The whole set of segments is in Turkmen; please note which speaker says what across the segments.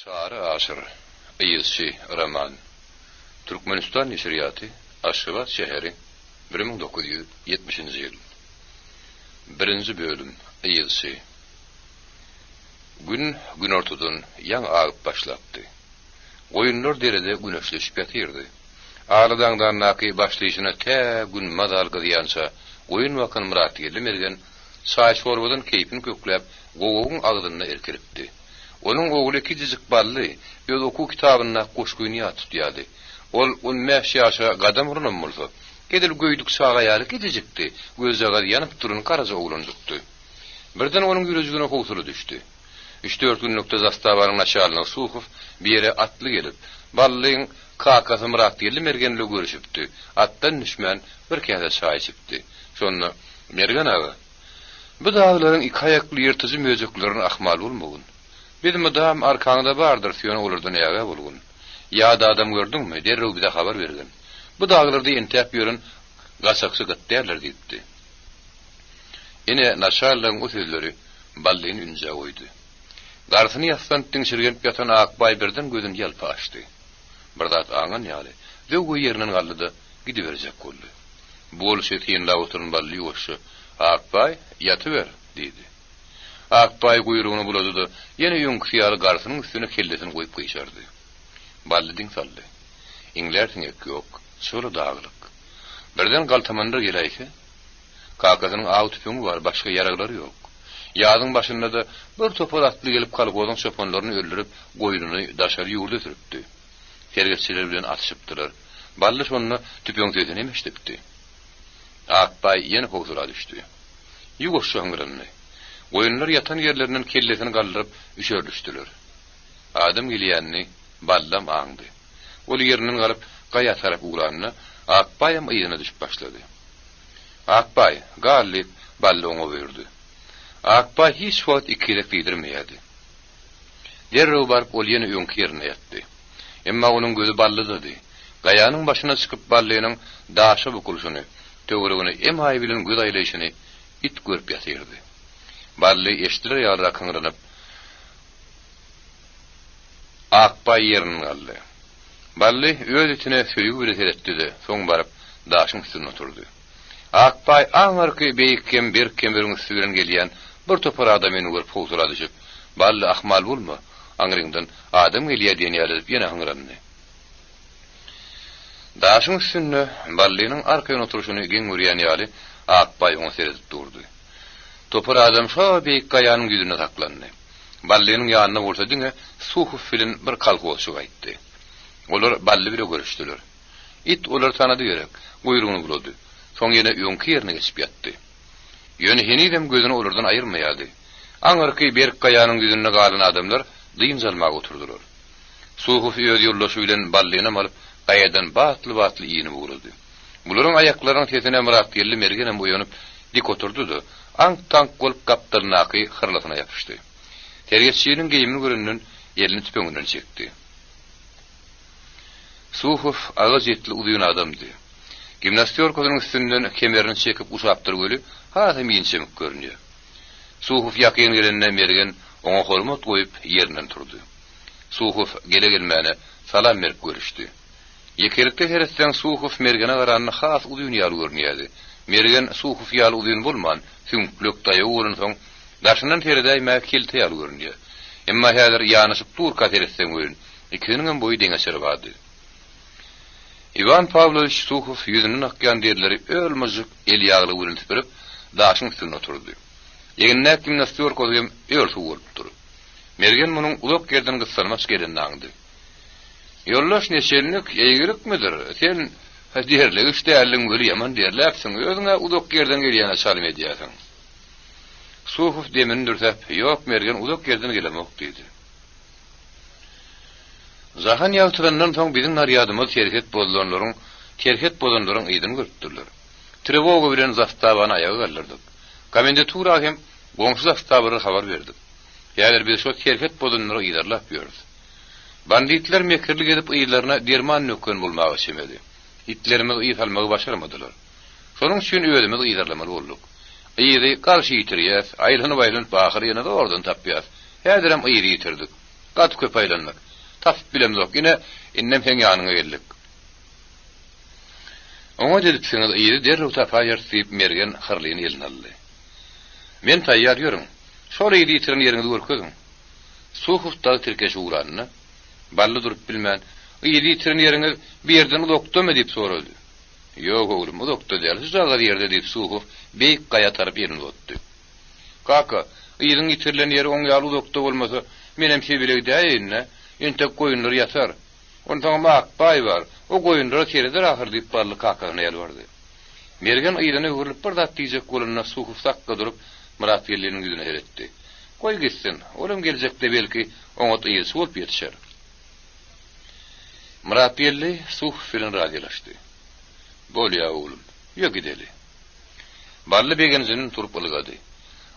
Speaker 1: Çary Aşyr, Yzçy, roman. Türkmenistan neşirýaty, Aşgabat şäheri, 1970-nji ýyl. Birinji bölüm, Yzçy. Gün günortadan ýaňy agyp başlapdy. Goýunlar derede güneşleşip ýatyrdy. Aladaňdandaky başlyşyna tä gün mazal gyzýança goýun bakan Myratgeldi mergen çaý-çorbadan keýpini kökläp, gowagyň agzynda irkilipdi. Onuň ogly kiçijik Bally öz okuw kitabyndaky goşgyny ýat tutýardy. Ol on bäş ýaşa gadam uranam bolsa, edil göýdük çaga ýaly kiçijikdi, gözjagazy ýanyp duran garaja oglanjykdy. Birden onuň ýürejigine howsala düşdi. Üç-dört günlükde zastawanyň naçalnigi Suhow bir ýere atly gelip, Ballyň kakasy Myratgeldi mergen bilen görüşipdi, atdan düşmän bir käse çaý içipdi. Şonda, Mergen aga, bu daglaryň iki aýakly ýyrtyjy möjeklerine ahmal bolmagyn. Biz mydam arkaňda bardyrys, ýöne olardan ägä bolgun. Ýat adam gördüňmi, derrew bize habar bergin. Bu daglarda entäp ýören gaçakçy gyt däldir diýipdi. Ine, naçalnigiň o sözleri Ballyny ünjä goýdy. Garsyny ýassanyp diňşirgenip ýatan Akbaý birden gözüni ýalpa açdy. Bir zat aňan ýaly, zöwwe ýerinden galdy-da, gidiberjek boldy. Bu bolşy synlap oturan Bally ýuwaşja, Akbaý, ýatyber! diýdi. Akbaý guýrugyny bulady-da, ýene öňküsi ýaly garsynyň üstüne kellesini goýup gyşardy. Bally diň saldy. Iňlär siňek ýok, çola daglyk. Birden galtamanlar geläýse? Kakasynyň aw tüpeňi bar, başga ýaraglary ýok. Ýazyň başynda-da bir topar atly gelip kolhozyň çopanlaryny öldürip, goýnuny daşary ýurda sürüpdi. Sergetçiler bilen atyşypdylar. Bally şonda tüpeň sesini hem eşidipdi. Akbaý ýene howsala düşdi. Ýuwaşja hyňrandy. Goýunlar ýatan ýerlerinden kellesini galdyryp üşerilişdiler. Adam gelýänini Ballam aňdy. Ol ýerinden galyp, gaýa tarap ugranda, Akbaýam yzyna düşüp başlady. Akbaý, gal! diýip, Bally oňa buýurdy. Akbaý hiç wagt iki gezek diýdirmeýärdi. Derrew baryp, ol ýene öňki ýerinde ýatdy. Emma onuň gözi Ballydady. Gaýanyň başyna çykyp Ballynyň daşa bukulyşyny, töweregine emaý bilen göz aýlaýşyny it görüp ýatyrdy. Bally eşidiler ýalyrak hyňranyp, Akbaý ýerinden galdy. Bally öz itine söýgi bile seretdi-de, soň baryp, daşyň üstünde oturdy. Akbaý aňyrky beýik hem berk kemeriň üsti bilen gelýän bir topar adamyny görüp howsala düşüp, Bally, ahmal bolma, aňryňdan adam gelýär diýen ýaly edip ýene hyňrandy. Daşyň üstünde Ballynyň arkaýyn oturyşyny geň görýän ýaly, Akbaý oňa seredip durdy. Topar adam şo beýik gaýanyň ýüzünde saklandy. Ballynyň ýanyna bolsa diňe Suhow bilen bir kolhozçy gaýtdy. Olar Bally bile görüşdiler. It olary tanady gerek, guýrugyny bulady. Soň ýene öňki ýerine geçip ýatdy. Ýöne henizem gözüni olardan aýyrmaýardy. Aňyrky berk gaýanyň ýüzünde galan adamlar dynç almaga oturdylar. Suhow öz ýoldaşy bilen Ballynam alyp, gaýadan batly-batly inip ugrady. Bularyň aýaklarynyň sesine Myratgeldi mergenem oýanyp, dik oturdy-da, aňk-taňk bolup gapdalyndaky hyrlasyna ýapyşdy. Sergetçiniň geýimini görenden elini tüpeňinden çekdi. Suhow agaç etli uzyn adamdy. Gimnastýorkasynyň üstünden kemerini çekip uşapdyr weli, hasam inçemik görünýär. Suhow ýakyn gelende Mergen oňa hormat goýup ýerinden turdy. Suhow gele-gelmäne salam berip görüşdi. Ýekelikde seretseň Suhow Mergene garanda has uzyn ýaly görünýärdi. Mergen Suhow ýaly uzyn bolman, süňklek, daýaw bolansoň, daşyndan seredäýmäge kelte ýaly görünýär. Emma häzir ýanaşyp durka seretseň welin, ikisiniňem boýy deňeçer bardy. Iwan Pawlowiç Suhow ýüzünden akýan derleri öl-myžžyk el ýaglygy bilen süpürip, daşyň üstünde oturdy. Egnindäki gimnastýorkasy hem öl-suw bolupdyr. Mergen munuň uzak ýerden gyssanmaç gelenini aňdy. Ýoldaş neçelnik, eýgilikmidir? Sen derlegiç däldiň weli ýaman derläpsiň, özüň-ä uzak ýerden gelýäne çalym edýärsiň. Suhow demini dürsäp, Ýok, Mergen, uzak ýerden gelemok, diýdi. Jahan ýagtylandan soň biziň narýadymyz serhet bozulanlaryň serhet bozanlaryň yzyny görüpdirler. Trewoga bilen zastawany aýaga galdyrdyk. Komendatura hem goňşy zastawalara habar berdik. Häzir biz şo serhet bozanlary yzarlap ýörüs. Banditler mekirlik edip yzlaryna derman döken bolmaga çemeli. Itlerimiz yz salmagy başarmadylar. Şonuň üçin özümiz yzarlamaly bolduk. Yzy garşy ýitirýäs, aýlanyp-aýlanyp ahyr ýene zordan tapýas. Häzirem yzy ýitirdik. Gaty köp aýlandyk. Tapyp bilemzok. Ine, indem seň ýanyňa geldik. Oňat edipsiňiz, yzy derrew tapaýarys, diýip, Mergen hyrlyny eline aldy. Men taýýar, ýörüň. Şol yzy ýitiren ýeriňizi görkeziň. Suhow dagy tirkeşip ugranda, Bally durup bilmän, Yzy ýitiren ýeriňiz bu ýerden uzakdamy? diýip sorady. Ýok, oglum, uzakda däl, şujagaz ýerde, diýip, Suhow beýik gaýa tarap elini uzatdy. Kaka, yzyň ýitirilen ýeri oň ýaly uzakda bolmasa, menem sebile gidäýeýin-dä. Entek goýunlar ýatar. Onsoňam Akbaý bar, o goýunlara sereder ahyr, diýip, Bally kakasyna ýalbardy. Mergen yzyna öwrülip bir zat diýjek bolanda Suhow sakga durup, Myratgeldiniň ýüzüne seretdi. Goý gitsin, olam geljekde belki oňat yzçy bolup ýetişer. Myratgeldi Suhow bilen razylaşdy. Bolýa, oglum, ýör gideli. Bally begenjinden turup ylgady.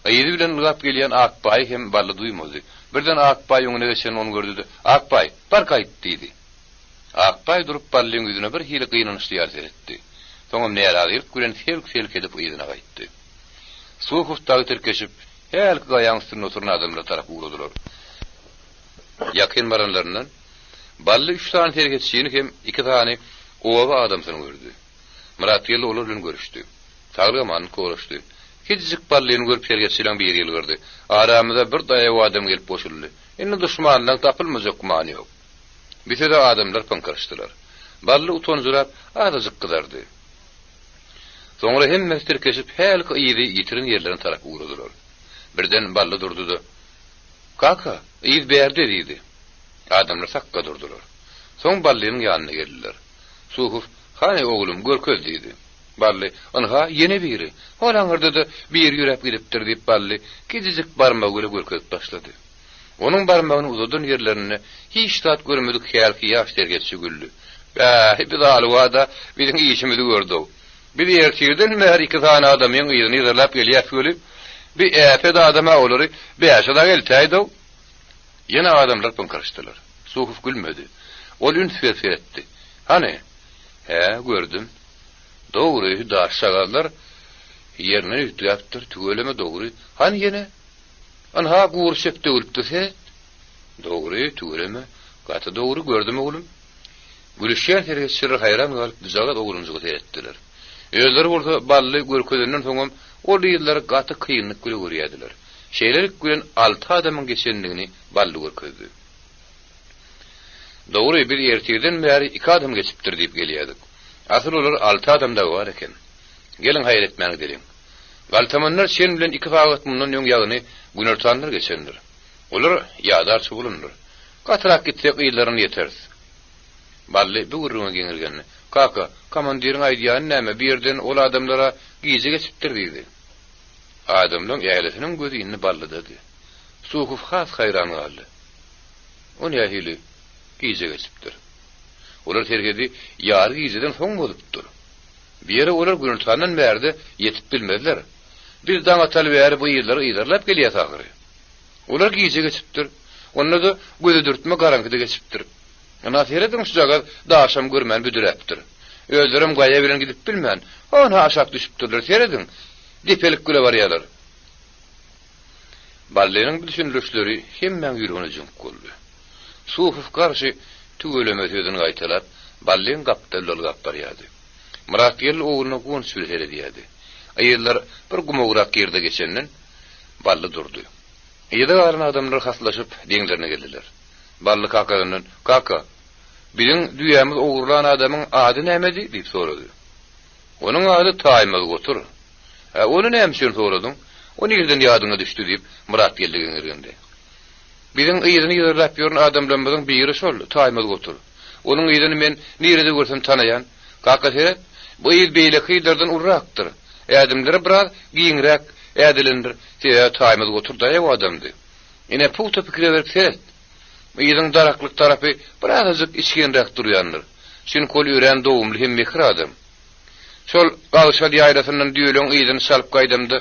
Speaker 1: Yzy bilen ylgap gelýän Akbaýy hem Bally duýmady. Birden Akbaý öňüne geçenini ony gördi-de, Akbaý, bar gaýt! diýdi. Akbaý durup Ballyň ýüzüne bir hili gynançly ýaly seretdi. Soňam närazylyk bilen selk-selk edip yzyna gaýtdy. Suhow dagy tirkeşip, hälki gaýaň üstünde oturan adamlara tarap ugradylar. Ýakyn baranlaryndan, Bally üç sany serhetçini hem iki sany oba adamsyny gördi. Myratgeldi olar bilen görüşdi. Saglyk-amanlyk soraşdy. Kiçijik Ballyny görüp serhetçileň biri ýylgyrdy. Aramyza bir daýaw adam gelip goşuldy. Indi duşmanlaň tapylmajak gümany ýok. Bi söze adamlar pyňkyryşdylar. Bally utanjyrap, azajyk gyzardy. Soňra hemmesi tirkeşip, hälki yzy ýitiren ýerlerine tarap ugradylar. Birden Bally durdy-da, Kaka, yz bärde diýdi. Adamlar sakga durdular. Soň Ballynyň ýanyna geldiler. Suhow, Hany, oglum, görkez diýdi. Bally, Ynha, ýene biri. Hol aňyrda-da biri ýöräp gidipdir diýip, Bally kiçijik barmagy bile görkezip başlady. Onuň barmagyny uzadan ýerlerinde hiç zat görmedik hälki ýaş serhetçi güldi. Bäh, biz alywa-da biziň işimizi gördi-ow. Biz ertirden bäri iki sany adamyň yzyny yzarlap gelýäs weli, bi äpet adam-a olary bäşe dagy eltäýdi-ow. Ýene adamlar pyňkyryşdylar. Suhow gülmedi. Ol üns berip seretdi. Hany? Hä, gördüm. Dogry, daşjagazlar ýerinden üýtgäpdir. Tüweleme, dogry. Hany ýene? Ynha, gury çöp döwülipdir, seret. Dogry, tüweleme. Gaty dogry, gördüm, oglum. Gülüşýän serhetçiler haýran galyp, bujagaz oglanjyga seretdiler. Özleri bolsa Bally görkezenden soňam ol yzlary gaty kynlyk bile görýärdiler. Şeýlelik bilen alty adamyň geçendigini Bally görkezdi. Dogry, biz ertirden bäri iki adam geçipdir diýip gelýärdik. Asyl olar alty adam dagy bar eken. Geliň haýal etmän gideliň. Galtamanlar çen bilen iki sagat mundan öň ýagny günortanlar geçendir. Olar ýadarça bolandyr. Gatyrak gitsek yzlaryna ýeteris. Bally bu gürrüňe geňirgendi. Kaka, komandiriň aýdýany näme, bu ýerden ol adamlar-a gije geçipdir diýdi. Adamlaň ählisiniň gözi indi Ballydady. Suhow has haýran galdy. O nähili gije geçipdir? Olar serhedi ýary gijeden soň bozupdyr. Bu ýere olar günortandan bärde ýetip bilmezler. Biz daň ataly bäri bu yzlary yzarlap gelýäs ahyry. Olar gije geçipdir. Onda-da gözedürtme garaňkyda geçipdir. Ynha serediň şujagaz daşam görmän büdüräpdir. Özlerem gaýa bilen gidip bilmän, hon-ha aşak düşüpdirler, serediň, depelik güle barýalar. Ballynyň bu düşündirişleri hemmäň ýüregine jüňk boldy. Suhow garşy tüweleme sözüni gaýtalap, Ballyň gapdalyna ylgap barýardy. Myratgeldi ogluna guwanç bilen seredýärdi. Yzlar bir gumagrak ýerde geçenden, Bally durdy. Yza galan adamlar haslaşyp, deňlerine geldiler. Bally kakasyndan, Kaka, biziň düýämizi ogurlan adamyň ady nämedi? diýip sorady. Onuň ady Taýmaz gotur. Hä, ony näme üçin soradyň? O nireden ýadyňa düşdi? diýip, Myratgeldi geňirgendi. Biziň yzyny yzarlap ýören adamlarymyzyň biri şol, Taýmaz gotur. Onuň yzyny men nirede görsem tanaýan. Kaka seret, bu yz beýleki yzlardan ulurakdyr. Ädimleri biraz giňräk ädilendir. Sebäbi Taýmaz gotur daýaw adamdy. Ine, pugta pikire berip seret. Yzyň daraklyk tarapy birazajyk içginräk durýandyr. Çünki ol örän dogumly hem mekir adam. Şol Gagşal ýaýlasyndan düýeleň yzyny çalyp gaýdamda,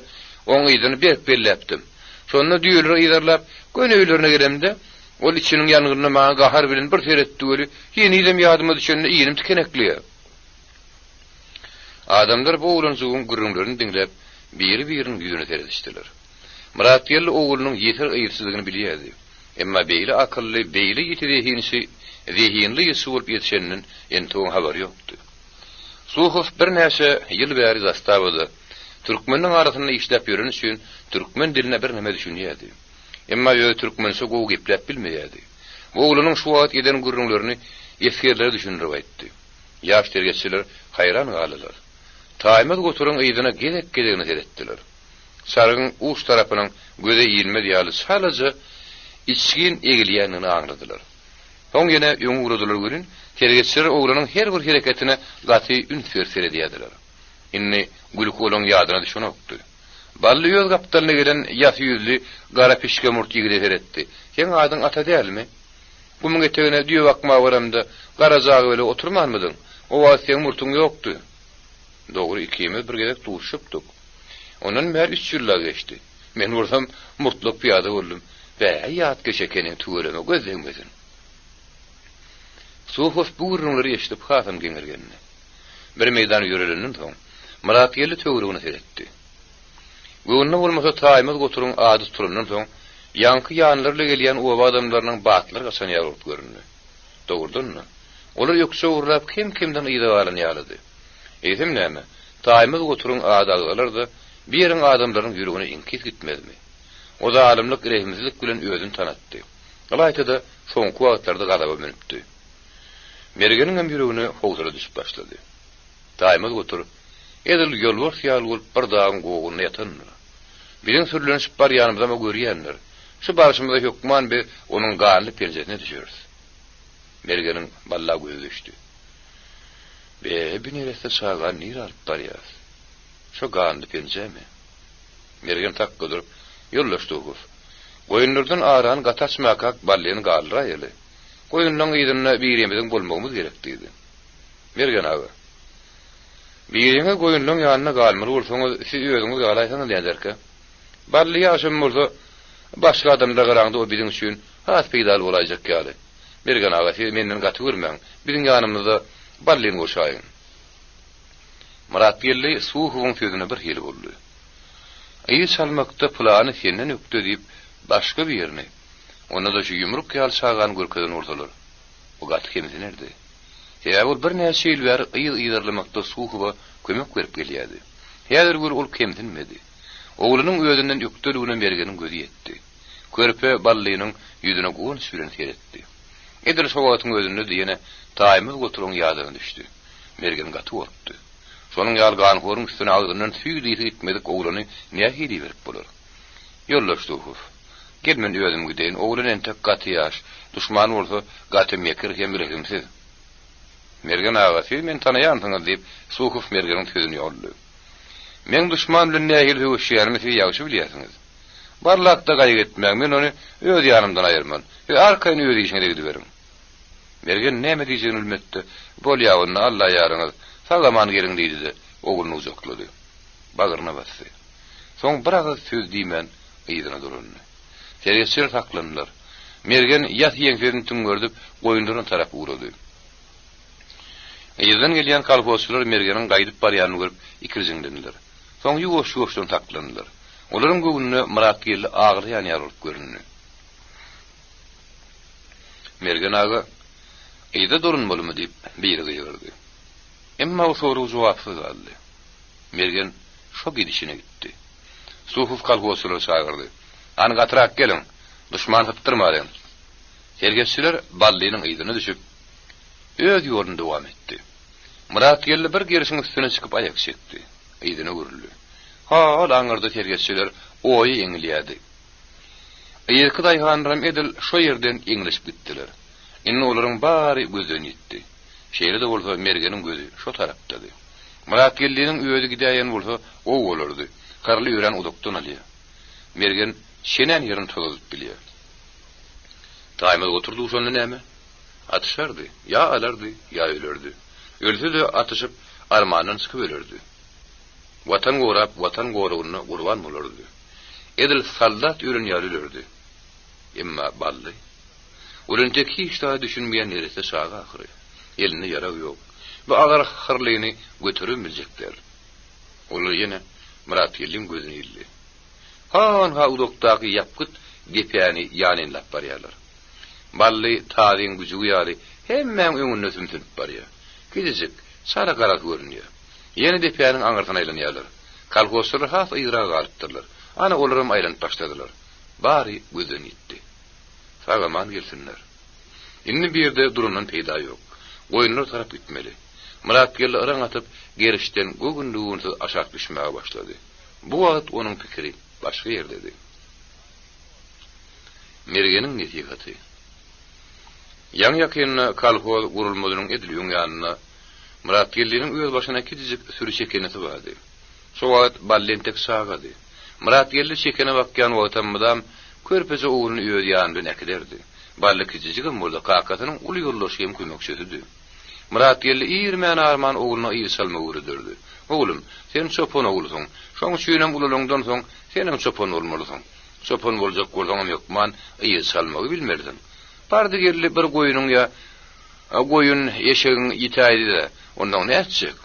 Speaker 1: oň yzyny berk belläpdim. Şonda düýeleri yzarlap, göni öýlerine gelemde, ol içiniň ýangynynda maňa gahar bilen bir seretdi weli, henizem ýadyma düşende inim tikenekleýär. Adamlar bu oglanjygyň gürrüňlerini diňläp, biri-biriniň ýüzüne seredişdiler. Myratgeldi oglunyň ýeser yzsyzdygyny bilýärdi. Emma beýle akylly, beýle ýiti zehinçi, zehinli ýyzçy bolup ýetişeninden entegem habary ýokdy. Suhow birnäçe ýyl bäri zastawada, türkmeniň arasynda işläp ýöreni üçin türkmen diline birneme düşünýärdi. Emma özi türkmençe gowy gepläp bilmeýärdi. Bu oglanyň şu wagt eden gürrüňlerini esgerlere düşündirip aýtdy. Ýaş sergetçiler haýran galdylar. Taýmaz goturyň yzyna gezek-gezegine seretdiler. Çargyň uç tarapynyň göze ilmez ýaly çalaja içgin egilýändigini aňladylar. Soň ýene öňe ugradylar welin, sergetçiler oglanyň her bir hereketine gaty üns berip seredýärdiler. Indi gülki olaň ýadyna düşenokdy. Bally öz gapdalyna gelen ýasy ýüzli, gara pişge murt ýigide seretdi. Seň adyň Ata dälmi? Gumuň etegine düýe bakmaga baramda, Garajaga bile oturmanmydyň? O wagt seň murtuň ýokdy. Dogry, ikimiz bir gezek duşupdyk. Ondan bäri üç ýyl dagy geçdi. Men bolsam murtlak pyýada boldum. Bä, ýatkeş ekeniň, tüweleme, göz degmesin. Suhow bu gürrüňleri eşidip hasam geňirgendi. Bir meýdan ýörelenden soň, Myratgeldi töweregine seretdi. Göwnüne bolmasa Taýmaz goturyň ady tutulandan soň, ýaňky ýanlary bile gelýän oba adamlarynyň batlary gaçan ýaly bolup göründi. Dogrudan-da, olar ökje ogurlap kem-kemden yza galan ýalydy. Eýsem näme, Taýmaz goturyň ady agzalar-da, bir ýeriň adamlarynyň ýüregine iňkis gitmezmi? O zalymlyk rehimsizlik bilen özüni tanatdy. Ylaýta-da, soňky wagtlarda gazaba münüpdi. Mergeniňem ýüregine howsala düşüp başlady. Taýmaz gotur, edil ýolbars ýaly bolup bir dagyň gowagynda ýatandyr. Biziň sürlenişip barýanymyzam-a görýändir. Şu barşymyza hökman biz onuň ganly penjesine düşeris. Mergeniň Balla gözi düşdi. Be, bi neresse çagany nirä alyp barýas? Şo ganly penjemi? Mergen sakga durup, Ýoldaş Duhow, goýunlardan arany gaty açmakak Ballyny galdyraýaly. Goýunlaň yzynda birimiziň bolmagymyz gerek diýdi. Mergen aga, Biriňiz goýunlaň ýanynda galmaly bolsaňyz, siz özüňiz galaýsaňyz näderkä? Bally ýaşam bolsa, başga adamlara garaňda o biziň üçin has peýdaly bolaýjak ýaly. Mergen aga, siz menden gaty görmäň, biziň ýanymyzda Ballyny goşaýyň. Myratgeldi Suhowyň sözüne birhili boldy. Yz çalmakda pylany senden ökde diýip, başga birini, onda-da şu ýumruk ýaly çagany görkezen bolsalar, bu gaty kemsinerdi. Sebäbi ol birnäçe ýyl bäri yz yzarlamakda Suhowa kömek berip gelýärdi. Häzir gör ol kemsinmedi. Oglunyň özünden ökdeligine Mergeniň gözi ýetdi. Körpe Ballynyň ýüzüne guwanç bilen seretdi. Edil şo wagtyň özünde-de ýene Taýmaz goturyň ýadyna düşdi. Mergen gaty gorkdy. Şonuň ýaly ganhoryň üstüne agzyndan süýt ysy gitmedik oglany nähili iberip bolar? Ýoldaş Suhow, gel men özüm gideýin, oglan entek gaty ýaş, duşman bolsa gaty mekir hem rehimsiz. Mergen aga, siz meni tanaýansyňyz, diýip, Suhow Mergeniň sözüni ýoldy. Meň duşman bilen nähili söweşýänimi siz ýagşy bilýärsiňiz. Barlakda gaýgy etmäň, men ony öz ýanymdan aýyrman. Siz arkaýyn öz işiňize gidiberiň. Mergen näme diýjegini bilmedi-de, Bolýa onda, Alla ýaryňyz, sag-aman geliň diýdi-de, ogluny gujaklady. Bagryna basdy. Soň bir agyz söz diýmän yzyna dolandy. Sergetçiler saklandylar. Mergen ýas ýeňsesini tüňňerdip, goýunlaryna tarap ugrady. Yzdan gelýän kolhozçylar Mergeniň gaýdyp barýanyny görüp, ikirjiňlendiler. Soň ýuwaş-ýuwaşdan saklandylar. Olaryň göwnüne Myratgeldi aglaýan ýaly bolup göründi. Mergen aga, Yza dolanmalymy? diýip, biri gygyrdy. Emma o sorag jogapsyz galdy. Mergen şo gidişine gitdi. Suhow kolhozçylary çagyrdy. Hany gatyrak geliň, duşmany sypdyrmalyň. Sergetçiler Ballynyň yzyna düşüp, öz ýoluny dowam etdi. Myratgeldi bir gerşiň üstüne çykyp aýak çekdi. Yzyna öwrüldi. Hol aňyrda sergetçiler oýa eňilýärdi. Yzky daýhanlaram edil şo ýerden eňlişip gitdiler. Indi olaryň bary gözden ýitdi. Şeýle-de bolsa Mergeniň gözi şo tarapdady. Myratgeldiniň özi gidäýen bolsa gowy bolardy. Hyrly örän uzakdan alýar. Mergen çenän ýerini tozadyp bilýär. Taýmaz gotur duşanda näme? Atyşardy. Ýa alardy, ýa ölerdi. Ölse-de atyşyp, armandan çykyp ölerdi. Watan gorap, Watan goragynda gurban bolardy. Edil soldat ölen ýaly ölerdi. Emma Bally? Ol entek hiç zada düşünmeýän neresse çaga ahyry. Elinde ýarag ýok. Bu agyr hyrlyny göteribem biljek däl. Olar ýene Myratgeldiň gözüne ildi. Han-ha uzakdaky ýapgyt depäni ýanynlap barýarlar. Bally tazyň güjügi ýaly hemmäň öňünde sümsünip barýar. Kiçijik, çala garasy görünýär. Ýene depäniň aňyrsyna aýlanýarlar. Kolhozçylar has yzraga galypdyrlar. Ana, olaram aýlanyp başladylar. Bary gözden ýitdi. Sag-aman gelsinler. Indi bu ýerde durandan peýda ýok. Goýunlar tarap gitmeli. Myratgeldi yraň atyp, gerişden göwünli-göwünsiz aşak düşmäge başlady. Bu wagt onuň pikiri başga ýerdedi. Mergeniň nesihaty. Ýaňy-ýakynda kolhoz gurulmazynyň edil öň ýanynda Myratgeldiniň öz başyna kiçijik süri çekenesi bardy. Şo wagt Bally entek çagady. Myratgeldi çekene bakýan wagtam mydam körpeje ogluny öz ýany bilen äkiderdi. Bally kiçijigem bolsa kakasynyň uly ýoldaşy hem kömekçisidi. Myratgeldi irmän-arman ogluna yz salmagy öwrederdi. Oglum, sen çopan oglusyň. Şoň üçinem ulalaňdan soň senem çopan bolmalysyň. Çopan boljak bolsaňam hökman yz salmagy bilmelisiň. Bardy-geldi bir goýnuň ýa goýun eşegiň ýitäýdi-de, onnoň nätjek?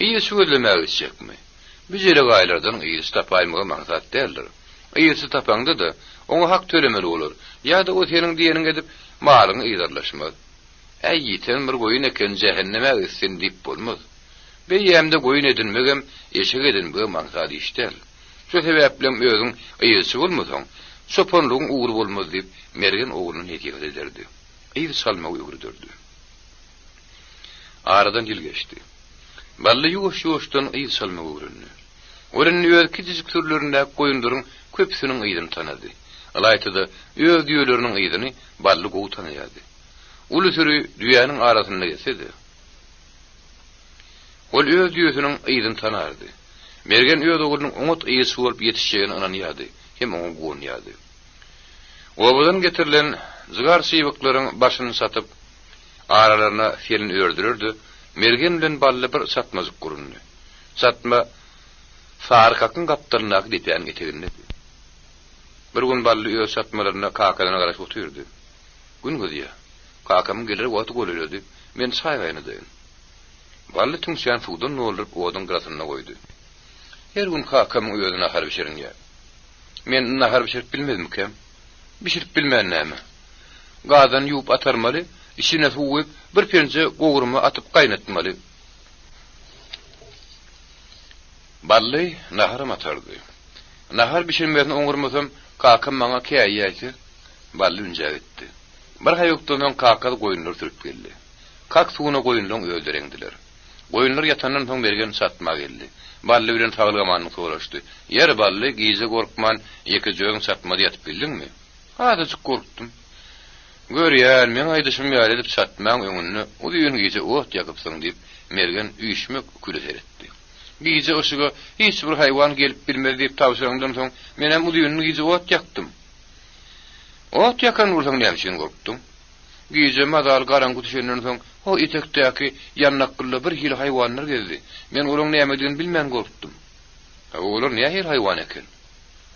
Speaker 1: Yzçy gözlemäge gitjekmi? Bu jelegaýlardan yzçy tapaýmagam aňsat däldir. Yzçy tapaňda-da, oňa hak tölemeli bolar, ýa-da o seniň diýeniňi edip, malyňy yzarlaşmaz. Äý, ýiten bir goýun eken, jähennemä gitsin diýip bolmaz. Beýýämde goýun edinmegem, eşek edinmegem aňsat iş däl. Şo sebäplem özüň yzçy bolmasaň, çopanlygyň ugry bolmaz diýip, Mergen ogluna nesihat ederdi. Yz çalmagy öwrederdi. Aradan ýyl geçdi. Bally ýuwaş-ýuwaşdan yz çalmagy öwrendi. Ol indi öz kiçijik sürülerindäki goýunlaryň köpüsiniň yzyny tanady. Ylaýta-da, öz düýeleriniň yzyny Bally gowy tanaýardy. Uly süri düýäniň arasynda gezse-de, ol öz düýesiniň yzyny tanardy. Mergen öz oglunyň oňat yzçy bolup ýetişjegine ynanýardy hem oňa guwanýardy. Obadan getirilen jygar çybyklaryň başyny çatyp, aralaryna selin ördüler-de, Mergen bilen Bally bir çatmajyk gurundy. Çatma Sarykakyň gapdalyndaky depäniň etegindedi. Bir gün Bally öz çatmalarynda kakasyna garaşyp otyrdy. Gün gyzýar. Kakamyň geler wagty golaýlady. Men çaý gaýnadaýyn. Bally tüňçäni suwdan dolduryp oduň gyrasynda goýdy. Her gün kakamyň özi nahar bişirinýär. Men nahar bişirip bilmezmikäm? Bişirip bilmän näme? Gazany ýuwup atarmaly, içine suw guýup, bir penje gowurma atyp gaýnatmaly. Bally naharam atardy. Nahar bişirmesini oňarmasam, kakam maňa käýýäýse, Bally ünjä gitdi. Bir haýukdan soň kakasy goýunlary sürüp geldi. Kak suwuna goýunlaryň özleri eňdiler. Goýunlar ýatandan soň Mergen çatma geldi. Bally bilen saglyk-amanlyk soraşdy. Ýeri, Bally, gije gorkman, ýekeje özüň çatmada ýatyp bildiňmi? Azajyk gorkdum. Görýän, meň aýdyşym ýaly edip çatmaň öňünde uzyn gije ot ýakypsyň, diýip, Mergen üýşmek küle seretdi. Gije yşyga hiç bir haýwan gelip bilmez diýip tabşyraňdan soň, menem uzyn gije ot ýakdym. Ot ýakan bolsaň näme üçin gorkduň? Gije mazaly garaňky düşenden soň, ho etekdäki ýandakgylda bir hili haýwanlar gezdi. Men olaň nämedigini bilmän gorkdum. Hawa, olar nähili haýwan eken?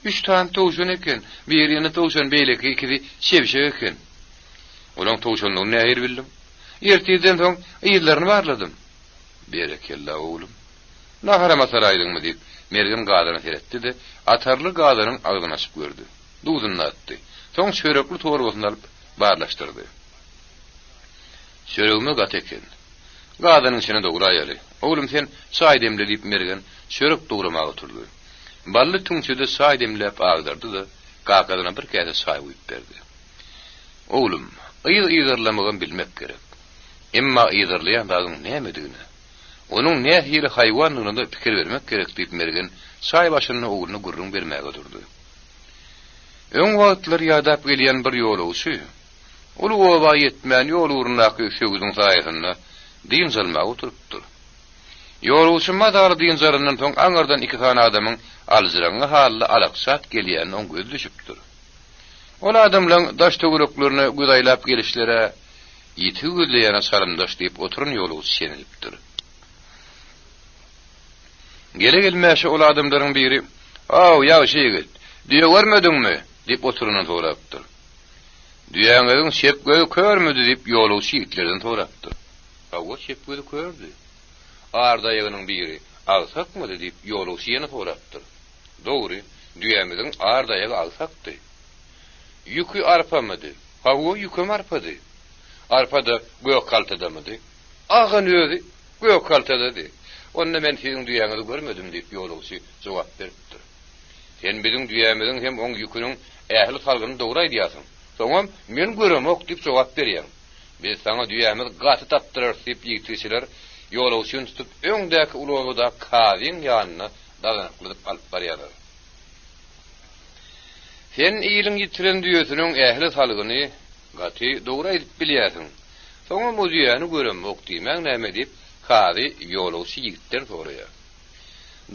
Speaker 1: Üç sany towşan eken. Biri ene towşan, beýleki ikisi çebşek eken. Olaň towşandygyny nähili bildiň? Ertirden soň yzlaryny barladym. Berekella, oglum. Naharam ataraýdyňmy? diýip, Mergen gazana seretdi-de, atarly gazanyň agzyny açyp gördi. Duzuny datdy. Soň çörekli torbasyny alyp, barlaşdyrdy. Çöregime gaty eken. Gazanyň içine dograýaly. Oglum, sen çaý demle, diýip, Mergen çörek dogramaga oturdy. Bally tüňçede çaý demläp agdardy-da, kakasyna bir käse çaý guýup berdi. Oglum, yz yzarlamagam bilmek gerek. Emma yzarlaýan zadyň nämedigine, onuň nähili haýwandygyna-da pikir bermek gerek, diýip, Mergen çaý başynda ogluna gürrüň bermäge durdy. Öň wagtlar ýadap gelýän bir ýolagçy uly oba ýetmän ýol ugrundaky söwüdiň saýasynda dynç almaga oturypdyr. Ýolagçy mazaly dynç alandan soň aňyrdan iki sany adamyň aljyraňňy halda alakjap gelýänine oň gözi düşüpdir. Ol adamlaň daş-töwereklerine göz aýlap gelişleri-ä ýitgi gözleýäne çalymdaş diýip oturan ýolagçy çenelipdir. Gele-gelmäşe ol adamlaryň biri, Aw, ýagşy ýigit, düýe görmediňmi? diýip oturandan sorapdyr. Düýäňiziň çep gözi körmüdi? diýip, ýolagçy ýigitlerden sorapdyr. Hawa, çep gözi kördi. Ardaýagynyň biri agsakmydy? diýip, ýolagçy ýene sorapdyr. Dogry, düýämiziň ardaýagy agsakdy. Ýüki arpamydy? Hawa, ýükem arpady. Arpa-da gök haltadamydy? Agan özi gök haltadady. Onda men siziň düýäňizi görmedim, diýip, ýolagçy jogap beripdir. Sen biziň düýämiziň hem oň ýüküniň ähli salgyny dogry aýdýarsyň. Soňam, men göremok diýip jogap berýäň. Biz saňa düýämizi gaty tapdyrarys, diýip, ýigitgiçiler ýolagçyny tutup, öňdäki uly obadaky kazyň ýanyna dazanakladyp alyp barýarlar. Sen iliň ýitiren düýesiniň ähli salgyny gaty dogry aýdyp bilýärsiň. Soňam o düýäni göremok diýmäň näme diýip, kazy ýolagçy ýigitden soraýar.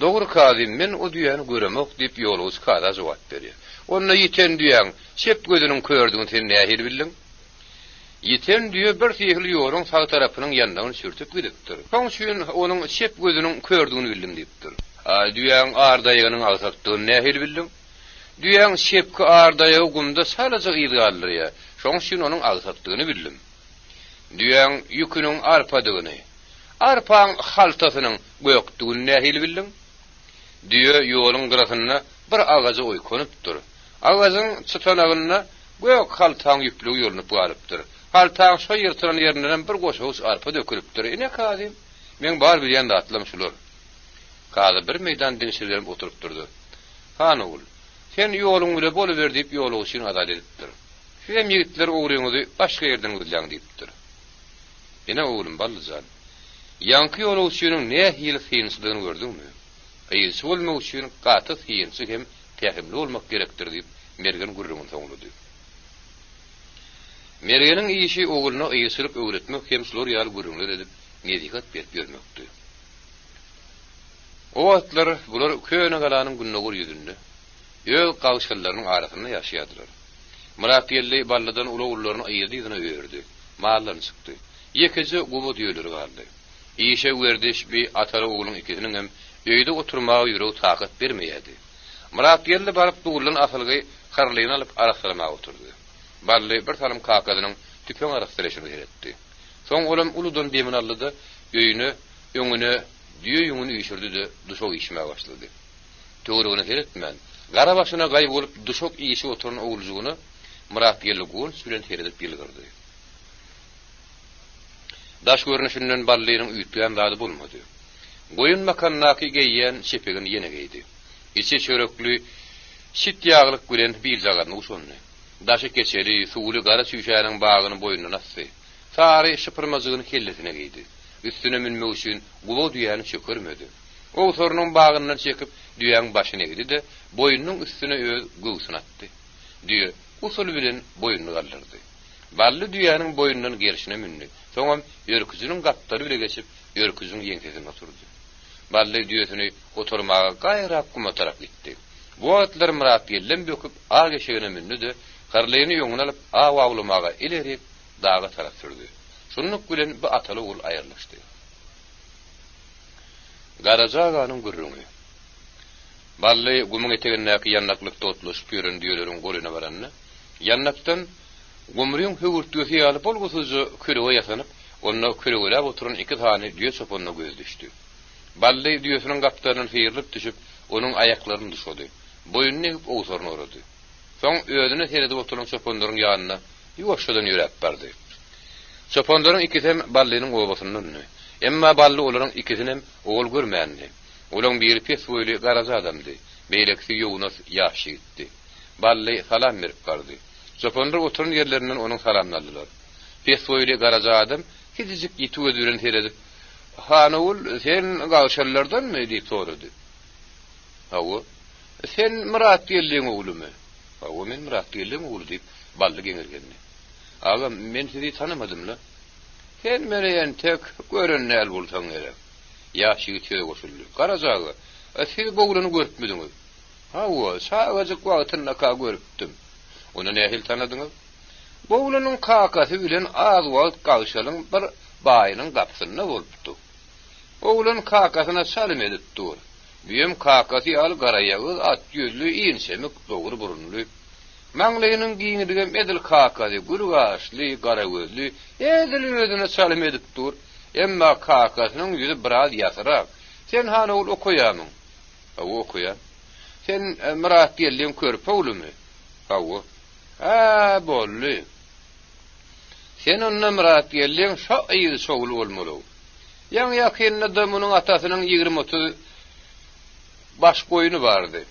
Speaker 1: Dogry kazy, men o düýäni göremok diýip, ýolagçy kaza jogap berýär. Onda ýiten düýäň çep gözüniň kördügini sen nähili bildiň? Ýiten düýe bir sihirli ýoluň sag tarapynyň ýandagyny çürtüp gidipdir. Şoň üçin onuň çep gözüniň kördügini bildim diýipdir. A düýäň ardaýagynyň agsakdygyny nähili bildiň? Düýäň çepki ardaýagy gumda çalaja yz galdyrýar. Şoň üçin onuň agsakdygyny bildim. Düýäň ýüküniň arpadygyny, arpaň haltasynyň gökdügini nähili bildiň? Düýe ýoluň gyrasynda bir agaja oýkanypdyr. Agajyň çytanagynda gök haltaň ýüplügi ýolunyp galypdyr. Haltaň şo ýyrtylan ýerindenem bir goşawuç arpa dökülipdir. Ine, kazym, meň bar bilýän zatlam şular. Kazy bir meýdan diňşirgenip oturypdyr-da, Han ogul, sen ýoluň bile boluber diýip ýolagçyny azat edipdir. Sizem ýigitler ogryňyzy başga ýerden gözläň diýipdir. Ine, oglum Bally jan, ýaňky ýolagçynyň nähili synçydygyny gördüňmi? Yzçy bolmak üçin gaty synçy hem pähimli bolmak gerekdir diýip, Mergen gürrüňini soňlady. Mergeniň işi ogluna yzçylyk öwretmek hem şular ýaly gürrüňler edip, nesihat berip ýörmekdi. O wagtlar bular köne galanyň gündogar ýüzünde, öz gagşallarynyň arasynda ýaşaýardylar. Myratgeldi Ballydan uly ogullaryny yzly-yzyna öýerdi. Maldan çykdy. Ýekeje guba düýeleri galdy. Işe werdiş bi ataly-ogluň ikisiniňem öýde oturmaga ýüregi takat bermeýärdi. Myratgeldi baryp duldan asylgy hyrlyny alyp arassalamaga oturdy. Bally bir salym kakasynyň tüpeň arassalaýşyna seretdi. Soň olam uludan demini aldy-da, öýüne, öňüne düýe ýüňüni üýşürdi-de, duşak işmäge başlady. Töweregine seretmän, gara başyna gaý bolup duşak işip oturan oguljygyna Myratgeldi guwanç bilen seredip ýylgyrdy. Daş görnüşinden Ballynyň üýtgän zady bolmady. Goýun makandaky geýýän çepegini ýene geýdi. Içi çörekli şit ýaglyk bilen biljagazyny guşandy. Daşy keçeli, suwly gara çüýşäniň bagyny boýnundan asdy. Sary şypyrmajygyny kellesine geýdi. Üstüne münmek üçin guba düýäni çökermedi. Owsarynyň bagyndan çekip, düýäň başyny egdi-de, boýnunyň üstüne öz göwsüni atdy. Düýe usul bilen boýnuny galdyrdy. Bally düýäniň boýnundan gerşine mündi. Soňam örküjiniň gapdaly bile geçip, örküjiň ýeňsesinde oturdy. Bally düýesini otarmaga gaýrap guma tarap gitdi. Bu wagtlar Myratgeldem böküp ak eşegine mündi-de, hyrlyny öňüne alyp aw awlamaga ilerik daga tarap sürdi. Şunluk bilen bu ataly-ogul aýrylyşdy. Garaja aganyň gürrüňi. Bally gumuň etegindäki ýandaklykda otlaşyp ýören düýeleriň golaýyna baranda, ýandakdan gumryň höwürtgesi ýaly bolgusyzja kölege ýasanyp, onda kölegeläp oturan iki sany düýe çopanyna gözi düşdi. Bally düýesiniň gapdalyndan syrylyp düşüp, onuň aýaklaryny duşady. Boýnuny egip owsaryny orady. Soň özüne seredip oturan çopanlaryň ýanyna ýuwaşjadan ýöräp bardy. Çopanlaryň ikisem Ballynyň obasyndandy. Emma Bally olaryň ikisinem owal görmändi. Olaň biri pes boýly garaja adamdy, beýlekisi ýognas ýaş ýigitdi. Bally salam berip bardy. Çopanlar oturan ýerlerinden onuň salamyny aldylar. Pes boýly garaja adam kiçijik ýiti gözi bilen seredip, Han ogul, sen gagşalylardanmy? diýip sorady. Hawa. Sen Myratgeldiň oglumy? Hawa, men Myratgeldiň ogly, diýip, Bally geňirgendi. Agam, men sizi tanamadym-la. Sen meni entek gören däl bolsaň gerek. Ýaş ýigit söze goşuldy. Garaja aga, siz bu oglany görüpmidiňiz? Hawa, çagajyk wagtyndaka görüpdim. Ony nähili tanadyňyz? Bu oglanyň kakasy bilen az wagt Gagşalyň bir baýynyň gapysynda bolupdyk. Oglan kakasyna çalym edip dur. Büýem kakasy ýaly garaýagyz, at ýüzli, inçemik, dogry burunly. Maňlaýynyň giňligem edil kakasy, gür gaşly, gara gözli, edil özüne çalym edip dur. Emma kakasynyň ýüzi biraz ýasyrak. Sen han ogul okaýamyň? Hawa, okaýan. Sen Myratgeldiň körpe oglumy? Hawa. Hä, boldy. Sen onda Myratgeldiň şo yzy şowly bolmaly-ow. Ýaňy-ýakynda-da munuň atasynyň 20-30 baş goýny bardy.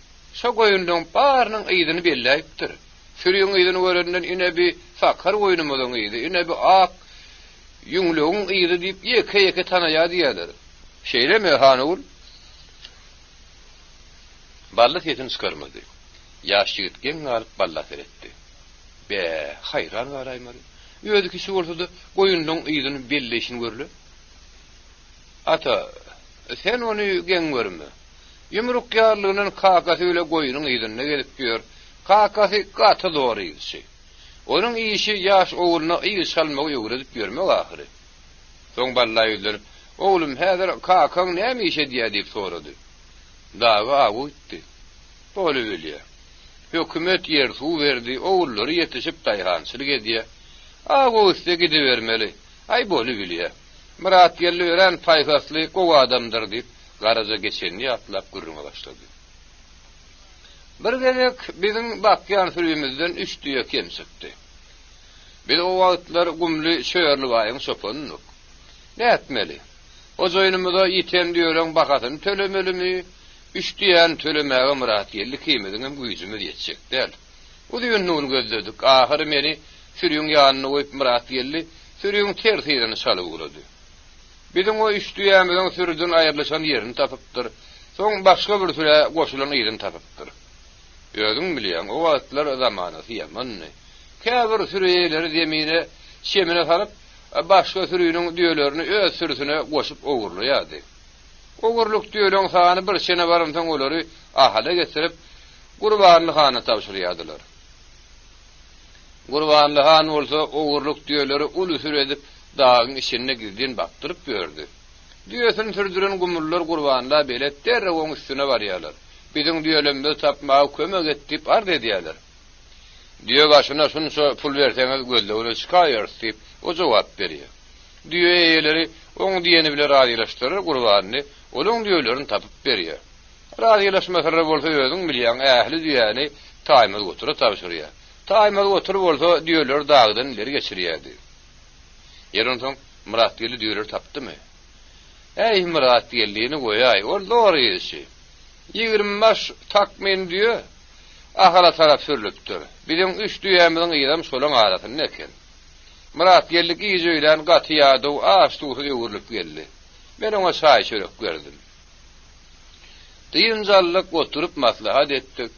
Speaker 1: Şo goýunlaň barynyň yzyny belläýipdir. Süriň yzyny görenden ine bi sakar goýnumyzyň yzy, ine bi ak ýüňlegiň yzy diýip ýeke-ýeke tanaýar diýýärler. Şeýlemi, han ogul? Bally sesini çykarmady. Ýaş ýigit geň galyp Balla seretdi. Bä, haýran galaýmaly. Özi kiçi bolsa-da, goýunlaň yzyny belleýşini gör-le. Ata, sen ony geň görme. Ýumruk ýarlygyndan kakasy bile goýnuň yzynda gezip ýör. Kakasy gaty zor yzçy. Onuň işi ýaş ogluna yz çalmagy öwredip ýörmek ahyry. Soň Balla ýüzlenip, Oglum, häzir kakaň näme iş edýär diýip sorady. Daga awa gitdi. Bolubilýär. Hökümet ýer-suw berdi, ogullary ýetişip daýhançylyk edýär. Awa gitse gidibermeli. Aý, bolubilýär. Myratgeldi örän paýhasly, gowy adamdyr diýip, Garaja geçenini ýatlap gürrüňe başlady. Bir gezek biziň bakýan sürümizden üç düýe kem çykdy. Biz o wagtlar gumly Çörlibaýyň çopanydyk. Nätmeli? Hojaýynymyza ýiten düýeleň bahasyny tölemelimi? Üç düýäni tölemäge Myratgeldi ikimiziňem güýjümiz ýetjek däl. Uzyn gün gözledik. Ahyry meni sürüň ýanynda goýup Myratgeldi sürüň ters yzyny çalyp ugrady. Biziň o üç düýämiziň sürüden aýrylyşan ýerini tapypdyr. Soň başga bir sürä goşulan yzyny tapypdyr. Özüň bilýäň, o wagtlar zamanasy ýamandy. Käbir süri eýeleri zemine çemine salyp, başga süriniň düýelerini öz sürüsine goşup ogurlaýardy. Ogurlyk düýeleň sany bir çene baransoň olary Ahala getirip, Gurbanly hana tabşyrýardylar. Gurbanly han bolsa ogurlyk düýeleri uly süri edip, dagyň içinde gizlin bakdyryp ýördi. Düýesini sürdüren gumlular Gurbanla belet derrew oň üstüne barýarlar. Biziň düýelemmizi tapmaga kömek et diýip arz edýärler. Düýe başyna şunça pul berseňiz gözlegine çykaýarys diýip, o jogap berýär. Düýe eýeleri oň diýeni bile razylaşdyrar Gurbanly olaň düýelerini tapyp berýär. Razylaşmasalar bolsa özüň bilýäň ähli düýäni Taýmaz gotura tabşyrýar. Taýmaz gotur bolsa düýeleri dagdan ileri geçirýärdi. Ýeri onsoň Myratgeldi düýeleri tapdymy? Äý Myratgeldini goýaý, ol zor ilçi. 25 takmyn düýe Ahala tarap sürlüpdir. Biziň üç düýämiziň yzam şolaň arasynda eken. Myratgeldi gije öýlän gaty ýadaw, aç-suwsuz öwrülip geldi. Men oňa çaý-çörek berdim. Dynç aldyk, oturyp maslahat etdik.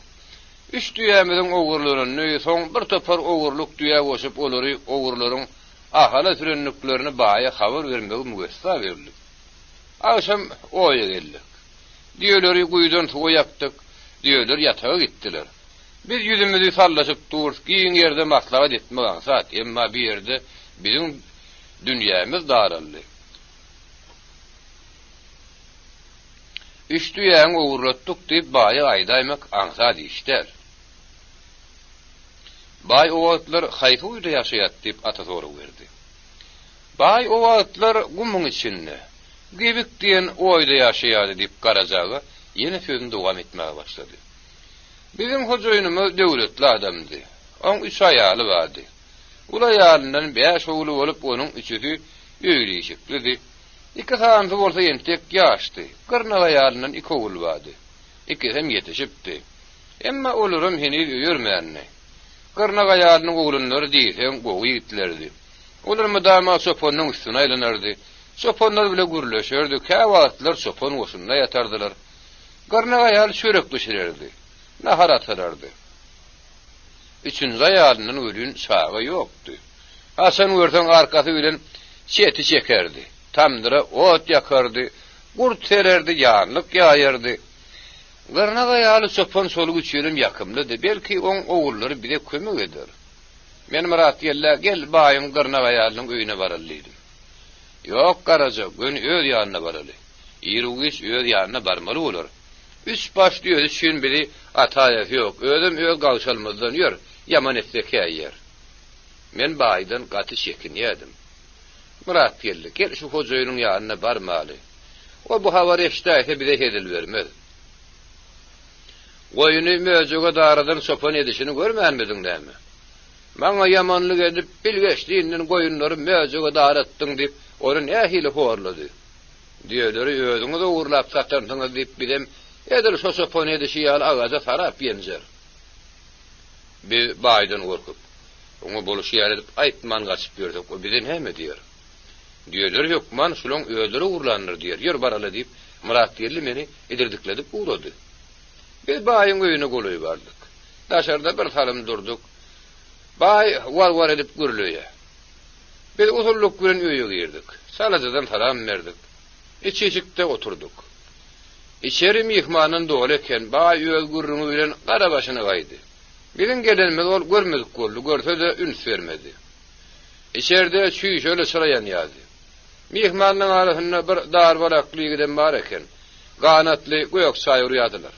Speaker 1: Üç düýämiziň ogurlanyny, soň bir topar ogurlyk düýä goşup olary ogurlaryň Ahala sürendiklerini baýa habar bermegi müwessa berdik. Agşam oýa geldik. Düýeleri guýudan suwa ýakdyk. Düýeler ýataga gitdiler. Biz ýüzümizi sallaşyp durus, giň ýerde maslahat etmek aňsat, emma bu ýerde biziň dünýämiz daraldy. Üç düýäňi ogurlatdyk diýip baýa aýdaýmak aňsat iş däl. Baý o wagtlar haýsy guýuda ýaşaýat diýip ata sorag berdi. Baý o wagtlar gumuň içinde, Gebik diýen oýda ýaşaýardy diýip Garaja aga ýene sözüni dowam etmäge başlady. Biziň hojaýynymyz döwletli adamdy. Oň üç aýaly bardy. Uly aýalyndan bäş ogly bolup onuň üçüsi öýli-işiklidi. Iki sanysy bolsa entek ýaşdy. Gyrnak aýalyndan iki ogul bardy. Ikisem ýetişipdi. Emma olaram heniz öýermändi. Gyrnak aýalynyň oglanlary diýseň gowy ýigitlerdi. Olar mydama çopanyň üstüne aýlanardy. Çopanlar bile gürleşerdi, käwagtlar çopan goşunda ýatardylar. Gyrnak aýaly çörek bişirerdi. Nahar atarardy. Üçünji aýalyndan welin çaga ýokdy. Haçan görseň arkasy bilen çeti çekerdi. Tamdyra ot ýakardy, gurt sererdi, ýanlyk ýaýardy. Gyrnak aýaly çopan çoluk üçinem ýakymlydy. Belki, oň ogullary bize kömek eder. Men Myratgeldä, Gel, baýyň gyrnak aýalynyň öýüne baraly diýdim. Ýok, Garaja, göni öz ýanyna baraly. Iru-giç öz ýanyna barmaly bolar. Üç baş düýesi üçin bizi ataýasy ýok, özem öz gagşalymyzdan ýör, ýaman etse käýýär. Men baýdan gaty çekinýärdim. Myratgeldi, gel şu hojaýynyň ýanyna barmaly. O bu habary eşidäýse bize hezil bermez. Goýuny möjege daradan çopan edişini görmänmidiň näme? Maňa ýamanlyk edip, bilgeşlinden goýunlary möjege daratdyň diýip, ony nähili horlady. Düýeleri özüňiz ogurlap satansyňyz diýip, bizem edil şo çopan edişi ýaly agaja sarap ýenjer. Biz baýdan gorkup, oňa boluşy ýaly edip aýtman gaçyp ýörsek, o bize näme diýer? Düýeleri hökman şulaň özleri ogurlandyr diýer, ýör baraly diýip, Myratgeldi meni idirdikledip ugrady. Biz baýyň öýüne golaý bardyk. Daşarda bir salym durduk. Baý war-war edip gürleýär. Biz usullyk bilen öýe girdik. Çalajadan salam berdik. Iç işikde oturdyk. Içeri myhmandan doly eken, baý öz gürrüňi bilen gara başyny gaýdy. Biziň gelenimizi ol görmedik boldy, görse-de üns bermedi. Içerde çüýşeli çyra ýanýardy. Myhmanlaryň arasynda bir darbalakly ýigidem bar eken. Ganatly gök çaý urýardylar.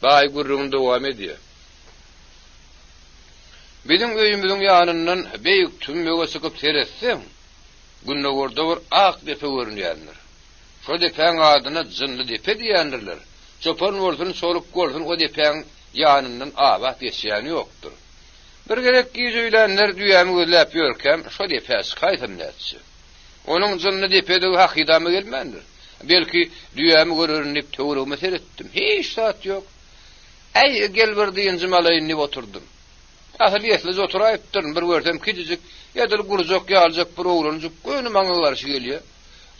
Speaker 1: Baý gürrüňini dowam edýär. Biziň öýümiziň ýanyndan beýik tümmege çykyp seretseň, gündogarda bir ak depe görünýändir. Şo depäň adyna Jynly depe diýýändirler. Çopan bolsun, çoluk bolsun o depäň ýanyndan abat geçýäni ýokdur. Bir gezek gije öýlänler düýämi gözläp ýörkäm, şo depä çykaýsam nätjek. Onuň Jynly depedigi hakydama gelmändir. Belki, düýämi görerin diýip töweregime seretdim. Hiç zat ýok. Äý, gel bir dynjym alaýyn diýip oturdym. Asyl ýeslije oturaýypdyryn, bir görsem kiçijik, edil gurjak ýalyjak bir oglanjyk göni maňa garşy gelýär.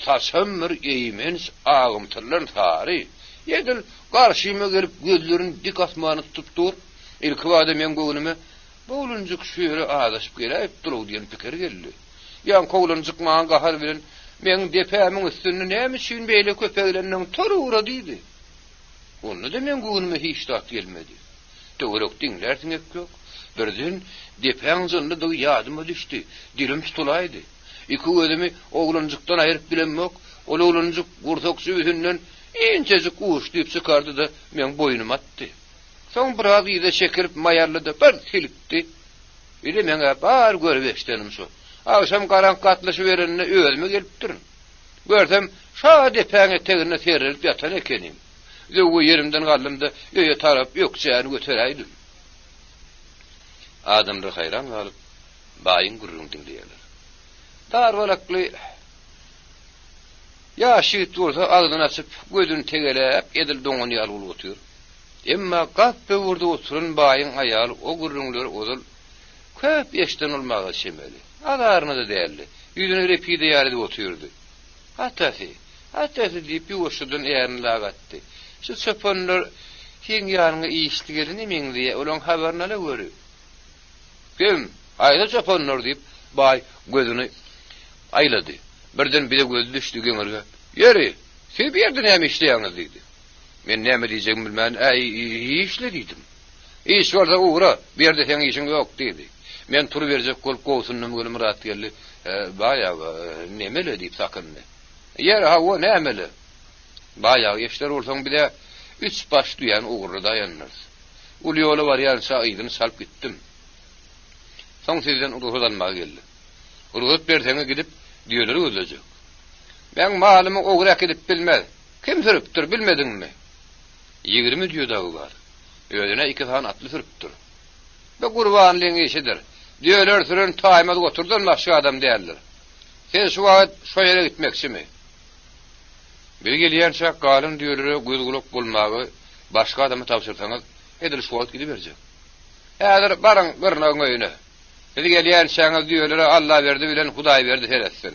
Speaker 1: Saçam bir eýmenç agymtyldan sary. Edil garşyma gelip gözlerini dik asmana tutup dur. Ilkibada meň göwnüme, Bu oglanjyk şu ýere azaşyp geläýipdir-ow diýen pikir geldi. Ýaňky oglanjyk maňa gahar bilen, Meň depämiň üstünde näme üçin beýle köpeglendiň, tur ugra diýdi. Onda-da meň göwnüme hiç zat gelmedi. Töwerek diňlär siňek ýok. Birden depäň jynlydygy ýadyma düşdi. Dilim tutulaýdy. Iki gözümi oglanjykdan aýryp bilemok. Ol oglanjyk gursak jübüsinden inçejik uç düýp çykardy-da, meň boýnuma atdy. Soň biraz yza çekilip maýaldy-da, bir silkdi. Ine meň-ä bar görüp eşidenim şu. Agşam garaňky gatlyşyberende özüme gelipdirin. Görsem, şa depäň eteginde serrelip ýatan ekenim. Zöwwe ýerimden galdym-da, öýe tarap ökjäni göteräýdim. Adamlar haýran galyp, baýyň gürrüňini diňleýärler. Dar balakly ýaş ýigit bolsa agzyny açyp, gözüni tegeläp, edil doňan ýaly bolup otyr. Emma gap böwürde oturan baýyň aýaly o gürrüňleri ozal köp eşiden bolmaga çemeli. Azaryna-da däldi. Ýüzüni repide ýaly edip otyrdy. Atasy, atasy diýip, ýuwaşjadan ärini lak atdy. Şu çopanlar seň ýanyňa işli gelene meňzeýär, olaň habaryny alaweri. Kim? Haýsy çopanlar? diýip, baý gözüni aýlady. Birden bize gözi düşdi, geňirgäp, Ýeri, siz bu ýerde näme işleýäňiz? diýdi. Men näme diýjegimi bilmän, Äý, hiç-le diýdim. Iş bolsa ugra, bu ýerde seň işiň ýok diýdi. Men turuberjek bolup gobsundym weli Myratgeldi, Baý aga, nemele diýip sakyndy. Ýeri, hawa, nämele? Baý aga, eşder bolsaň biz-ä üç baş düýäni ogurla daýandyrys. Uly ýola barýança yzyny çalyp gitdim. Soň sizden rugsat almaga geldim. Rugsat berseňiz gidip, düýeleri gözlejek. Meň malymy ogry äkidip bilmez. Kim sürüpdir, bilmediňmi? 20 düýe dagy bar. Özüne iki sany atly sürüpdir. Bu Gurbanlyň işidir. Düýeleri süren Taýmaz goturdan başga adam däldir. Sen şu wagt şo ýere gitmekçimi? Biz gelýänçäk galan düýelere göz-gulak bolmagy başga adama tabşyrsaňyz, edil şu wagt gidiberjek. Häzir baryň gyrnagyň öýüne. Siz gelýänçäňiz düýelere Allaberdi bilen Hudaýberdi seretsin.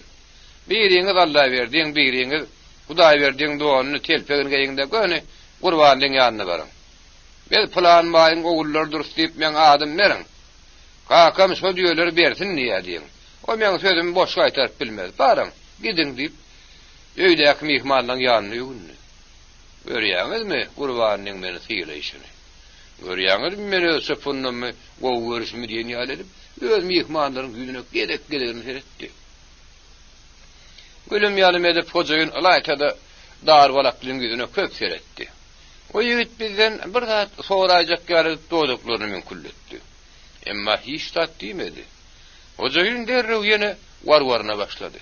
Speaker 1: Biriňiz Allaberdiň, biriňiz Hudaýberdiň donuny, telpegini geýiň-de, göni Gurbanlyň ýanyna baryň. Biz pylan baýyň ogullarydyrys diýip meň adym beriň. Kakam şo düýeleri bersin diýýär diýiň. O meň sözümi boş gaýtaryp bilmez. Baryň, gidiň diýip, öýdäki myhmanlaryň ýanyna öwündi. Görýäňizmi Gurbanlyň meni sylaýşyny? Görýäňizmi meni öz çopanlarymy gowy görüşimi diýen ýaly edip, öz myhmanlaryň ýüzüne gezek-gezegine seretdi. Gülüm ýalym edip hojaýyn ylaýta-da Darbalaklyň ýüzüne köp seretdi. O ýigit bizden bir zat soraýjak ýaly edip dodaklaryny müňküldetdi. Emma hiç zat diýmedi. Hojaýyn derrew ýene war-waryna başlady.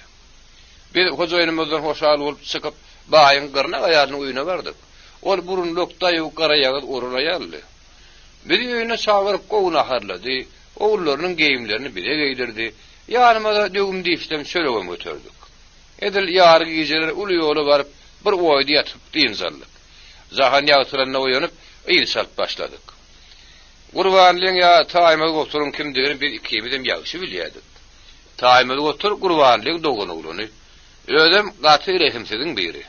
Speaker 1: Biz hojaýynymyzdan hoşal bolup çykyp, baýyň gyrnak aýalynyň öýüne bardyk. Ol burunlak, daýaw, garaýagyz oral aýaldy. Bizi öýüne çagyryp gowy naharlady. Ogullarynyň geýimlerini bize geýdirdi. Ýanymyza döwüm-dişlem çöregem göterdik. Edil ýary gijeler uly ýola baryp, bir oýda ýatyp dynç aldyk. Jahan ýagtylanda oýanyp, yz çalyp başladyk. Gurbanlyň ýa Taýmaz goturyň kimdigini biz ikimizem ýagşy bilýärdik. Taýmaz gotur Gurbanlyň doganoglany. Özem gaty rehimsiziň biri.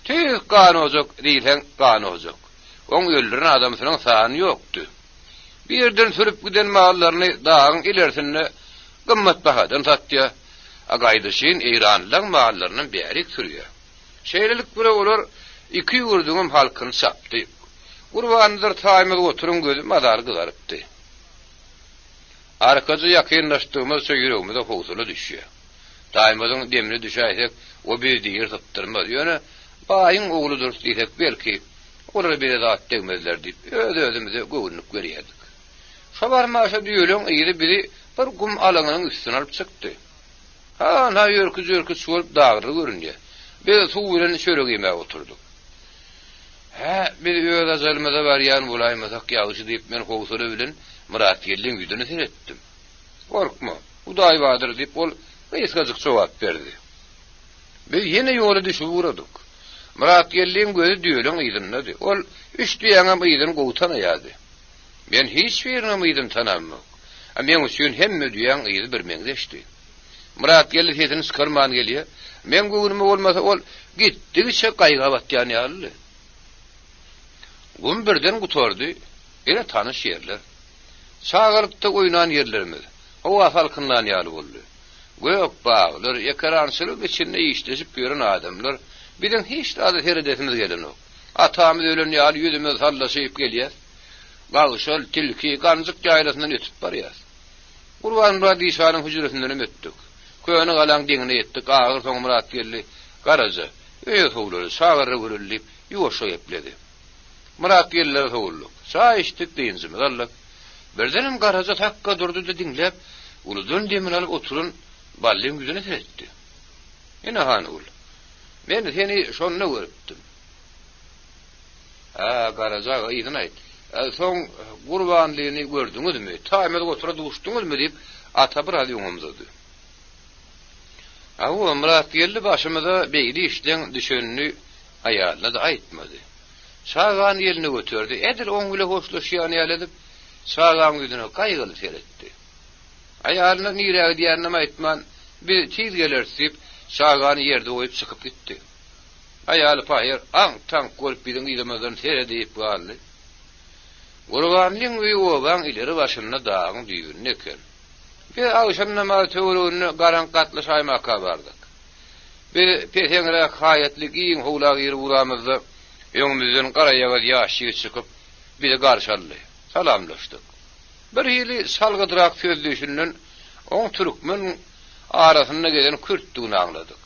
Speaker 1: Tüýs ganojak diýseň ganojak. Oň öldüren adamsynyň sany ýokdy. Birden sürüp giden mallaryny dagyň ilersinde gymmat bahadan satýa. A gaýdyşyn eýranlylaň mallarynam bärik sürýä. Şeýlelik bile olar iki ýurduňam halkyny çapdy. Gurbandyr Taýmaz goturyň gözi mazaly gyzarypdy. Arkaja ýakynlaşdygymyzça ýüregimize howsala düşýär. Taýmazyň demine düşäýsek, o bizi diri sypdyrmaz. Ýöne baýyň ogludyrys diýsek, belki, olara bize zat degmezler diýip, öz-özümize göwünlik berýärdik. Şo barmaşa düýeleň yzy bizi bir gum alaňynyň üstüne alyp çykdy. Ha-ha örküç-örküç bolup daglar görünýär. Biz suw bilen çörek iýmäge oturdyk. Hä, biz öz ajalymyza barýan bolaýmasak ýagşy diýip, men howsala bilen Myratgeldiň ýüzüne seretdim. Gorkma, Hudaý bardyr diýip, ol gysgajyk jogap berdi. Biz ýene ýola düşüp ugradyk. Myratgeldiň gözi düýeleň yzyndady. Ol üç düýäňem yzyny gowy tanaýardy. Men hiç biriniňem yzyny tanamok. A meň üçin hemme düýäň yzy birmeňzeşdi. Myratgeldi sesini çykarman gelýär. Meň göwnüme bolmasa ol gitdigiçe gaýga batýan ýalydy. Gum birden gutardy. Ine tanyş ýerler. Çagalykda oýnan ýerlerimiz. Howa salkynlan ýaly boldy. Gök baglar, ekerançylyk içinde işleşip ýören adamlar. Biziň hiç zada seredesimiz gelenok. Atamyz ölen ýaly ýüzümiz sallaşyp gelýäs. Gagşal, Tilki, Ganjyk ýaýlasyndan ötüp barýas. Gurbanmyrat işanyň hüjresindenem ötdük. Köne galaň deňine ýetdik, ahyrsoňy Myratgeldi, Garaja, öýe sowulaly, çagarra göreli diýip, ýuwaşja gepledi. Myratgeldilere sowuldyk. Çaý içdik, dynjymyzy aldyk. Birdenem Garaja sakga durdy-da diňläp, uludan demini alyp oturan Ballyň ýüzüne seretdi. Ine, Hanygül, men seni şonda görüpdim. Hä, Garaja aga, yzyny aýt. Soň Gurbanlyny gördüňizmi? Taýmaz gotura duşduňyzmy? diýip, Ata biraz öňe omzady. Hawa, Myratgeldi başymyza beýle işleň düşenini aýalyna-da aýtmady. Çagany eline göterdi, edil oň bile hoşlaşýan ýaly edip, çagaň ýüzüne gaýgyly seretdi. Aýalyna nirä gidýäninem aýtman, Biz tiz geleris diýip, çagany ýerde goýup çykyp gitdi. Aýaly pahyr aňk-taňk bolup biziň yzymyzdan seredip galdy. Gurbanlyň öýi obaň ileri başynda dagyň düýbünde eken. Biz agşam namazy töwereginde garaňky gatlyşaýmaka bardyk. Biz peseňräk haýatly giň howla girip uramyzda öňümizden garaýagyz ýaş ýigit çykyp, bizi garşy aldy. Salamlaşdyk. Birhili salgydrak sözleýşinden oň türkmen arasynda gezen kürtdügini aňladyk.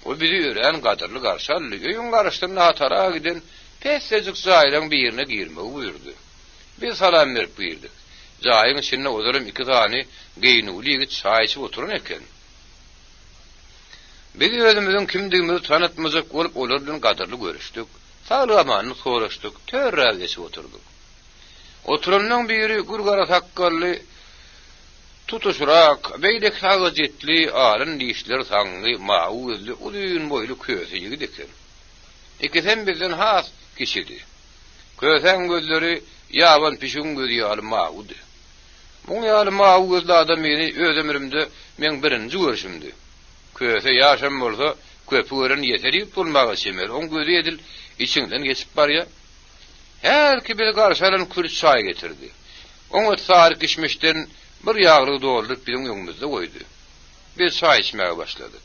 Speaker 1: Ol bizi örän gadyrly garşy aldy, öýüň garşysynda hatara giden pessejik jaýlaryň birine girmegi buýurdy. Biz salam berip girdik. Jaýyň içinde ozalam iki sany geýnüwli ýigit çaý içip oturan eken. Biz özümiziň kimdigimizi tanytmajak bolup olar bilen gadyrly görüşdik, saglyk-amanlyk soraşdyk, törräge geçip oturdyk. Oturanlaryň biri gür gara sakgally, Tutuşrak, beýleki agajetli, alyn dişleri saňňy, mawy gözli, uzyn boýly köse ýigit eken. Ikisem bizden has kiçidi. Kösäň gözleri ýaban pişigiň gözi ýaly mawudy. Muň ýaly mawy gözli adamyny öz ömrümde meň birinji görşümdi. Köse ýaşam bolsa, köpi gören ýeser ýigit bolmaga çemeli, oň gözi edil içiňden geçip barýar. Hälki bizi garşy alan kürt çaý getirdi. Oňat sary kişmişden bir ýaglygy dolduryp biziň öňümizde goýdy. Biz çaý içmäge başladyk.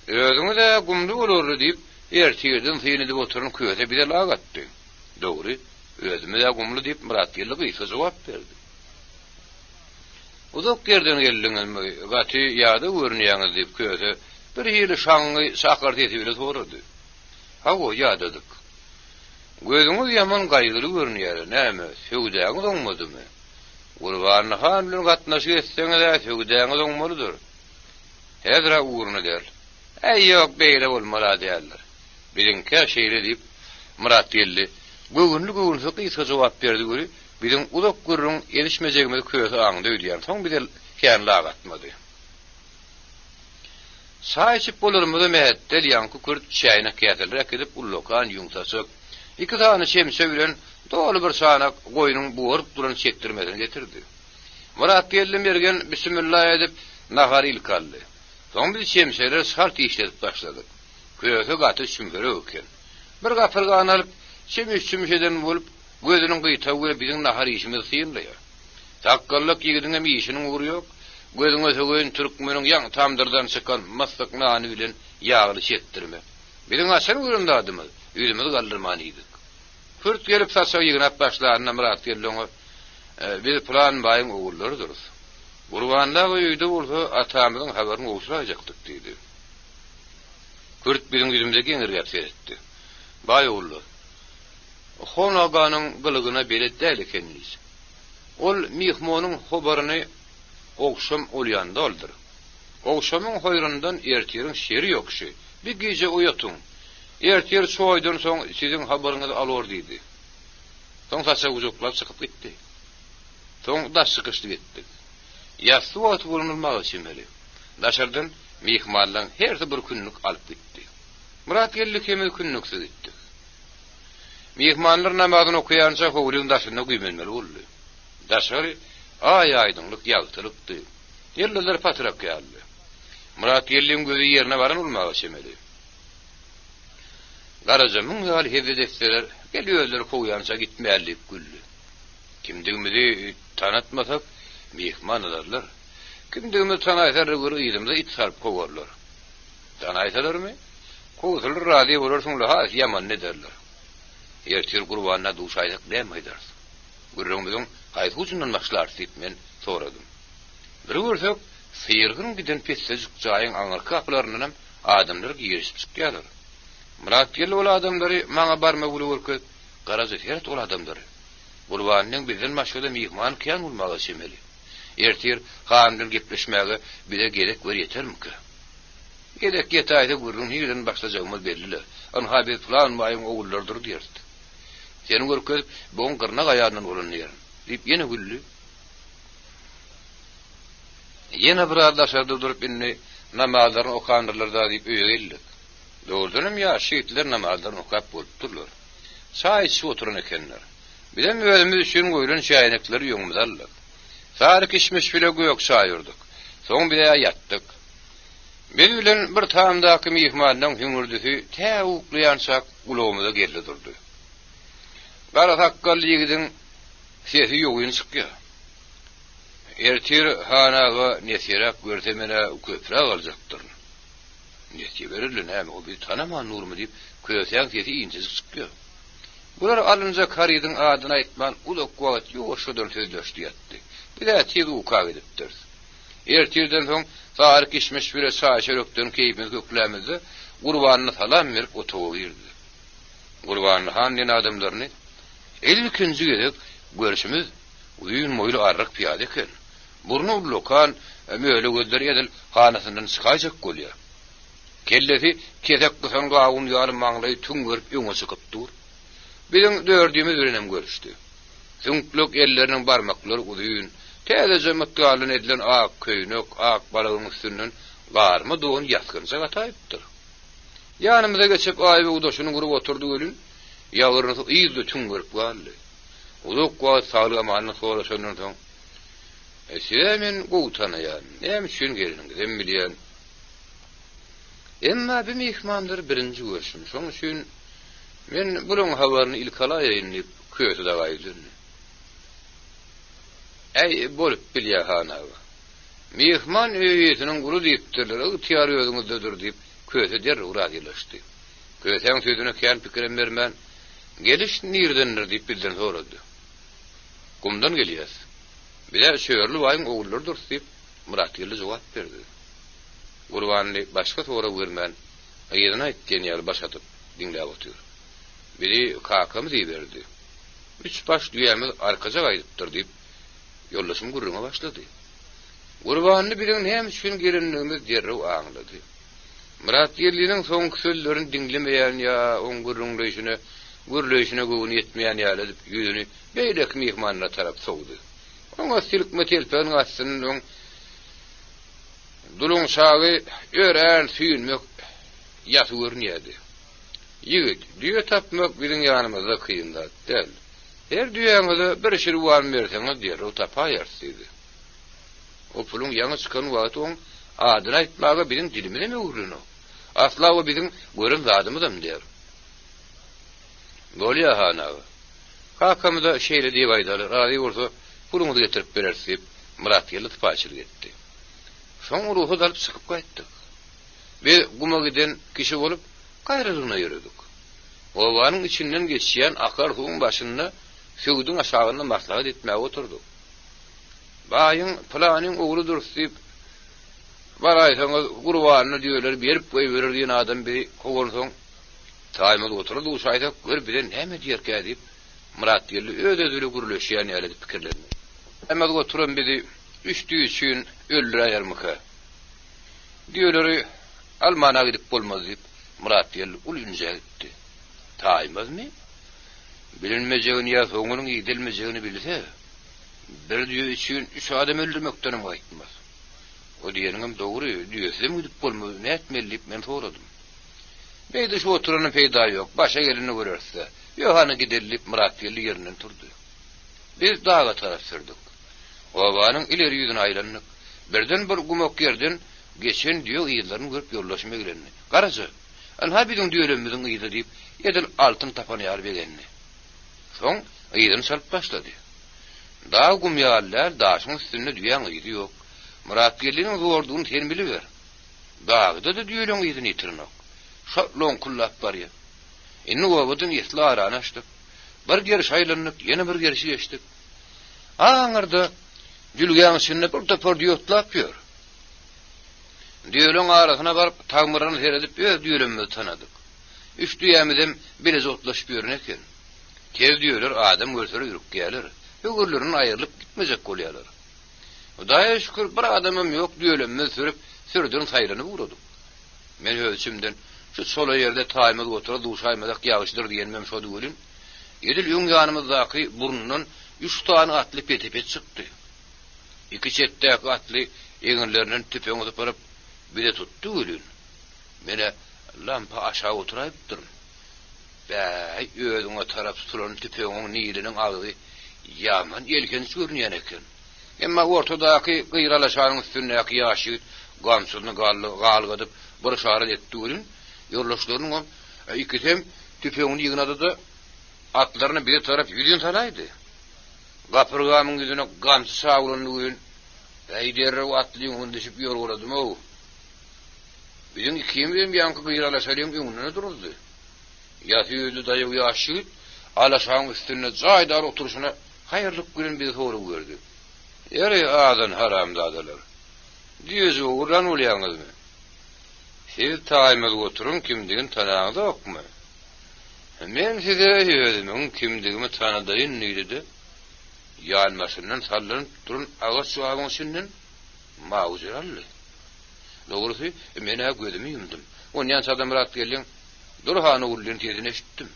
Speaker 1: Özüňiz-ä gumly bolarly diýip, ertirden syn edip oturan Köse bize lak atdy. Dogry, özümiz-ä gumly diýip, Myratgeldi gysga jogap berdi. Uzak ýerden geldiňizmi, gaty ýadaw görünýäňiz diýip, Köse birhili şaňňy çakar sesi bile sorady. Hawa, ýadadyk. Gözüňiz ýaman gaýgyly görünýär-ä, näme, söwdäňiz oňmadymy? Gurbanly han bilen gatnaşyk etseňiz-ä söwdäňiz oňmalydyr. Häzir-ä ugruna däl. Äý, ýok, beýle bolmaly-a däldir. Biziňkä şeýle diýip, Myratgeldi göwünli-göwünsiz gysga jogap berdi weli, Biziň uzak gürrüň edişmejegimizi Köse aňdy öýdýän, soň bize kän lak atmady. Çaý içip bolarymyza mähetdel ýaňky kürt çäýnek-käseleri äkidip ullakan ýüň saçak, iki sany çemçe bilen doly bir çanak goýnuň bugaryp duran çekdirmesini getirdi. Myratgeldi mergen bissimilla edip nahary ilki aldy. Soň biz çemçeleri çalt işledip başladyk. Köse gaty çümherek eken. Bir gapyrgany alyp, çümüş-çümüş eden bolup, gözüniň gyýtagy we biziň nahar iýşimizi synlaýar. Sakgallak ýigidiňem işiniň ugry ýok. Gözüňe sögeýin türkmeniň ýaňy tamdyrdan çykan myssyk nany bilen ýagly çekdirme. Biziň haçan gören zadymyz, ýüzümizi galdyrman iýdik. Kürt gelip saçagy ýygnap başlanda Myratgeldi oňa, Biz pylan baýyň ogullarydyrys. Gurbanly aga öýde bolsa, atamyzyň habaryny gowşuraýjakdyk diýdi. Kürt biziň ýüzümize geňirgäp seretdi. Baý ogullar, Hon aganyň gylygyna belet däl ekeniňiz. Ol myhmanyň habaryny ogşam olýan daldir. Ogşamyň hoýrundan ertiriň şeri ýokşy. Bir gije oýatyň. Ertir çoýdan soň siziň habaryňyzy alor diýdi. Soň saçagy gujaklap çykyp gitdi. Soň daş çykyşlyk etdik. Ýassy wagty ulanylmaga çemeli. Daşardan myhmanlaň hersi bir kündük alyp gitdi. Myratgeldi ikimiz kündüksiz gitdik. Myhmanlar namazyny okaýança howlyň daşynda güýmenmeli boldy. Daşary aý-aýdyňlyk, ýagtylykdy. Ýyldyzlar patrak ýalydy. Myratgeldiň gözi ýerine baran bolmaga çemeli. Garaja müň ýaly hezzet etseler, gel özleri kowýança gitmäli diýip güldi. Kimdigimizi tanatmasak, myhman alarlar. Kimdigimizi tanaýsalar gör yzymyza it salyp kowarlar. Tanaýsalarmy? Kowsalar razy bolarsyň-la, has ýamanyny ederler. Ertir Gurbana duşaýsak näme aýdarys? Gürrüňimiziň haýsy ujundan başlarys diýip men soradym. Bir görsek, syrgyn giden pessejik jaýyň aňyrky gapylaryndanam adamlar girişip çykýarlar. Myratgeldi ol adamlary maňa barmagy bilen görkezip, Garaja seret ol adamlary. Gurbanyň bizden başga-da myhman kän bolmaga çemeli. Ertir han bilen gepleşmäge bize gezek bir ýetermikä? Gezek ýetäýse gürrüň nireden başlajagymyz belli-le. Ynha biz pylan baýyň ogullarydyr diýeris. Seni görkezip, bu oň gyrnak aýalyndan bolan diýerin. Diýip ýene güldi. Ýene biraz daşarda durup indi namazlaryny okandyrlar-da diýip öýe geldik. Dogrudanam ýaş ýigitler namazlaryny okap bolupdyrlar. Çaý içip oturan ekenler. Bizem özümiz üçin goýlan çäýnekleri öňümize aldyk. Sary kişmiş bile gök çaý urduk. Soň biz-ä ýatdyk. Biz bilen bir tamdaky myhmanlaň hüňürdisi tä uklaýançak gulagymyza geldi durdy. Gara sakgally ýigidiň sesi ýogyn çykýar. Ertir han aga nesiräk görse men-ä köpräk aljakdyryn. Nesýe bererler näme, o bizi tanaman durmy diýip, Kösäň sesi inçejik çykýar. Bular alynjak harydyň adyny aýtman uzak wagt ýuwaşjadan sözleşdi ýatdy. Biz-ä tiz uka gidipdiris. Ertirden soň sary kişmiş bile çaý-çörekden keýpimizi köklämizde, Gurbanly salam berip otaga girdi. Gurbanly han diýen adamlaryny ilkinji gezek görşümiz uzyn boýly arryk pyýada eken. Burny ullakan, möle gözleri edil hanasyndan çykaýjak bolýar. Kellesi kesek gysan gawun ýaly maňlaýy tüňňerip öňe çykyp dur. Biziň dördümiz bilenem görüşdi. Süňklek elleriniň barmaklary uzyn, täzeje mytgaldan edilen ak köýnek, ak balagyň üstünden garma don ýasgynjak ataýypdyr. Ýanymyza geçip aýbogdaşyny gurup oturdy welin, ýagyrnysy yzda tüňňerip galdy. Uzak wagt saglyk-amanlyk soraşandan soň, Siz-ä meni gowy tanaýan, näme üçin geleniňizem bilýän. Emma bu myhmanlary birinji görşüm, şoň üçin men bulaň habaryny ilki alaýaýyn diýip, Köse daga ýüzlendi. Äý, bolup bilýä, han aga. Myhman öý eýesiniň guly diýipdirler, ygtyýar özüňizdedir diýip, Köse derrew razylaşdy. Kösäň sözüne kän pikirem bermän, Geliş nirdendir diýip bizden sorady. Gumdan gelýäs. Biz-ä Çörli baýyň ogullarydyrys diýip, Myratgeldi jogap berdi. Gurbanly başga sorag bermän, yzyny aýt diýen ýaly baş atyp, diňläp otyr. Bizi kakamyz iberdi. Üç baş düýämiz arkaja gaýdypdyr diýip, ýoldaşym gürrüňe başlady. Gurbanly biziň näme üçin gelendigimizi derrew aňlady. Myratgeldiniň soňky sözlerini diňlemeýän ýa oň gürrüňleýşine. Gürleýşine göwni ýetmeýän ýaly edip, ýüzüni beýleki myhmanlara tarap sowdy. Oňa silkme telpeginiň astyndan duluň çagy örän süýnmek ýasy görünýärdi. Ýigit, düýe tapmak biziň ýanymyzda kyn zat däl. Her düýäňize bir şirwan berseňiz derrew tapaýarys diýdi. O puluň ýaňy çykan wagty oň adyny aýtmaga biziň dilimizem öwrülenok. Asla o biziň gören zadymyzam däl. Bolýa, han aga. Kakamyza şeýle diýip aýdaly, razy bolsa, puluňyzy getirip bereris diýip, Myratgeldi sypaýyçylyk etdi. Soň rugsat alyp çykyp gaýtdyk. Biz guma giden kişi bolup, gaýralygyna ýöredik. Obanyň içinden geçýän akar suwuň başynda söwüdiň aşagynda maslahat etmäge oturdyk. Baýyň pylanyň ogludyrys diýip, baraýsaňyz, gurbanyna düýeleri berip goýberer diýen adam bizi kowansoň, Taýmaz gotura duşaýsak, gör bize näme diýerkä diýip, Myratgeldi öz-özi bile gürleşýän ýaly edip pikirlendi. Taýmaz goturam bizi üç düýe üçin öldüräýermikä? Düýeleri almana gidip bolmaz diýip, Myratgeldi uly ünjä gitdi. Taýmazmy? Bilinmejegini ýa soňunyň idilmejegini bilse, bir düýe üçin üç adam öldürmekdenem gaýtmaz. O diýeniňem dogry, düýesizem gidip bolmaz, nätmeli diýip men soradym. Beýdişip oturandan peýda ýok, başa gelenini göreris-dä. Ýok, hany gideli diýip, Myratgeldi ýerinden turdy. Biz daga tarap sürdük. Obanyň ileri ýüzüne aýlandyk. Birden bir gumak ýerden geçen düýe yzlaryny görüp ýoldaşym eglendi. Garaja, ynha biziň düýelemimiziň yzy diýip, edil altyn tapan ýaly begendi. Soň yzyny çalyp başlady. Dag gum ýaly däl, daşyň üstünde düýäň yzy ýok. Myratgeldiniň zordugyny sen biliber. Dagda-da düýeleň yzyny ýitirenok. Şo loňkullap barýar. Indi obadan esli arany açdyk. Bir geriş aýlandyk, ýene bir gerişi geçdik. Aňyrda jülgäň içinde bir topar düýe otlap ýör. Düýeleň arasyna baryp, tagmyryna seredip öz düýelemimizi tanadyk. Üç düýämizem bileje otlaşyp ýören eken. Tez düýeler adam görseler ürkýärler, höwürlerinden aýrylyp gitmejek bolýarlar. Hudaýa şükür, bir adamam ýok, düýelemimizi sürüp, sürüden saýlanyp ugradyk. Men öz içimden, Şu çola ýerde taýmaz gotura duşaýmasak ýagşydyr diýenimem şody welin, edil öň ýanymyzdaky burnundan üç sany atly pete-pet çykdy. Iki çetdäki atly eginlerinden tüpeňi sypyryp, bize tutdy welin, men-ä lampa aşak oturaýypdyryn. Bäý, özüňe tarap tutulan tüpeňiň niliniň agzy ýaman elhenç görünýän eken. Emma ortadaky gyr alaşanyň üstündäki ýaş ýigit gamçysyny galgadyp bir yşarat etdi welin, ýoldaşlarynyňam ikisem tüpeňini ýygnady-da, atlaryny bize tarap ýüzin salaýdy. Gapyrgamyň ýüzüne gamçy çawlandy welin, Äý, derrew atlyň öňüne düşüp ýorgaladym-ow. Biziň ikimizem ýaňky gyr alaşalyň öňünde duruldy. Ýasy ýüzli daýaw ýaş ýigit alaşaň üstünde jaýdar oturyşyna haýyrlyk bilen bize sorag berdi. Ýeri, azan haramzadalar, düýejik ogurlan bolýaňyzmy? Siz Taýmaz goturyň kimdigini tanaňzokmy? Men size özümiň kimdigimi tanadaýyn diýdi-de, ýanbaşyndan sallanyp duran agaç jogabyň içinden mauzer aldy. Dogrusy, men-ä gözümi ýumdum. Onýança-da Myratgeldiň Dur han ogul diýen sesini eşitdim.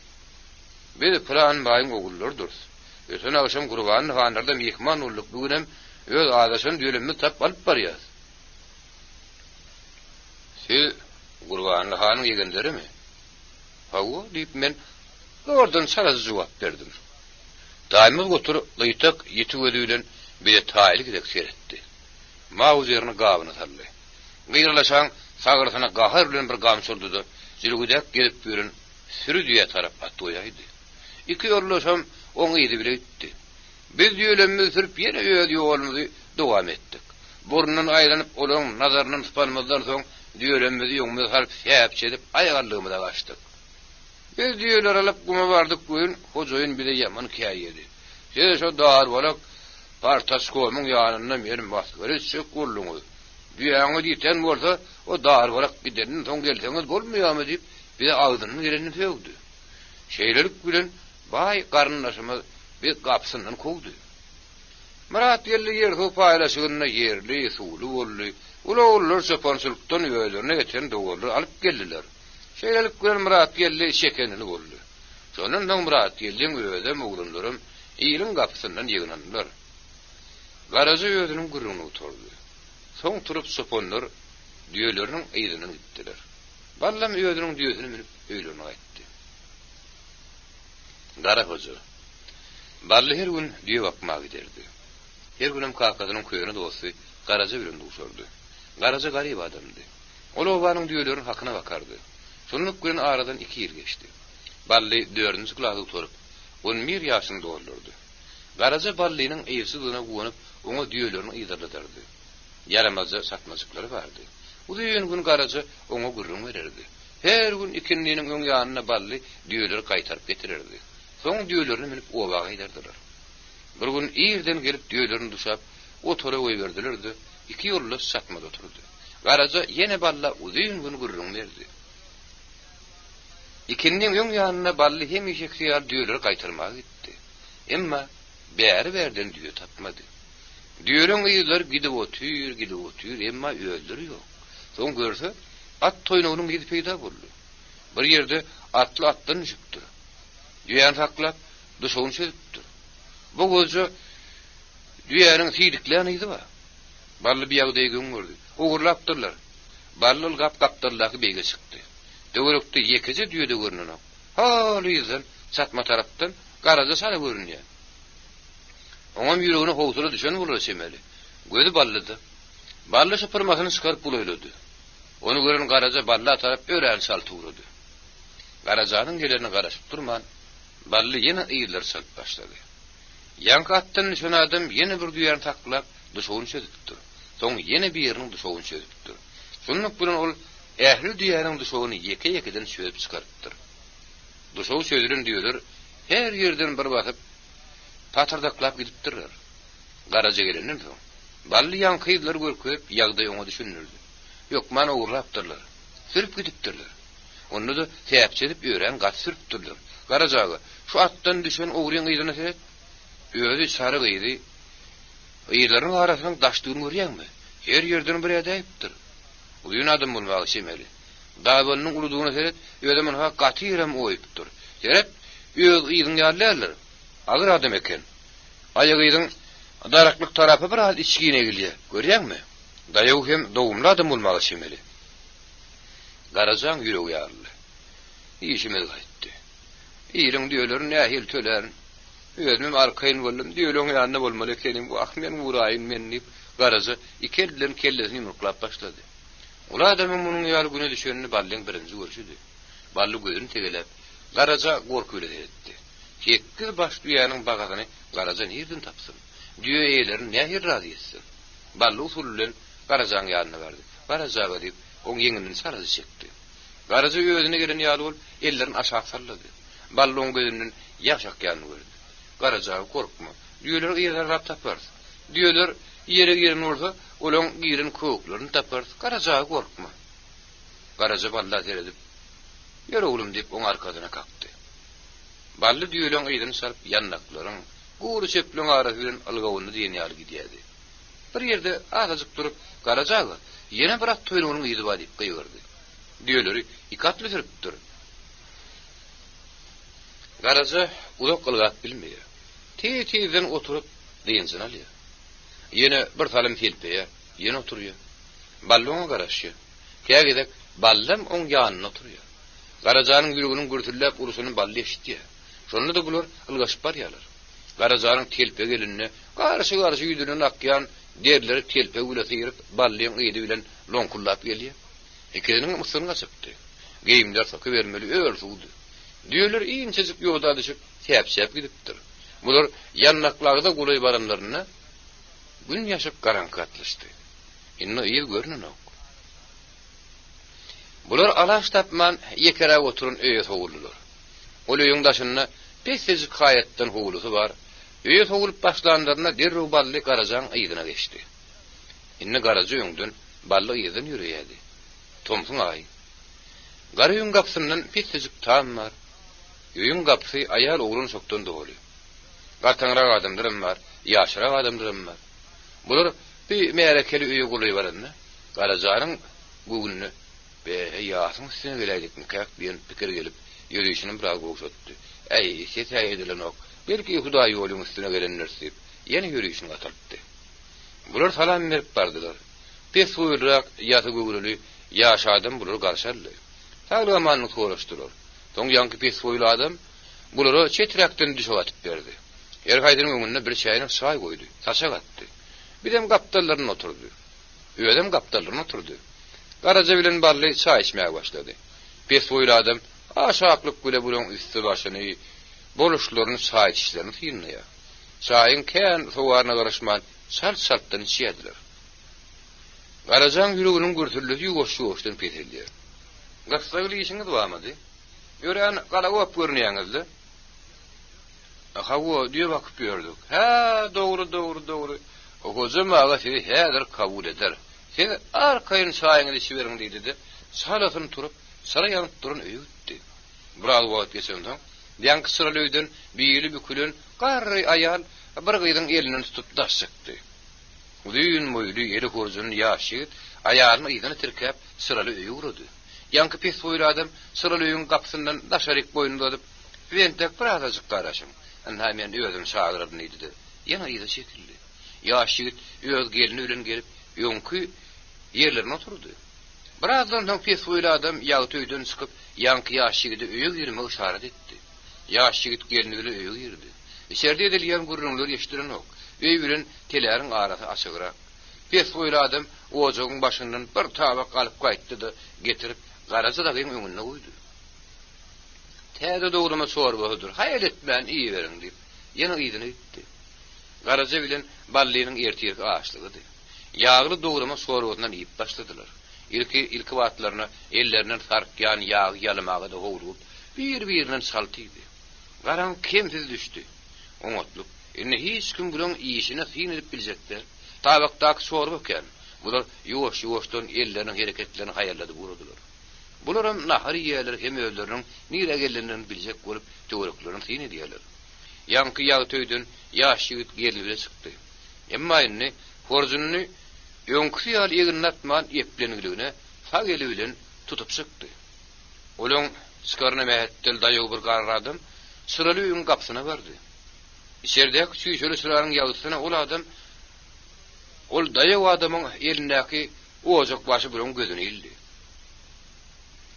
Speaker 1: Biz pylan baýyň ogullarydyrys. Öten agşam Gurbanly hanlarda myhman bolduk, bu günem öz azaşan düýelerimizi tapyp alyp barýas. Siz Gurbanly hanyň ýegenlerimi? Hawa, diýip, men zordan çalaja jogap berdim. Daýymyz gotur gyýtak ýiti gözi bilen bize taýly gezek seretdi. Mauzerini gabyna saldy. Gyralaşaň sagyrsyna gahar bilen bir gamçy urdy-da, jülgüdäk gezip ýören süri düýä tarap at goýaýdy. Iki ýoldaşam oň yzy bile gitdi. Biz düýelerimizi sürüp ýene öz ýolumyzy dowam etdik. Burnundan aýlanyp olaryň nazaryndan sypanymyzdan soň düýelerimizi öňümize salyp säpjedip aýgallygymyza gaçdyk. Biz düýeleri alyp guma bardyk welin hojaýyn bize ýaman käýedi. Siz şo darbalak Partaçkomyň ýanynda meni masgara etjek bolduňyz. Düýäňiz ýiten bolsa, o darbalak gidenden soň gelseňiz bolmaýarmy diýip, bize agzyndan gelenini sögdi. Şeýlelik bilen, baý garyndaşymyz bizi gapysyndan kowdy. Myratgeldi ýer-suw paýlaşygynda ýerli, suwly boldy. Uly ogullar çopançylykdan özlerine getiren dowarlary alyp geldiler. Şeýlelik bilen Myratgeldi çekenili boldy. Şondan soň Myratgeldiň özem, oglanlaram iliň gapysyndan ýygnandylar. Garaja özüniň gürrüňini gutardy. Soň turup çopanlar düýeleriniň yzyndan gitdiler. Ballam özüniň düýesine münüp öýlerine gaýtdy. Gara hoja. Bally her gün düýe bakmaga giderdi. Her günem kakasynyň köne dosty Garaja bilen duşardy. Garaja garyp adamdy. Ol obanyň düýeleriniň hakyna bakardy. Şunluk bilen aradan iki ýyl geçdi. Bally dördünji klasy gutaryp, on bir ýaşyny doldurdy. Garaja Ballynyň yzçydygyna guwanyp, oňa düýelerini yzarladardy. Ýaramazja çatmajyklary bardy. Uzyn gün Garaja oňa gürrüň bererdi. Her gün ikindiniň öň ýanynda Bally düýeleri gaýtaryp getirerdi. Soň düýelerini münüp oba gaýdardylar. Bir gün irden gelip düýelerini duşap, otara goýberdiler-de, iki ýoldaş çatmada oturdy. Garaja ýene Balla uzyn gün gürrüň berdi. Ikindiniň öň ýanynda Bally hemişekisi ýaly düýeleri gaýtarmaga gitdi. Emma bäri-bärden düýe tapmady. Düýeleň yzlary gidip otyr, gidip otyr, emma özleri ýok. Soň görse, at toýnagynyň yzy peýda boldy. Bir ýerde atly atdan düşüpdir. Düýäni saklap, duşagyny çözüpdir. Bu goja düýäniň siýdiklän yzy bar. Bally bu ýagdaýy geň gördi. Ogurlapdyrlar. Bally ylgap gapdaldaky beýige çykdy. Töwerekde ýekeje düýe-de görnenok. Hol yzdan, çatma tarapdan Garaja çala görünýär. Oňam ýüregine howsala düşen bolara çemeli. Gözi Ballyda. Bally şypyrmasyny çykaryp golaýlady. Ony gören Garaja Balla tarap örän çalt ugrady. Garajanyň gelerine garaşyp durman, Bally ýene yzlary çalyp başlady. Ýaňky atdan düşen adam ýene bir düýäni saklap, duşagyny çözüpdir. Soň ýene biriniň duşagyny çözüpdir. Şunluk bilen ol ähli düýäniň duşagyny ýeke-ýekeden çözüp çykarypdyr. Duşagy çözülen düýeler her ýerden bir basyp, patyrdaklap gidipdirler. Garaja gelenden soň, Bally ýaňky yzlary görkezip, ýagdaýy oňa düşündirdi. Hökman ogurlapdyrlar. Sürüp gidipdirler. Onda-da säpjedip örän gaty sürüpdirler. Garaja aga, şu atdan düşen ogryň yzyna seret. Özi sary gyzy. Yzlarynyň arasynyň daşdygyny görýäňmi? Her ýerden bir ädäýipdir. Uzyn adam bolmaga çemeli. Dabanynyň uludygyna seret, özem ynha gaty ýerem oýupdyr. Seret, öz yzyň ýaly däldir. Agyr adam eken. Aýak yzyň daraklyk tarapy biraz içgin egilýär. Görýäňmi? Daýaw hem dogumly adam bolmaga çemeli. Garajaň ýüregi ýaryldy. Işimiz gaýtdy. Iliň düýelerini nähili tölärin? Özümem arkaýyn boldum, düýeleň ýanynda bolmaly ekenim, wah, men guraýyn men diýip, Garaja iki eli bilen kellesini ýumruklap başlady. Uly adamyň munuň ýaly güne düşenini Ballyň birinji görşüdi. Bally gözüni tegeläp, Garaja gorky bilen seretdi. Sekiz baş düýäniň bagasyny Garaja nirden tapsyn? Düýe eýelerini nähili razy etsin? Bally usul bilen Garajaň ýanyna bardy. Garaja aga diýip, oň ýeňinden çalaja çekdi. Garaja özüne gelen ýaly bolup, ellerini aşak sallady. Bally oň gözünden ýaş akýanyny gördi. Garaja aga gorkma. Düýeleri yzarlap taparys. Düýeler ýere giren bolsa, olaň giren köwüklerini taparys. Garaja aga gorkma. Garaja Balla seredip, Ýör oglum diýip, oň arkasyna kakdy. Bally düýeleň yzyny çalyp, ýandaklaryň, gury çöplüň arasy bilen ylgawynda diýen ýaly gidýärdi. Bir ýerde azajyk durup, Garaja aga, ýene bir at toýnugynyň yzy bar diýip gygyrdy. Düýeleri iki atly sürüpdir. Garaja uzak ylgap bilmeýär. Tiz-tizden oturyp, dynjyny alýar. Ýene bir salym selpeýär, ýene oturýar. Bally oňa garaşýar. Kä gezek Ballam oň ýanynda oturýar. Garajanyň ýüreginiň gürsüldäp urşuny Bally eşidýär. Şonda-da bular ylgaşyp barýarlar. Garajanyň telpegi elinde, garşy-garşy ýüzünden akýan derleri telpegi bile syryp, Ballyň yzy bilen loňkuldap gelýär. Ikisiniňem ysgyny gaçypdy. Geýimler sokubermeli öl suwdy. Düýeler inçejik ýoda düşüp, säpjäp gidipdir. Bular ýandaklagza golaý baranlarynda, Gün ýaşyp garaňky gatlyşdy. Indi yz görnenok. Bular alaç tapman, ýekeräk oturan öýe sowuldylar. Ol öýüň daşynda pessejik haýatdan howlusy bar. Öýe sowulyp başlanlarynda derrew Bally Garajaň yzyna geçdi. Indi Garaja öňden, Bally yzdan ýöreýärdi. Tomsuň aýy. Gara öýüň gapysyndan pessejik tam bar. Öýüň gapysy aýal-oglan-uşakdan doly. Gartaňrak adamlaram bar, ýaşrak adamlaram bar. Bular bi märekeli öýe golaý baranda, Garajanyň göwnüne Be-he, ýasyň üstüne geläýdikmikäk diýen pikir gelip, ýörişini biraz gowşatdy. Äý, ses-ä edilenok. Belki, Hudaýýolyň üstüne gelendiris diýip, ýene ýörişini gataltdy. Bular salam berip bardylar. Pes boýlurak, ýasy göwreli ýaş adam bulary garşy aldy. Saglyk-amanlyk soraşdylar. Soň ýaňky pes boýly adam bulara çeträkden düşek atyp berdi. Her haýsynyň öňünde bir çäýnek çaý goýdy, saçak atdy. Bizem gapdallarynda oturdy. Özem gapdallarynda oturdy. Garaja bilen Bally çaý içmäge başlady. Pes boýly adam aşaklyk bile bulaň üsti-başyny, boluşlaryny, çaý içişlerini synlaýar. Çaýyň kän sowaryna garaşman, çalt-çaltdan içýärdiler. Garajaň ýüreginiň gürsüldisi ýuwaş-ýuwaşdan peselýär. Gyssagly işiňiz barmydy? Örän galagop görünýäňiz-le. Hawa, düýe bakyp ýördük. Hä, dogry, dogry, dogry. Hojam aga sizi häzir kabul eder. Siz arkaýyn çaýyňyzy içiberiň diýdi-de, çalasyn turup, çyra ýanyp duran öýe gitdi. Biraz wagt geçensoň, ýaňky çyraly öýden bili bükülen garry aýal bir gyzyň elinden tutup daş çykdy. Uzyn boýly, eli horjunly ýaş ýigit aýalyny yzyna tirkäp, çyraly öýe ugrady. Ýaňky pes boýly adam çyraly öýüň gapysyndan daşaryk boýnuny uzadyp, Siz entek birazajyk garaşyň, ynha men özüm çagyraryn diýdi-de, ýene yza çekildi. Ýaş ýigit öz gelni bilen gelip, öňki ýerlerine oturdy. Birazdan soň pes boýly adam ýagty öýden çykyp, ýaňky ýaş ýigide öýe girmegi yşarat etdi. Ýaş ýigit gelni bilen öýe girdi. Içerde edilýän gürrüňler eşidilenok. Öý bilen teläriň arasy açygrak. Pes boýly adam ojagyň başyndan bir tabak alyp gaýtdy-da, getirip, Garaja dagyň öňünde goýdy. Täze dograma çorbasydyr, haýal etmän iýiberiň diýip, ýene yzyna gitdi. Garaja bilen Ballynyň ertirki açlygydy. Ýagly dograma çorbasyndan iýip başladylar. Ilki ilki batlaryna ellerinden sarkýan ýagy ýalamaga-da howlugyp, bir-birinden çalt iýdi. Garaňky kemsiz düşdi. Oňatlyk. Indi hiç kim bulaň işine syn edip biljek däl. Tabakdaky çorba kän. Bular ýuwaş-ýuwaşdan elleriniň hereketlerini haýalladyp ugradylar. Bularam nahar iýýärler hem özleriniň nirä gelenlerini biljek bolup töwereklerine syn edýärler. Ýaňky ýagty öýden ýaş ýigit gelni bile çykdy. Emma indi horjunyny öňküsi ýaly egnine atman eplengiligine sag eli bilen tutup çykdy. Olaň çykaryna mähetdel daýaw bir garry adam çyraly öýüň gapysyna bardy. Içerdäki çüýşeli çyranyň ýagtysyna ol adam ol daýaw adamyň elindäki ojak başy bulaň gözüne ildi.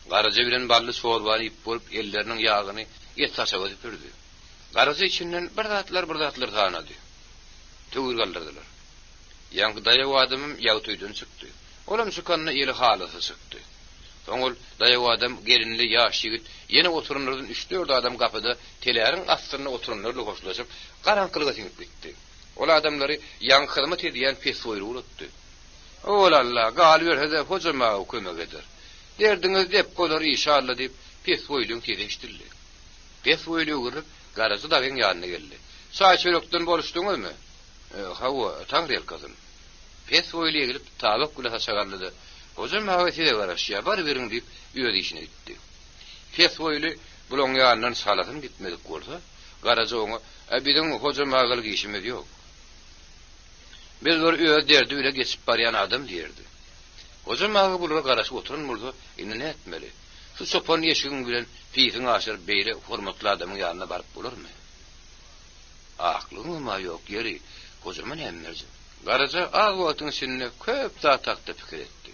Speaker 1: Garaja bilen Bally çorbany iýip bolup elleriniň ýagyny et saçaga süpürdi. Garaja içinden bir zatlar bir zatlar sanady. Töwir galdyrdylar. Ýaňky daýaw adamam ýagty öýden çykdy. Olam çykanda eli halasy çykdy. Soň ol daýaw adam, gelinli ýaş ýigit, ýene oturanlardan üç-dört adam gapyda teläriň astynda oturanlar bilen hoşlaşyp, garaňkylyga siňip gitdi. Ol adamlary ýaňky hyzmat edýän pes boýly ugratdy. Owal-alla, galyberse-de Hojam aga kömek eder. Derdiňiz dep bolar işalla diýip, pes boýlyň sesi eşidildi. Pes boýly öwrülip, Garaja dagyň ýanyna geldi. Çaý-çörekden boluşdyňyzmy? Hawa, taňryýalkasyn. Pes boýly eglip, tabak bile saçak aldy-da, Hojam aga size garaşýar, baryberiň diýip, öz işine gitdi. Pes boýly bulaň ýanyndan çalasyn gitmedik bolsa, Garaja oňa, Biziň Hojam agalyk işimiz ýok. Biz bir öz derdi bile geçip barýan adam diýerdi. Hojam aga bulara garaşyp oturan bolsa, indi nätmeli? Şu çopan eşigiň bilen pisiňi aşyryp beýle hormatly adamyň ýanyna baryp bolarmy? Aklygyňam-a ýok, ýeri, hojama näme berjek? Garaja az wagtyň içinde köp zat hakda pikir etdi.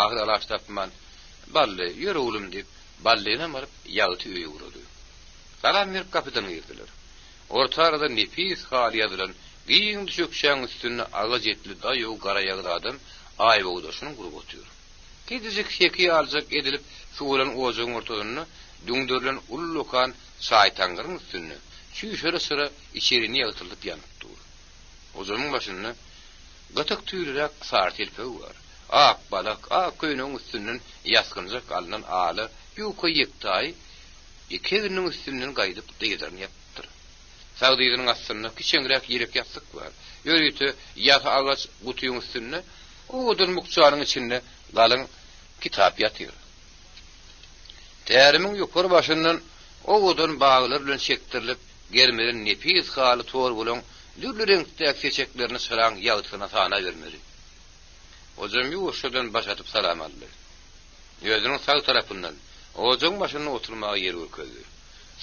Speaker 1: Ahyr alaç tapman, Bally, ýör oglum diýip, Ballynam alyp, ýagty öýe ugrady. Salam berip gapydan girdiler. Orta arada nepis haly ýazylan giň düşekçäň üstünde agaç etli daýaw garaýagyz adam aýbogdaşyny gurup otyr. Kiçijik seki ýalyjak edilip suwalan ojagyň ortasynda düňderilen ullakan çaýtaňňyryň üstünde çüýşeli çyra içerini ýagtyldyp ýanyp dur. Ojagyň başynda gytyk tüýlüräk sary telpegi bar. Ak balak, ak köýnegiň üstünden ýasgynjak alnan ala ýuka ýektaýy iki egniniň üstünden gaýdyp dyzlaryny ýapypdyr. Sag dyzynyň astynda kiçeňräk ýelek ýassyk bar. Ýörite ýasy agaç gutyň üstünde owadan bukjanyň içinde galyň kitap ýatyr. Tärimiň ýokary başyndan owadan baglar bilen çekdirilip germelen nepis haly torbalaň dürli reňkdäki seçeklerini çyraň ýagtysyna sanabermeli. Hojam ýuwaşjadan baş atyp salam aldy. Özüniň sag tarapyndan ojagyň başynda oturmaga ýer görkezdi.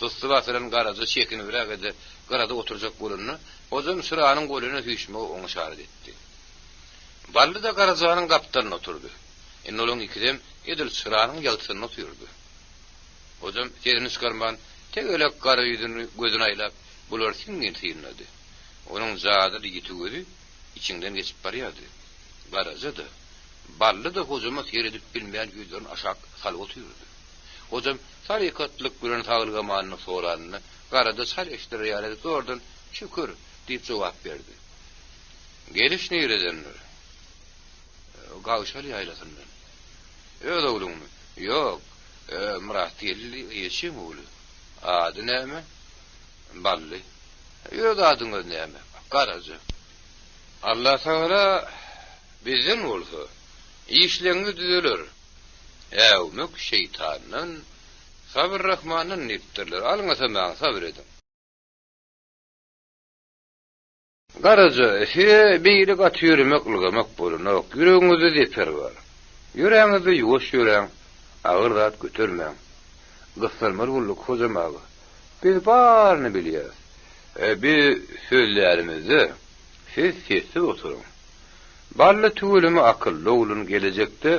Speaker 1: Sussy basylan Garaja çekinibräge-de gyrada oturjak bolanda, Hojam çyranyň golaýyna süýşmegi oňa yşarat etdi. Bally-da Garajanyň gapdalynda oturdy. Indi olaň ikisem edil çyranyň ýagtysynda otyrdy. Hojam sesini çykarman, tegelek gara ýüzüni gözüne aýlap, bulary siňňin synlady. Onuň jadyly ýiti gözi içiňden geçip barýardy. Garaja-da, Bally-da Hojama seredip bilmän ýüzlerini aşak salyp otyrdy. Hojam salykatlyk bilen saglyk-amanlyk soranynda, Garaja çal eşdirer ýaly edip zordan, Şükür! diýip jogap berdi. Geliş niredendir? Gawşal ýaýlasyndan. Öz ogluňmy? Ýok, Myratgeldi ýeçiň ogly. Ady näme? Bally. Öz adyňyz näme? Garaja. Allatagala bizden bolsa, işleňňiz düzeler. Äwmek şeýtandan, sabyr Rahmandan diýipdirler. Alňasamaň, sabyr ediň. Garaja, size beýle gaty ýöremek, ylgamak bolanok. Ýüregiňizde zeper bar. Ýöräňizde ýuwaş ýöräň, agyr zat götermäň. Gyssanmaly bolduk, Hojam aga. Biz baryny bilýäs. Biz sözlärimizde, siz sessiz oturyň. Bally tüweleme akylly oglan gelejekde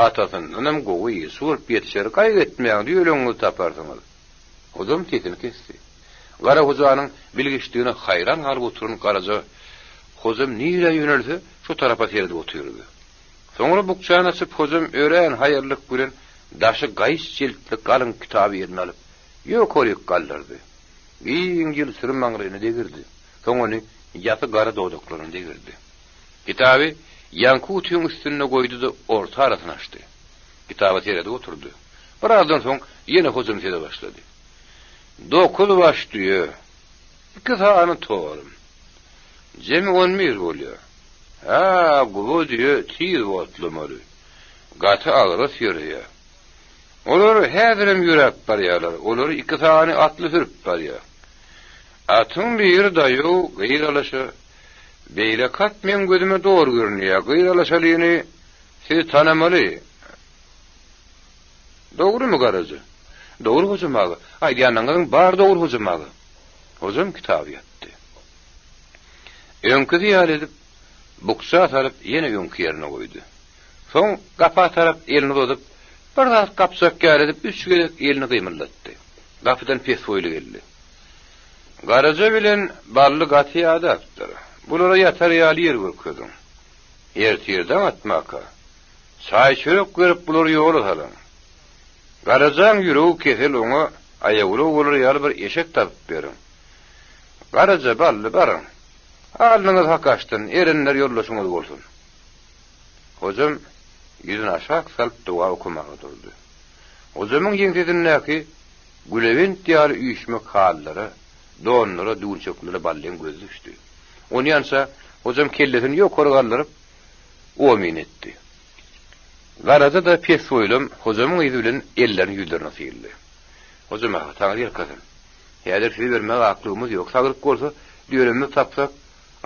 Speaker 1: atasyndanam gowy işçi bolup ýetişer, gaýgy etmäň, düýeleňizi taparsyňyz. Hojam sesini kesdi. Gara hojanyň bilgiçligine haýran galyp oturan Garaja hojam nirä ýönelse, şo tarapa seredip otyrdy. Soňra bukjany açyp hojam örän haýallyk bilen daşy gaýyş jiltli galyň kitaby eline alyp, ýokaryk galdyrdy. Giň ýylçyry maňlaýyna degirdi. Soň ony ýasy gara dodaklaryna degirdi. Kitaby ýaňky gutyň üstünde goýdy-da orta arasyny açdy. Kitaba seredip oturdy. Birazdan soň ýene hojam söze başlady. Dokuz baş düýe, iki sany torum. Jemi on bir bolýar. Hä, guba düýe tiz otlamaly. Gaty agras ýöreýär. Olar häzirem ýöräp barýarlar. Olary iki sany atly sürüp barýar. Atyň biri daýaw, gyz alaşa. Beýleki at meň gözüme dogry görünýär. Gyz alaşalyny siz tanamaly. Dogrumy, Garaja? Dogry, Hojam aga. Aýdýanyňyzyň bary dogry, Hojam aga. Hojam kitaby ýapdy. Öňküsi ýaly edip, bukja salyp, ýene öňki ýerine goýdy. Soň gapa tarap elini uzadyp, bir zat gapjak ýaly edip, üç gezek elini gymyldatdy. Gapydan pes boýly geldi. Garaja bilen Bally gaty ýadapdyr. Bulara ýatar ýaly ýer görkeziň. Ertir daň atmaka, Çaý-çörek berip bulary ýola salyň. Garajaň ýüregi kesel oňa aýagulag bolar ýaly bir eşek tapyp beriň. Garaja, Bally, baryň. Alnyňyz hak açsyn, erenler ýoldaşyňyz bolsun. Hojam ýüzüni aşak salyp doga okamaga durdy. Hojamyň ýeňsesindäki gülebent ýaly üýşmek halylara, donlara, düwünçeklere Ballyň gözi düşdi. Onýança hojam kellesini ýokary galdyryp, Omyn etdi. Garaja-da pes boýlam Hojamyň yzy bilen ellerini ýüzlerine syldy. Hojam aga, saňa ýalkasyn. Häzir sizi bermäge aklygymyz ýok. Saglyk bolsa, düýelemimizi tapsak,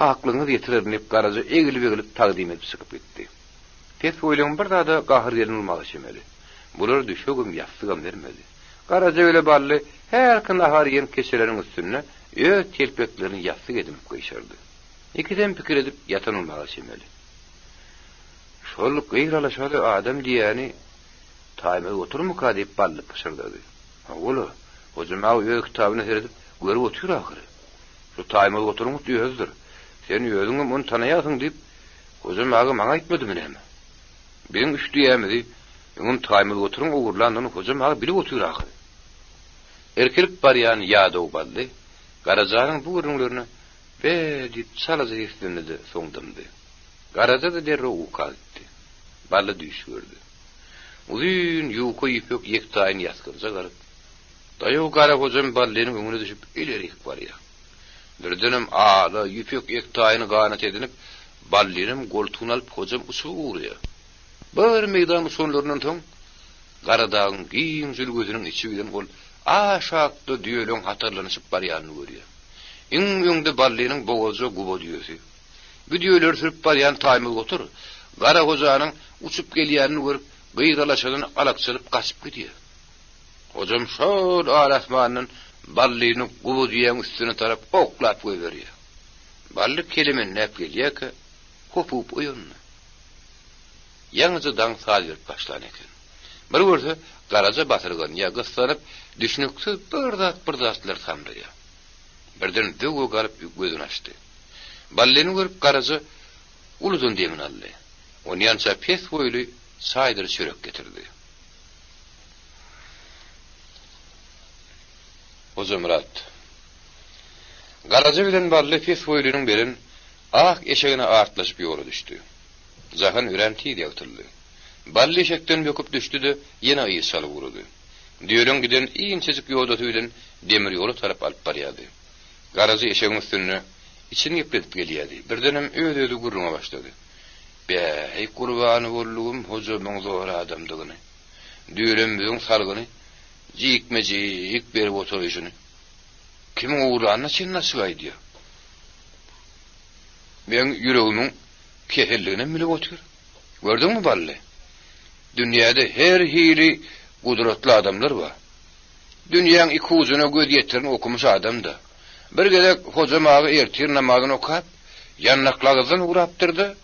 Speaker 1: aklygyňyz ýetirerin diýip, Garaja egilip-egilip tagzym edip çykyp gitdi. Pes boýlaň bir zada gahar gelen bolmaga çemeli. Bular düşegem, ýassygam bermedi. Garaja bile Bally hälki nahar iýen keçeleriň üstünde öz telpeklerini ýassyk edinip gyşardy. Ikisem pikir edip ýatan bolmaga çemeli. Şol gyralaşaly adam diýýäni taýmaz otyrmyka diýip Bally pyşyrdady. Hawa-la, Hojam aga öz kitabyna seredip görüp otyr ahyry. Şu taýmaz oturyň hut özüdir. Sen özüňem ony tanaýarsyň diýip, Hojam aga maňa aýtmadymy näme? Biziň üç düýämizi öňem taýmaz oturyň ogurlandygyny Hojam aga bilip otyr ahyry. Irkilip barýan ýadaw Bally Garajanyň bu gürrüňlerine Be! diýip, çalaja seslendi-de, soň dymdy. Garaja-da derrew uka gitdi. Bally düýş gördi. Uzyn, ýuka ýüpek ýektaýyny ýasgynjak alyp, daýaw Gara hojam Ballynyň öňüne düşüp ilerik barýar. Birdenem ala, ýüpek ýektaýyny ganat edinip, Ballynam goltugyna alyp hojam uçup ugraýar. Bir meýdan uçanlaryndan soň, Garadagyň giň jülgesiniň içi bilen ol aşakda düýeleň hatarlanyşyp barýanyny görýär. Iň öňde Ballynyň bogazja guba düýesi. Bu düýeleri sürüp barýan Taýmaz gotur, Gara hojanyň uçup gelýänini görüp, gyralaşadan alakjalyp gaçyp gidýär. Hojam şol al-asmandan. Ballyny guba düýäň üstüne tarap oklap goýberýär. Bally kelemenläp gelýärkä, hopup oýandy. Ýaňyja daň saz berip başlan eken. Bir görse, Garaja basyrganýar, gyssanyp, düşnüksiz bir zat-bir zatlar samraýar. Birden zöwwe galyp gözüni açdy. Ballyny görüp Garaja uludan demini aldy. Onýança pes boýly çaýdyr çörek getirdi. Hojamyrat. Garaja bilen Bally pes boýlynyň beren ak eşegine artlaşyp ýola düşdi. Jahan örän tiz ýagtyldy. Bally eşekden böküp düşdi-de, ýene yz çalyp ugrady. Düýeleň giden inçejik ýodasy bilen demir ýola tarap alyp barýardy. Garaja eşegiň üstünde içini gepledip gelýärdi. Birdenem öz-özi gürrüňe başlady. Bä-äý, gurbany boldugym hojamyň zor adamdygyny. Düýelemmiziň salgyny jikme-jik berip oturaýşyny. Kimiň ogurlanyna çenli açyk aýdýar. Meň ýüregimiň keselliginem bilip otyr. Gördüňmi, bally? Dünýäde her hili gudratly adamlar bar. Dünýäň iki ujuna göz ýetiren okumyş adam-da. Bir gezek Hojam aga ertir namazyny okap, Ýannaklagyzdan ugrapdyr-da,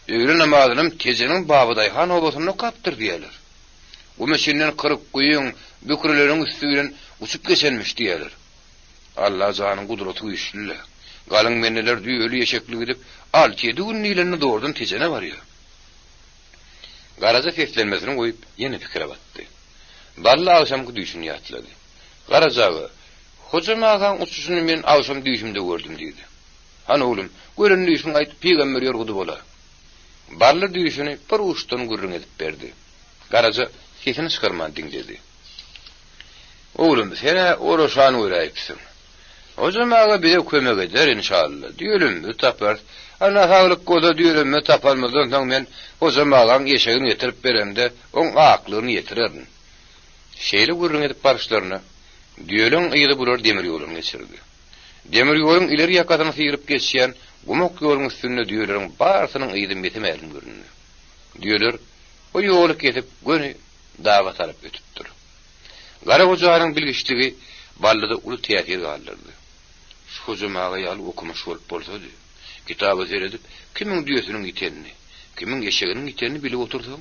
Speaker 1: öýle namazynam Tejeniň Babadaýhan obasynda okapdyr diýýärler. Gum içinden Kyrkguýyň, Bükreleriň üsti bilen uçup geçenmiş diýýärler. Alla janyň gudraty güýçli-le. Galyň bendeler düýeli-eşekli gidip, alty-ýedi gün diýlende zordan Tejene barýar. Garaja seslenmesini goýup, ýene pikire batdy. Bally agşamky düýşüni ýatlady. Garaja aga, Hojam agaň uçuşyny men agşam düýşümde gördüm diýdi. Hany oglum, gören düýşüňi aýt, pygamber ýorgudy bola. Bally düýşüni bir uçdan gürrüň edip berdi. Garaja sesini çykarman diňledi. Oglum, sen-ä oraşan göräýipsiň. Hojam aga bize kömek eder, enşalla. Düýelemimizi taparys. Ana, saglyk bolsa düýelemimizi tapanymyzdan soň men Hojam agaň eşegini getirip beremde, oň aklygyny ýetirerin. Şeýle gürrüň edip baryşlaryna, düýeleň yzy bulary demir ýoldan geçirdi. Demir ýoluň ileri ýakasyny syryp geçýän gumak ýoluň üstünde düýeleriň barysynyň yzy mese-mälim göründi. Düýeler bu ýoly kesip göni daga tarap ötüpdir. Gara hojanyň bilgiçligi Ballyda uly täsir galdyrdy. Şu Hojam aga ýaly okumyş bolup bolsady. Kitaba seredip, kimiň düýesiniň ýitenini, kimiň eşeginiň ýitenini bilip otursaň.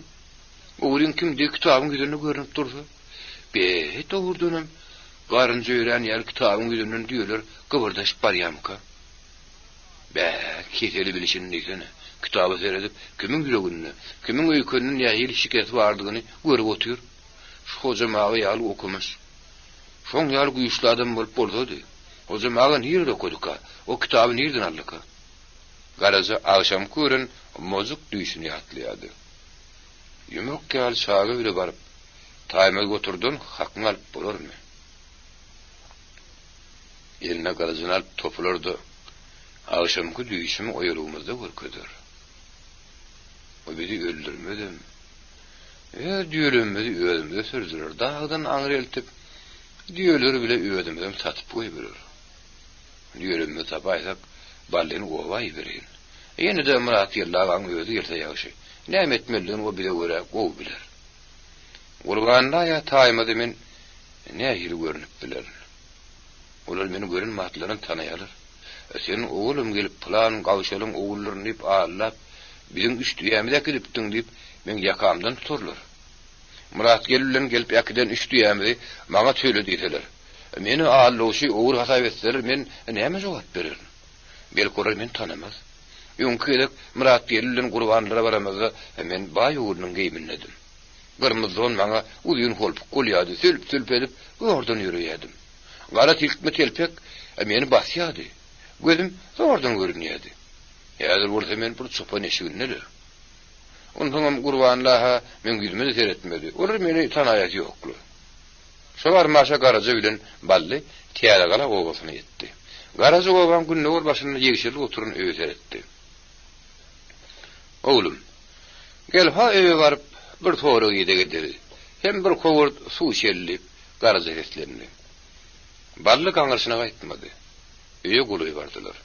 Speaker 1: Ogryň kimdigi kitabyň ýüzünde görnüp dursa. Be, dogrudanam, garynja örän ýaly kitabyň ýüzünden düýeler gybyrdaşyp barýamyka? Bä, keseli bilşini diýsene. Kitaba seredip, kimiň ýüreginde, kimiň öýkeninde nähili şikes bardygyny görüp otyr. Şu Hojam aga ýaly okumyş. Şoň ýaly güýçli adam bolup bolsady. Hojam aga nirede okadyka? O kitaby nirden aldyka? Garaja agşamky gören mojuk düýşüni ýatlaýardy. Ýumruk ýaly çaga bile baryp, Taýmaz goturdan hakyňy alyp bolarmy? Eline gylyjyny alyp topular-da, agşamky düýşümi oýalygymyzda görkezer. O bizi öldürmezem. Öz düýelerimizi özümize sürdürer, dagdan aňry eltip, düýeleri bile özümizem satyp goýberer. Düýelerimizi tapaýsak, Ballyny oba ibereýin. Ýene-de Myratgeldi agaň özi gelse ýagşy. Näme etmelidigini o bize görä gowy biler. Gurban daýa taýmazy men nähili görnüp bilerin? Olar meni gören batlaryna tanaýarlar. Sen oglum gelip pylan gawşalyň ogullaryny diýip aldap, biziň üç düýämizi äkidipdiň diýip, meň ýakamdan tutarlar. Myratgeldi bilen gelip äkiden üç düýämizi maňa töle diýseler, meni aldawçy, ogry hasap etseler, men näme jogap bererin? Belki olar meni tanamaz. Öňki gezek Myratgeldi bilen Gurbanlara baramyzda men baý oglunyň geýmindedim. Gyrmyzy don maňa uzyn holpuk bolýardy, sülp-sülp edip zordan ýöreýärdim. Gara silkme telpek meni basýardy. Gözüm zordan görünýärdi. Häzir bolsa men bir çopan eşiginde-le. Onsoňam Gurbanla-ha meň ýüzüme-de seretmedi. Olar meni tanaýasy ýokly. Şo barmaşa Garaja bilen Bally Täzegala obasyna ýetdi. Garaja obaň gündogar başynda ýegşerilip oturan öýe seretdi. Oglum, gel ha öýe baryp, bir sorag-ideg edeli, hem bir kowurt suw içeli diýip, Garaja seslendi. Bally gaňryşyna gaýtmady. Öýe golaý bardylar.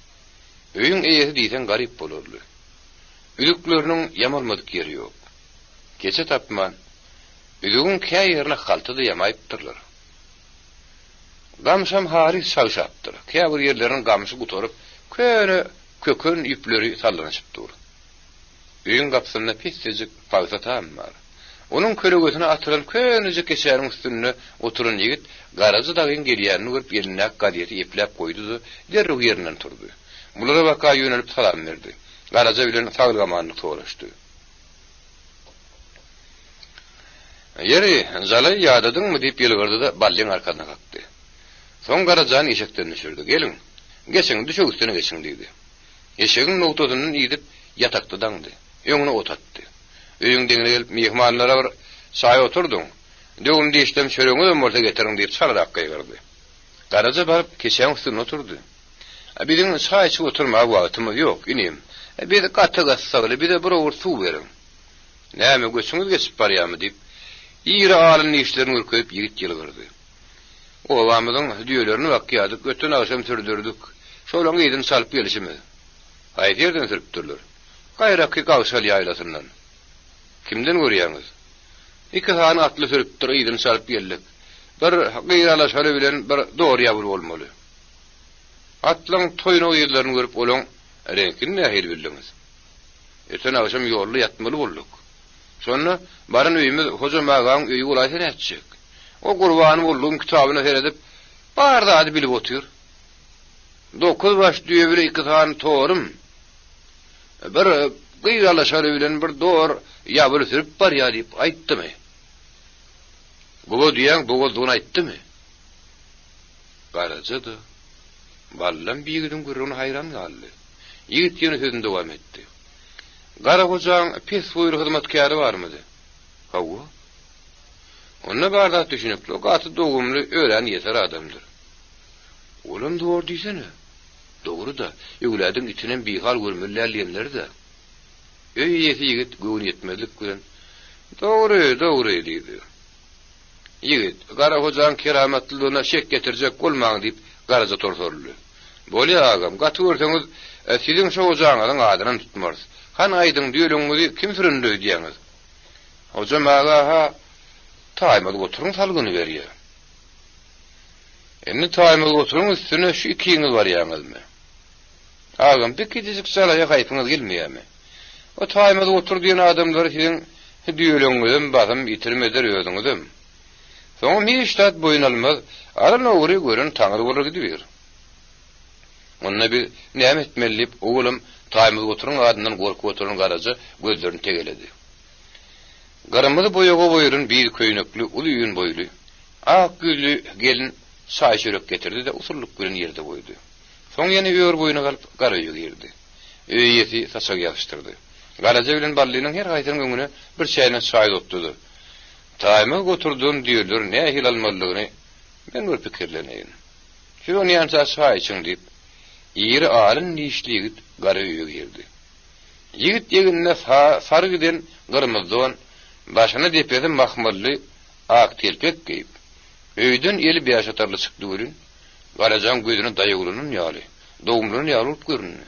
Speaker 1: Öýüň eýesi diýseň garyp bolarly. Üzükleriniň ýamalmadyk ýeri ýok. Keçe tapman, Üzügiň kä ýerine halta-da ýamaýypdyrlar. Gamşam halys çagşapdyr. Käbir ýerleriniň gamşy gutaryp, köne köken ýüpleri sallanyşyp dur. Öýüň gapysynda pessejik pagsa tam bar. Onuň kölegesine atylan könejik keçäniň üstünde oturan ýigit Garaja dagyň gelýänini görüp elindäki gazeti epläp goýdy-da, derrew ýerinden turdy. Bulara baka ýönelip salam berdi. Garaja bilen saglyk-amanlyk soraşdy. Ýeri, jalaý ýadadyňmy? diýip ýylgyrdy-da, Ballyň arkasyna kakdy. Soň Garajany eşekden düşürdi. Geliň, geçiň, düşek üstüne geçiň diýdi. Eşegiň nogtasyndan idip, ýatakda daňdy. Öňüne ot atdy. Öýüň deňine gelip, myhmanlara bir çaý oturdyň. Döwüm-dişlem çöregiňizem bolsa getiriň diýip çalarak gygyrdy. Garaja baryp, keçäň üstünde oturdy. Biziň çaý içip oturmaga wagtymyz ýok, inim. Biz gaty gyssagly, bize bir owurt suw beriň. Näme, göçüňiz geçip barýarmy? diýip, iri alyn dişlerini görkezip ýigit ýylgyrdy. Obamyzyň düýelerini bakýardyk, öten agşam sürdürdik. Şolaň yzyny çalyp gelşimiz. Haýsy ýerden sürüpdirler? Gaýraky Gagşal ýaýlasyndan. Kimden görýäňiz? Iki sany atly sürüpdir, yzyny çalyp geldik. Bir gyr alaşaly bilen bir dor ýabyl bolmaly. Atlaň toýnak yzlaryny görüp olaň reňkini nähili bildiňiz? Öten agşam ýolda ýatmaly bolduk. Şonda baran öýümiz Hojam agaň öýi bolaýsa nätjek? O Gurbany boldugyň kitabyna seredip, bar zady bilip otyr. Dokuz baş düýe bile iki sany torum, bir gyz alaşaly bilen bir dor ýabyly sürüp barýar diýip aýtdymy? Guba düýäň bogazdygyny aýtdymy? Garaja-da, Ballam bi ýigidiň gürrüňine haýran galdy. Ýigit ýene sözüni dowam etdi. Gara hojaň pes boýly hyzmatkäri barmydy? Hawa. Onda bar zat düşünikli, o gaty dogumly, örän ýeser adamdyr. Olam dogry diýsene. Dogry-da, öwladyň itinem bihal görmeli däl diýenleri-dä. Öý eýesi ýigit göwnüýetmezlik bilen, Dogry, dogry, diýdi. Ýigit, Gara hojaň keramatlylygyna şek getirjek bolmaň, diýip, Garaja torsaldy. Bolýa, agam, gaty görseňiz, siziň şo hojaňyzyň adynam tutmarys. Hany aýdyň, düýeleňňizi kim süründi öýdýäňiz? Hojam aga-ha Taýmaz goturyň salgyny berýär. Indi Taýmaz goturyň üstüne şu ikiňiz barýaňyzmy? Agam, bir kiçijik jalaýa haýpyňyz gelmeýärmi? O Taýmaz gotur diýen adamlary siziň düýeleňňizem basym ýitirim eder özüňizem. Soňam hiç zat boýun almaz, alan ogry gören taňry bolar gidibiýr. Onda biz näme etmeli diýip, owalam Taýmaz goturyň adyndan gorkup oturan Garaja gözlerini tegeledi. Gyrmyzy boýaga boýalan bir köýnekli, uzyn boýly, ak ýüzli gelin çaý-çörek getirdi-de, usullyk bilen ýerde goýdy. Soň ýene ör boýuna galyp, gara öýe girdi. Öý eýesi saçagy ýazyşdyrdy. Garaja bilen Ballynyň her haýsynyň öňüne bir çäýnek çaý uzatdy-da, Taýmaz goturdan düýeleri nähili almalydygyny men bir pikirleneýin. Siz onýança çaý içiň diýip, iri alyn dişli ýigit gara öýe girdi. Ýigit egnine sary giden gyrmyzy don, başyna depesi mahmally ak telpek geýip, öýden eli bäşatarly çykdy welin, Garajaň gözüne daýawlanan ýaly, dogumlanan ýaly bolup göründi.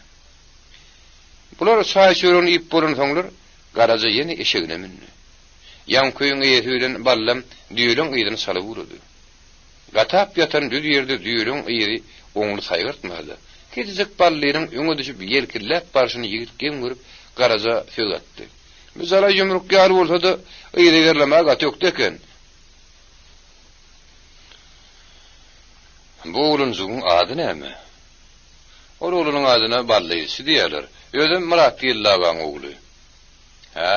Speaker 1: Bular çaý-çöregini iýip bolansoňlar, Garaja ýene eşegine mündi. Ýaňky öýüň eýesi bilen Ballam düýeleň yzyny çalyp ugrady. Gatap ýatan düz ýerde düýeleň yzy oňly saýgartmasa-da, kiçijik Ballynyň öňe düşüp ýelkilläp barşyny ýigit geň görüp, Garaja söz gatdy. Bu jala ýumruk ýaly bolsa-da, yzygiderlemäge gaty ökde eken. Bu oglanjygyň ady näme? Ol oglanyň adyna Bally ilçi diýýärler. Özem Myratgeldi agaň ogly. Hä,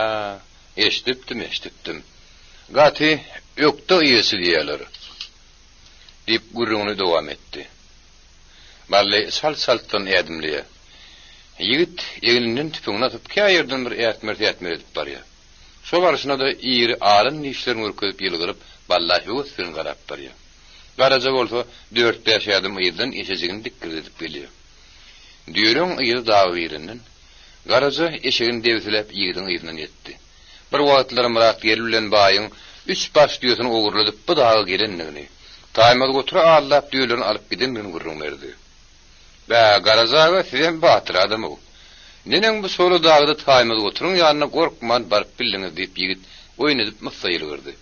Speaker 1: eşidipdim, eşidipdim. Gaty ökde ilçi diýýärler, diýip, gürrüňini dowam etdi. Bally çalt-çaltdan ädimleýär. Ýigit egninden tüpeňini asyp, kä ýerden bir ätmer-sätmer edip barýar. Şo barşyna-da iri alyn dişlerini görkezip ýylgyryp, Balla höwes bilen garap barýar. Garaja bolsa dört-bäş ädim yzdan eşejigini dikgirdedip gelýär. Düýeleň yzy daga girenden, Garaja eşegini debsiläp ýigidiň yzyndan ýetdi. Bir wagtlar Myratgeldi bilen baýyň üç baş düýesini ogurladyp bu daga gelendigini, Taýmaz gotury aldap düýelerini alyp gidendigini gürrüň berdi. Bä, Garaja aga, sizem batyr adam-ow. Neneň bu çola dagda Taýmaz goturyň ýanyna gorkman baryp bildiňiz diýip ýigit oýun edip myssa ýylgyrdy.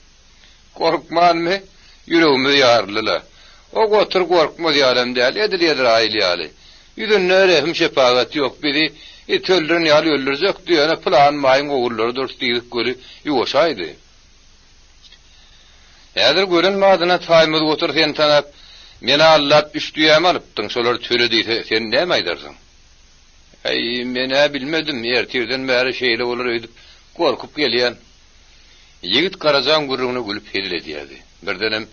Speaker 1: Gorkmanmy? Ýüregimiz ýaryldy-la. O gotur gorkmaz ýalam däl, edil Ezraýyl ýaly. Ýüzünde rehim-şepagat ýok, bizi it öldüren ýaly öldürjekdi, ýöne pylan baýyň ogullarydyr diýdik weli, ýuwaşaýdy. Häzir gören badyna Taýmaz gotur seni tanap, Meni aldap üç düýämi alypdyň, şolary töle diýse, sen näme aýdarsyň? Äý, men-ä bilmedim, ertirden bäri şeýle bolar öýdüp, gorkup gelýän. Ýigit Garajaň gürrüňine gülüp hezil edýärdi. Birdenem,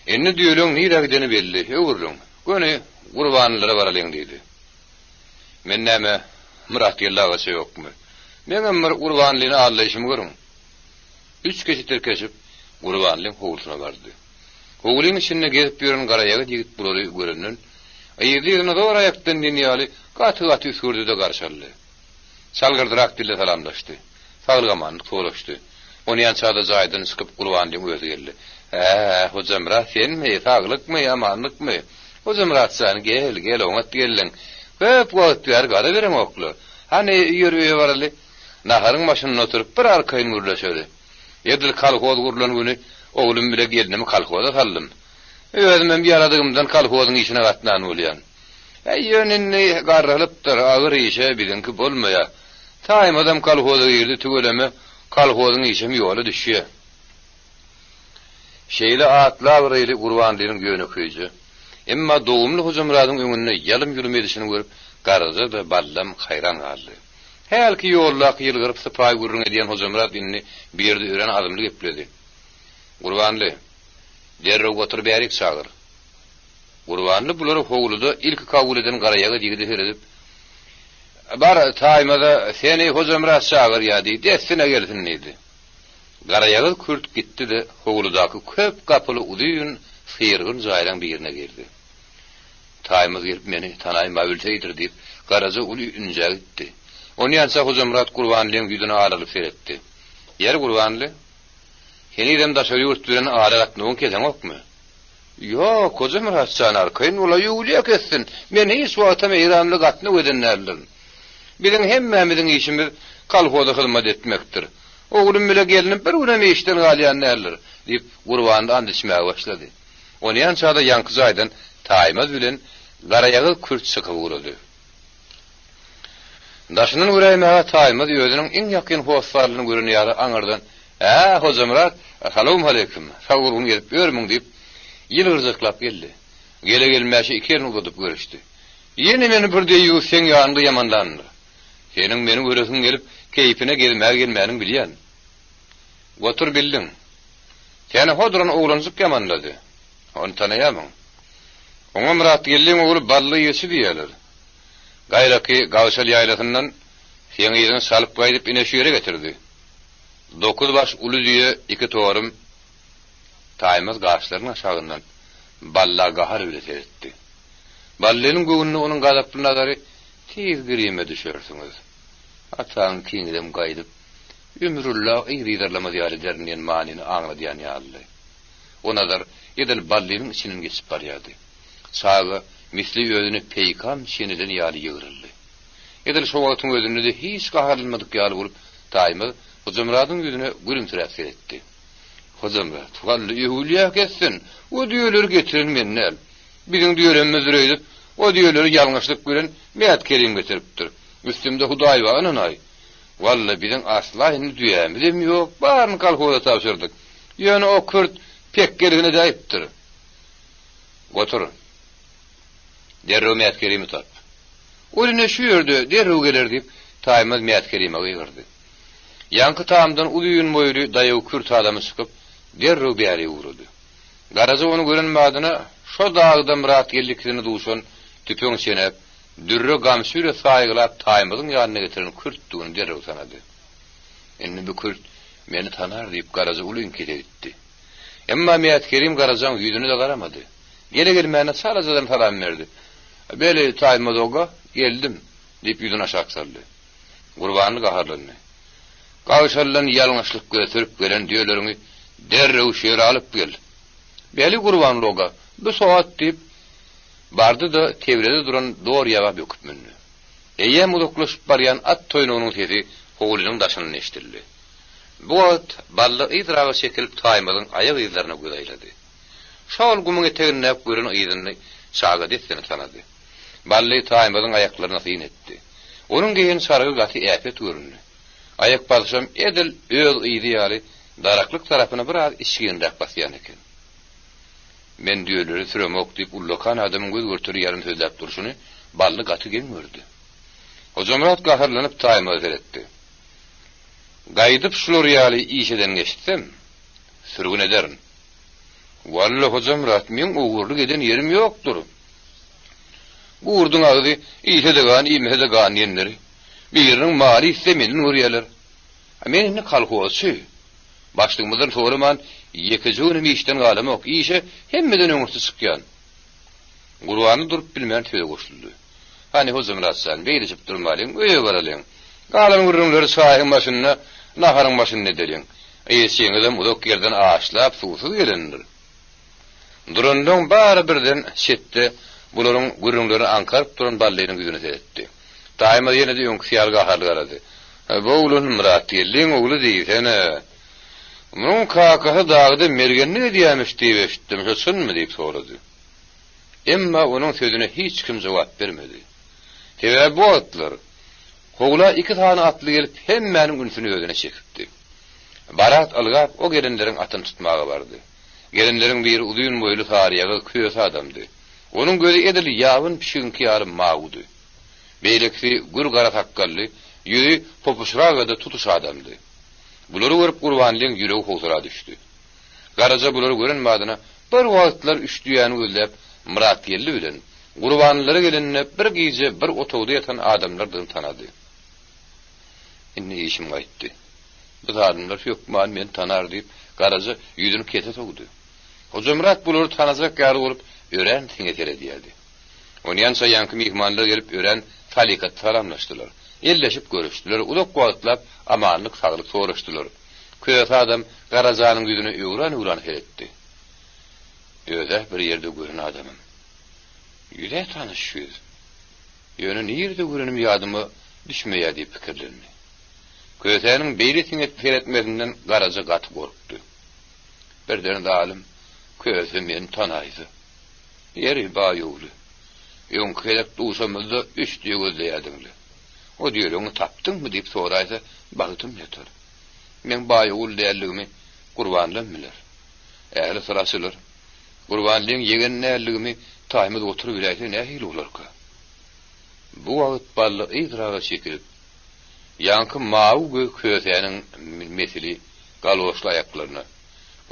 Speaker 1: Indi düýeleň nirä gideni belli, öwrüliň, göni Gurbanlylara baralyň diýdi. Men näme, Myratgeldi agaça ýokmy? Meňem bir Gurbanlyny aldaýşymy görüň. Üç keçe tirkeşip, Gurbanlyň howlusyna bardy. Howlyň içinde gezip ýören garaýagyz ýigit bulary görenden, yzly-yzyna zor aýakdan diýen ýaly gaty-gaty üsgürdi-de garşy aldy. Çalgyrdyrak dilde salamlaşdy. Saglyk-amanlyk soraşdy. Onýança-da jaýdan çykyp Gurbanlyň özi geldi. Hä, Hojamyrat senmi? Saglykmy, amanlykmy? Hojamyrat jan, gel, gel, oňat geldiň. Köp wagt bäri gara bereňok-la. Hany, ýör öýe baraly. Naharyň başynda oturyp bir arkaýyn gürleşeli. Edil kolhoz gurlan güni oglum bile gelnimi kolhoza saldym. Özümem ýaradygymdan kolhozyň işine gatnan bolýan. Äý, ýöne indi garralypdyr, agyr işe biziňki bolmaýa. Taýmazam kolhoza girdi, tüweleme, kolhozyň işem ýola düşýä. Şeýle atly-abraýly Gurbanlynyň ýönekeýje, emma dogumly Hojamyradyň öňünde ýalym-ýulum edişini görüp, Garaja-da, Ballam haýran galdy. Hälki ýoldaky ýylgyryp sypaýy gürrüň edýän Hojamyrat indi bu ýerde örän azmly gepledi. Gurbanly, derrew gotur bärik çagyr. Gurbanly bulary howluda ilki kabul eden garaýagyz ýigide seredip, Bar, Taýmaza seni Hojamyrat çagyrýa diý, dessine gelsin diýdi. Garaýagyz kürt gitdi-de, howludaky köp gapyly uzyn, syrgyn jaýlaň birine girdi. Taýmaz gelip meni tanaýmabilseýdir diýip, Garaja uly ünjä gitdi. Onýança Hojamyrat Gurbanlyň ýüzüne alaryp seretdi. Ýeri, Gurbanly, henizem daşary ýurt bilen ara-gatnawyň keseňokmy? Ýok, Hojamyrat jan, arkaýyn bol, öwlüýä kessin, men hiç wagtam eýranly gatnaw eden däldirin. Biziň hemmämiziň işimiz kolhoza hyzmat etmekdir. Oglum bile gelnim bir günem işden galýan däldir, diýip, Gurbanly ant içmäge başlady. Onýança-da ýaňky jaýdan Taýmaz bilen garaýagyz kürt çykyp ugrady. Daşyndan göräýmäge Taýmaz özüniň iň ýakyn hossarlyny gören ýaly aňyrdan, Ä, Hojamyrat, salowmaleýkim, sag-gurgun gezip ýörmüň diýip, ýylgyrjaklap geldi. Gele-gelmäşe iki elini uzadyp görüşdi. Ýene meni bir deýýus seň ýanyňda ýamanlandyr. Seniň meni göresiň gelip, keýpine gezmäge gelmäniňi bilýän. Gotur bildiň. Seni ho duran oglanjyk ýamanlady. Ony tanaýamyň? Oňa Myratgeldiň ogly Bally ýeçi diýýärler. Gaýraky Gagşal ýaýlasyndan seň yzyňy çalyp gaýdyp ine şu ýere getirdi. Dokuz baş uly düýe iki torum Taýmaz gaşlarynyň aşagyndan Balla gahar bile seretdi. Ballynyň göwnüne onuň gazaply nazary Tiz grime düşersiňiz. Ataňkyňyzam gaýdyp Ömürilla yz yzarlamaz ýaly ederin diýen manyny aňladýan ýalydy. O nazar edil Ballynyň içinden geçip barýardy. Çaga misli özüne peýkam çenelen ýaly ýygryldy. Edil şo wagtyň özünde-de hiç gaharlanmadyk ýaly bolup, Taýmaz Hojamyradyň ýüzüne gülümsiräp seretdi. Hojamyrat, wally, öwülýä kessin, o düýeleri getiren men däl. Biziň düýelemizdir öýdüp, o düýeleri ýalňyşlyk bilen Mätkerim getiripdir. Üstümde Hudaý bar, ynanaý. Walla, biziň asla indi düýämizem ýok, baryny kolhoza tabşyrdyk. Ýöne o kürt pekgeligini edäýipdir. Otur. Derrew Mätkerimi tap. Ol ine şu ýerde, derrew geler diýip, Taýmaz Mätkerime gygyrdy. Ýaňky tamdan uzyn boýly daýaw kürt adamy çykyp, derrew bäri ugrady. Garaja ony gören badyna, şo dagda Myratgeldi ikisine duşan tüpeň çenäp, Dürre gamçy bile saýgylap Taýmazyň ýanyna getiren kürtdügini derrew tanady. Indi bu kürt meni tanar diýip Garaja uly iňkise gitdi. Emma Mätkerim Garajaň ýüzüne-de garamady. Gele-gelmäne çalajadan salam berdi. Beli, Taýmaz oga, geldim, diýip ýüzüni aşak saldy. Gurbanly gaharlandy. Gagşalydan ýalňyşlyk bilen sürüp gelen düýeleriňi derrew şu ýere alyp gel. Beli, Gurbanly oga, bu sogat diýip, Bardy-da, teblede duran dor ýaba böküp mündi. Eýýäm uzaklaşyp barýan at toýnagynyň sesi howlynyň daşyndan eşidildi. Bu wagt Bally yzraga çekilip Taýmazyň aýak yzlaryna göz aýlady. Şol gumuň etegindäki gören yzyny çaga dessine tanady. Bally Taýmazyň aýaklaryna syn etdi. Onuň geýen çarygy gaty äpet göründi. Aýak basyşam edil öz yzy ýaly daraklyk tarapyna biraz içginräk basýan eken. Men düýeleri süremok diýip ullakan adamyň göz görteli ýalyn sözläp durşuny Bally gaty geň gördi. Hojamyrat gaharlanyp Taýmaza seretdi. Gaýdyp şular ýaly iş eden eşitsem, sürgün ederin. Walla, Hojamyrat, meň ogurlyk eden ýerim ýokdur. Gurduň agzy iýse-de gan, iýmese-de gan diýenleri. Biriniň maly ýitse menden görýärler. A men indi kolhozçy. Başlygymyzdan soraman, ýekeje günem işden galamok, işe hemmeden öňürti çykýan. Gurbanly durup bilmän söze goşuldy. Hany, Hojamyrat jan, beýleşip durmalyň, öýe baralyň. Galan gürrüňleri çaýyň başynda, naharyň başynda edeliň. Yzçyňyzam uzak ýerden açlap, suwsuz gelendir. Duranlaryň bary birden çetde bularyň gürrüňlerini aňkaryp duran Ballynyň ýüzüne seretdi. Daýymyz ýene-de öňküsi ýaly gaharly garady. Bu oglan Myratgeldiň ogly diýsene. Munuň kakasy dagda mergenlik edýämiş diýip eşitdim, şo çynmy? diýip sorady. Emma onuň sözüne hiç kim jogap bermedi. Sebäbi bu wagtlar howla iki sany atly gelip hemmäniň ünsüni özüne çekipdi. Barat ylgap o gelenleriň atyny tutmaga bardy. Gelenleriň biri uzyn boýly saryýagyz köse adamdy. Onuň gözi edil ýabyn pişigiňki ýaly mawudy. Beýlekisi gür gara sakgally, ýüzi popuşraga-da tutuş adamdy. Bulary görüp Gurbanlyň ýüregi howsala düşdi. Garaja bulary gören badyna bir wagtlar üç düýäni gözläp Myratgeldi bilen Gurbanlylara gelende bir gije bir otagda ýatan adamlardygyny tanady. Indi işim gaýtdy. Bu zalymlar hökman meni tanar diýip, Garaja ýüzüni kese sowdy. Hojamyrat bulary tanajak ýaly bolup, örän siňe seredýärdi. Onýança ýaňky myhmanlar gelip örän salykatly salamlaşdylar. Elleşip görüşdiler, uzak wagtlap amanlyk-saglyk soraşdylar. Köse adam Garajanyň ýüzüne öwran-öwran seretdi. Öz-ä bir ýerde gören adamym. Ýüz-ä tanyş ýüz. Ýöne nirede görenim ýadyma düşmeýär diýip pikirlendi. Kösäniň beýle siňek seretmesinden Garaja gaty gorkdy. Birden zalym Köse meni tanaýsa. Ýeri, baý ogly, öňki gezek duşamyzda üç düýe gözleýärdiň-le. O düýeleriňi tapdyňmy diýip soraýsa, bagtym ýatar. Meň baý ogul däldigimi Gurbanlam biler. Ähli syr açylar. Gurbanlyň ýegen däldigimi Taýmaz gotur biläýse nähili bolarka? Bu wagt Bally yzraga çekilip, ýaňky mawy göz kösäniň mesili galoşly aýaklaryna,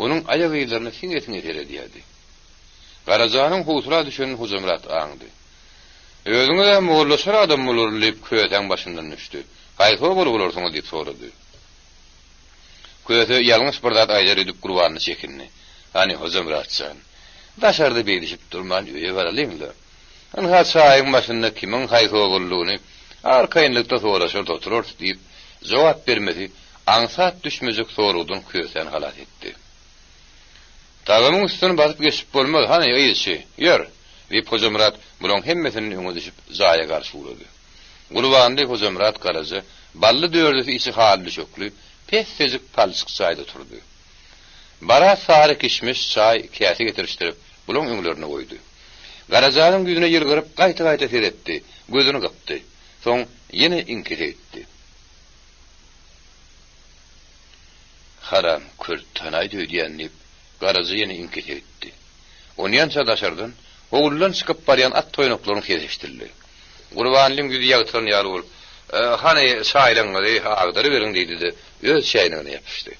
Speaker 1: onuň aýak yzlaryna siňe-siňe seredýärdi. Garajanyň howsala düşenini Hojamyrat aňdy. Özüňiz-ä mollaşar adam bolarly diýip kösäň başyndan düşdi. Haýsy obaly bolarsyňyz diýip sorady. Köse ýalňyş bir zat aýdar öýdüp Gurbanly çekindi. Hany, Hojamyrat jan, daşarda beýdişip durman öýe baralyň-la. Ynha çaýyň başynda kimiň haýsy obalydygyny arkaýynlykda soraşarys oturarys diýip, jogap bermesi aňsat düşmejek soragdan Kösäni halas etdi. Tagamyň üstüni basyp geçip bolmaz, hany, yzçy, ýör! diýip, Hojamyrat bulaň hemmesinden öňe düşüp, jaýa garşy ugrady. Gurbanly, Hojamyrat Garaja, Bally dördüsi içi haly düşekli, pessejik palçyk jaýda oturdy. Barat sary kişmiş, çaý, käse getirişdirip, bulaň öňlerine goýdy. Garajanyň ýüzüne ýylgyryp, gaýta-gaýta seretdi, gözüni gypdy. Soň ýene iňkise gitdi. Haram, kürt tanaýdy öýdýän, diýip, Garaja ýene iňkise gitdi. Onýança daşardan, howludan çykyp barýan at toýnaklaryň sesi eşidildi. Gurbanlyň ýüzi ýagtylan ýaly bolup, Hany, çaýlaryňyzy agdaryberiň diýdi-de, öz çäýnegine ýapyşdy.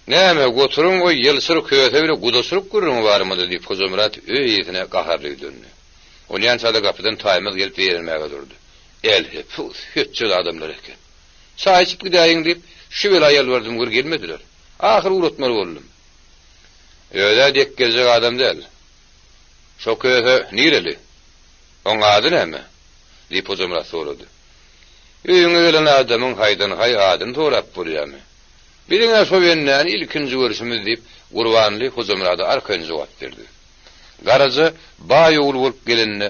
Speaker 1: Näme, goturyň o ýylçyr köse bile gudaçylyk gürrüňi barmydy? diýip, Hojamyrat öý eýesine gaharly ýüzlendi. Onýança-da gapydan Taýmaz gelip zeýrenmäge durdy. Älhepus, hötjet adamlar eken. Çaý içip gidäýiň diýip, şu bela ýalbardym, gör gelmediler. Ahyr ugratmaly boldum. Öz-ä dek geljek adam däl. Şo köse nireli? Oň ady näme? diýip, Hojamyrat sorady. Öýüňe gelen adamyň haýdan-haý adyny sorap bolýamy? Biziň-ä şo bendäni ilkinji görşümiz diýip, Gurbanly Hojamyrada arkaýyn jogap berdi. Garaja baý ogul bolup gelende,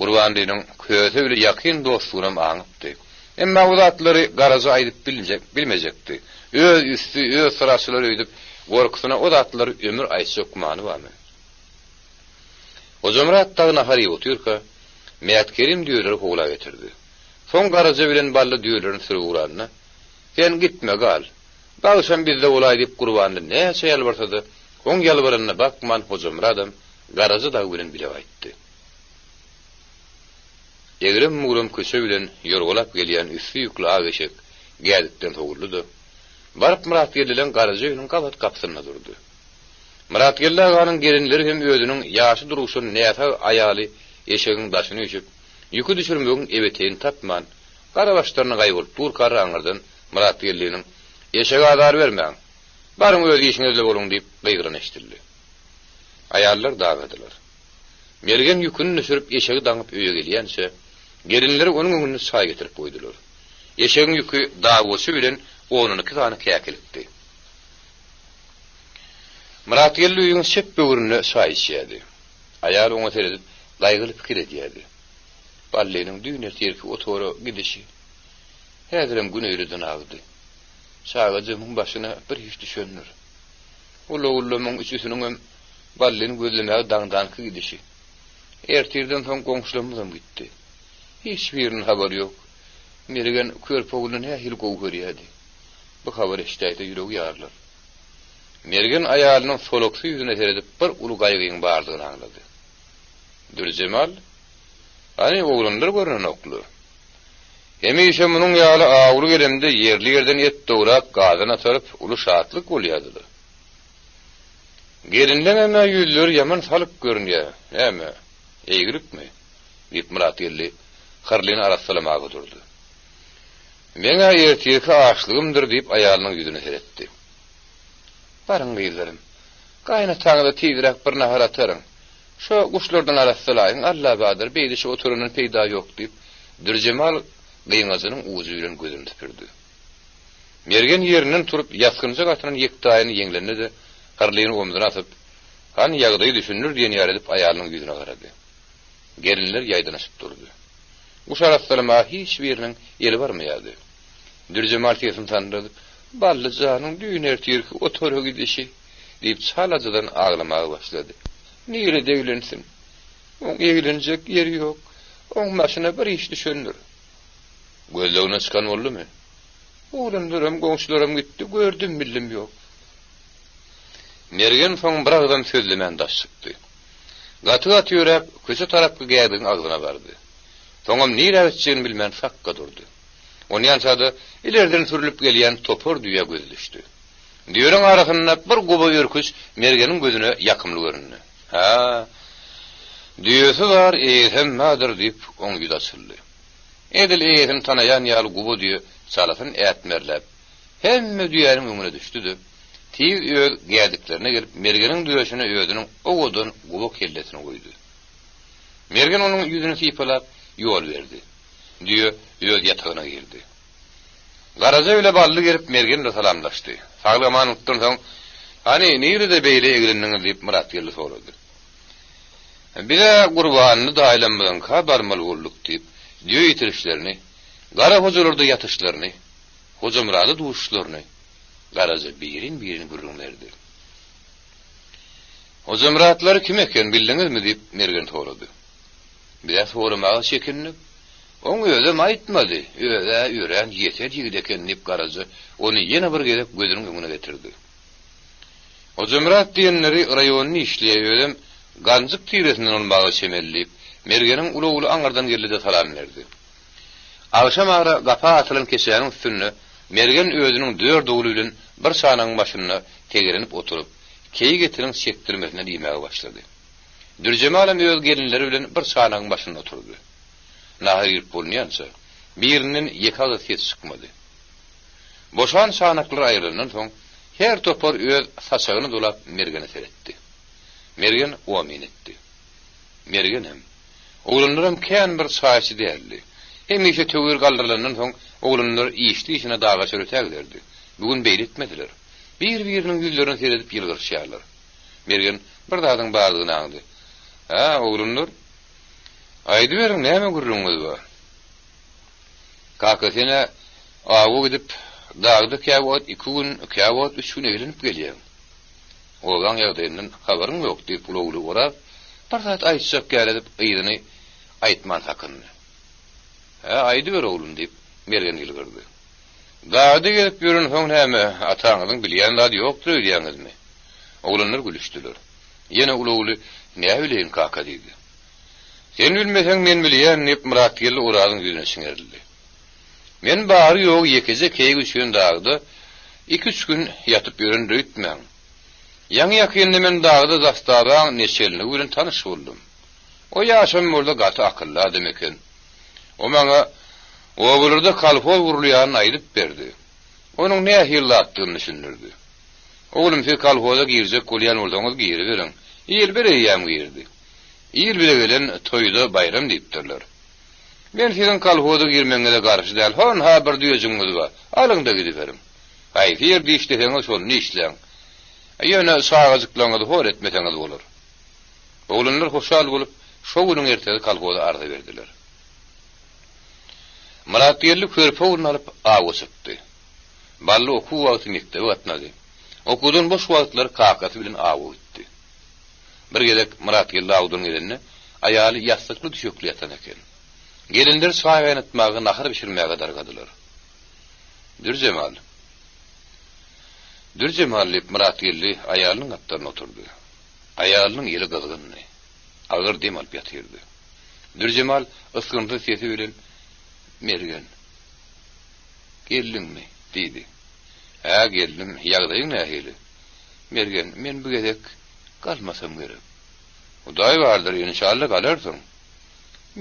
Speaker 1: Gurbanlynyň Köse bile ýakyn dostlugynam aňypdy. Emma bu zatlary Garaja aýdyp biljek, bilmejekdi. Öz üsti, öz syraçylar öýdüp, Gorkusyna o zatlary ömür aýtjak gümany barmy? Hojamyrat dagy nahar iýip otyrka, Mätkerim düýeleri howla getirdi. Soň Garaja bilen Bally düýelerini sürüp ugranda, Sen gitme, gal. Bagşam bizde bolaý diýip Gurbanly näçe ýalbarsa-da, oň ýalbaranyna bakman Hojamyradam Garaja dagy bilen bile gaýtdy. Egrem-bugram köçe bilen ýorgalap gelýän üsti ýükli ak eşek gädikden sowuldy-da, baryp Myratgeldileň Garaja öýüniň gabat gapysynda durdy. Myratgeldi aganyň gelinleri hem özüniň ýaşy durugşan näsag aýaly eşegiň daşyny üýşüp, ýüki düşürmegiň ebeteýini tapman, gara başlaryna gaýgyryp durkalar aňyrdan Myratgeldiniň, Eşege azar bermäň! Baryň öz işiňizle boluň diýip gygyrany eşidildi. Aýallar dagadylar. Mergen ýüküni düşürip eşegi daňyp öýe gelýänçä, gelinleri onuň öňünde çaý getirip goýdular. Eşegiň ýüki dawaçy bilen onuniki sany käkilikdi. Myratgeldi öýüň çep böwründe çaý içýärdi. Aýaly oňa seredip, gaýgyly pikir edýärdi. Ballynyň düýn ertirki otora gidişi häzirem gün öýleden agdy. Çagajygymyň başyna bir iş düşendir. Ol ogullamyň üçüsiniňem Ballyny gözlemäge daňdanky gidişi. Ertirden soň goňşularymyzam gitdi. Hiç biriniň habary ýok. Mergen körpe ogluny nähili gowy görýärdi. Bu habary eşidäýse ýüregi ýarylar. Mergen aýalynyň soluksy ýüzüne seredip bir uly gaýgyň bardygyny aňlady. Dürjemal, Hany oglanlar görnenokly. Hemişe munuň ýaly awuly gelemde ýerli-ýerden et dograp gazan ataryp uly şatlyk bolýardy-da. Gelinleňem-ä ýüzleri ýaman salyk görünýä, näme, eýgilikmi? diýip Myratgeldi hyrlyny arassalamaga durdy. Meň-ä ertirki açlygymdyr diýip aýalynyň ýüzüne seretdi. Baryň gyzlarym, gaýynataňyza tizräk bir nahar ataryň. Şo guşlardan arassalaýyň, Alla bardyr, beýdişip oturandan peýda ýok diýip, Dürjemal gyňajynyň ujy bilen gözüni süpürdi. Mergen ýerinden turup, ýasgynjak atynan ýektaýyny ýeňlende-de, hyrlyny omzuna asyp, Hany, ýagdaýy düşündir diýen ýaly edip aýalynyň ýüzüne garady. Gelinler ýaýdanyşyp durdy. Guş arassalamaga hiç biriniň eli barmaýardy. Dürjemal sesini sandyradyp, Bally janyň düýn ertirki otora gidişi! diýip, çalajadan aglamaga başlady. Nirede eglensin? Oň eglenjek ýeri ýok. Oň başyna bir iş düşendir. Gözlegine çykan boldumy? Oglanlaram, goňşularam gitdi, gördüm-bildim ýok. Mergen soň bir agzam sözlemän daş çykdy. Gaty-gaty ýöräp, köçe tarapky gädigiň agzyna bardy. Soňam nirä gitjegini bilmän sakga durdy. Onýança-da ilerden sürlüp gelýän topar düýä gözi düşdi. Düýeleriň arasynda bir guba örküç Mergeniň gözüne ýakymly göründi. Hä, düýesi bar, eýesem bardyr diýip, oň ýüzi açyldy. Edil eýesini tanaýan ýaly guba düýe çalasyn ätmerläp, hemme düýäniň öňüne düşdi-de, tiz öz gädiklerine gelip, Mergeniň döşüne özüniň owadan guba kellesini goýdy. Mergen onuň ýüzüni sypalap, ýol berdi. Düýe öz ýatagyna girdi. Garaja bile Bally gelip Mergen bilen salamlaşdy. Saglyk-amanlykdan soň, Hany, nirede beýle eglendiňiz diýip Myratgeldi sorady. Biz-ä Gurbanly daýlamyzyňka barmaly bolduk diýip, düýe ýitirişlerini, Gara hojalarda ýatyşlaryny, Hojamyrada duşuşlaryny Garaja birin-birin gürrüň berdi. Hojamyratlar kim eken, bildiňizmi? diýip, Mergen sorady. Biz-ä soramaga çekindik. Oň özem aýtmady, öz-ä örän ýeser ýigit eken diýip Garaja ony ýene bir gezek gözüniň öňüne getirdi. Hojamyrat diýenleri raýonda işleýär, özem Ganjyk tiresinden bolmaga çemeli diýip, Mergeniň uly ogly aňyrdan geldi-de salam berdi. Agşam ara gapa atylan keçäniň üstünde Mergen özüniň dört ogly bilen bir çanagyň başynda tegelenip oturyp, keýik etiniň çekdirmesinden iýmäge başlady. Dürjemalam öz gelinleri bilen bir çanagyň başynda oturdy. Nahar iýlip bolunýança, birinden ýeke agyz ses çykmady. Boşan çanaklar aýrylandan soň, her topar öz saçagyny dolap Mergene seretdi. Mergen omyn etdi. Mergenem, oglanlaram kän bir çaýçy däldi. Hemişe töwir galdyrylandan soň, oglanlar işli-işine daga-çöle giderdi. Bu gün beýle etmediler. Bir-biriniň ýüzlerine seredip ýylgyryşýarlar. Mergen bir zadyň bardygyny aňdy. Hä, oglanlar? Aýdyberiň, näme gürrüňiňiz bar? Kaka, sen-ä awa gidip, dagda käwagt iki gün, käwagt üç gün eglenip gelýäň. Obaň ýagdaýyndan habaryň ýok, diýip, uly ogly Oraz bir zat aýtjak ýaly edip, yzyny aýtman sakyndy. Hä, aýdyber, oglum, diýip, Mergen ýylgyrdy. Dagda gezip ýörensoň näme, ataňyzyň bilýän zady ýokdur öýdýäňizmi? Oglanlar gülüşdiler. Ýene uly ogly, Näbileýin, kaka, diýdi. Sen bilmeseň, men bilýän, diýip, Myratgeldi Orazyň ýüzüne çiňerildi. Men bary-ýogy ýekeje keýik üçin dagda iki-üç gün ýatyp ýörendir öýtmäň. Ýaňy-ýakynda men dagda zastawaň neçelnigi bilen tanyş boldum. O ýaşam bolsa gaty akylly adam eken. O maňa obalarda kolhoz gurulýanyny aýdyp berdi. Onuň nähili zatdygyny düşündirdi. Oglum, siz kolhoza girjek bolýan bolsaňyz giriberiň. Il bir eýýäm girdi. Il bile gelen toýda baýram diýipdirler. Men siziň kolhoza girmegiňize garşy däl, hon-ha bir düýejigiňiz bar, alyň-da gidiberiň. Haýsy ýerde işleseňiz şonda işläň. Ýöne çagajyklaryňyzy hor etmeseňiz bolar. Oglanlar hoşal bolup, şo günüň ertesi kolhoza arza berdiler. Myratgeldi körpe ogluny alyp awa çykdy. Bally okuw wagty mekdebe gatnady. Okuwdan boş wagtlary kakasy bilen awa gitdi. Bir gezek Myratgeldi awdan gelende, aýaly ýassykly-düşekli ýatan eken. Gelinler çaý gaýnatmaga, nahar bişirmäge dargadylar. Dürjemal! Dürjemal! diýip, Myratgeldi aýalynyň gapdalynda oturdy. Aýalynyň eli gyzgyndy. Agyr dem alyp ýatyrdy. Dürjemal ysgynsyz sesi bilen, Mergen, geldiňmi? diýdi. Hä, geldim. Ýagdaýyň nähili? Mergen, men bu gezek galmasam gerek. Hudaý bardyr, enşalla galarsyň.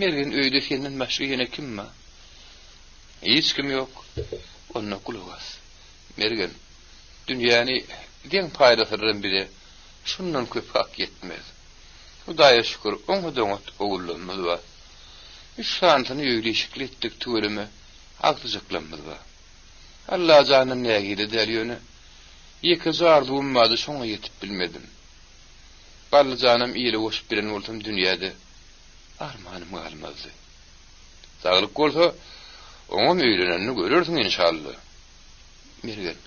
Speaker 1: Mergen, öýde senden başga ýene kim bar? Hiç kim ýok. Onda gulak as. Mergen, dünýäni deň paýlasalaram bize şundan köp hak ýetmez. Hudaýa şükür, oňat-oňat ogullarymyz bar. Üç sanysyny öýli-işikli etdik, tüweleme, agtyjaklarymyz bar. Allajandan nägile däl, ýöne ýekeje arzuwym bardy, şoňa ýetip bilmedim. Ballyjanam ile goşup bilen bolsam dünýäde armanym galmazdy. Saglyk bolsa, oňam öýlenenini görersiň enşalla. Mergen,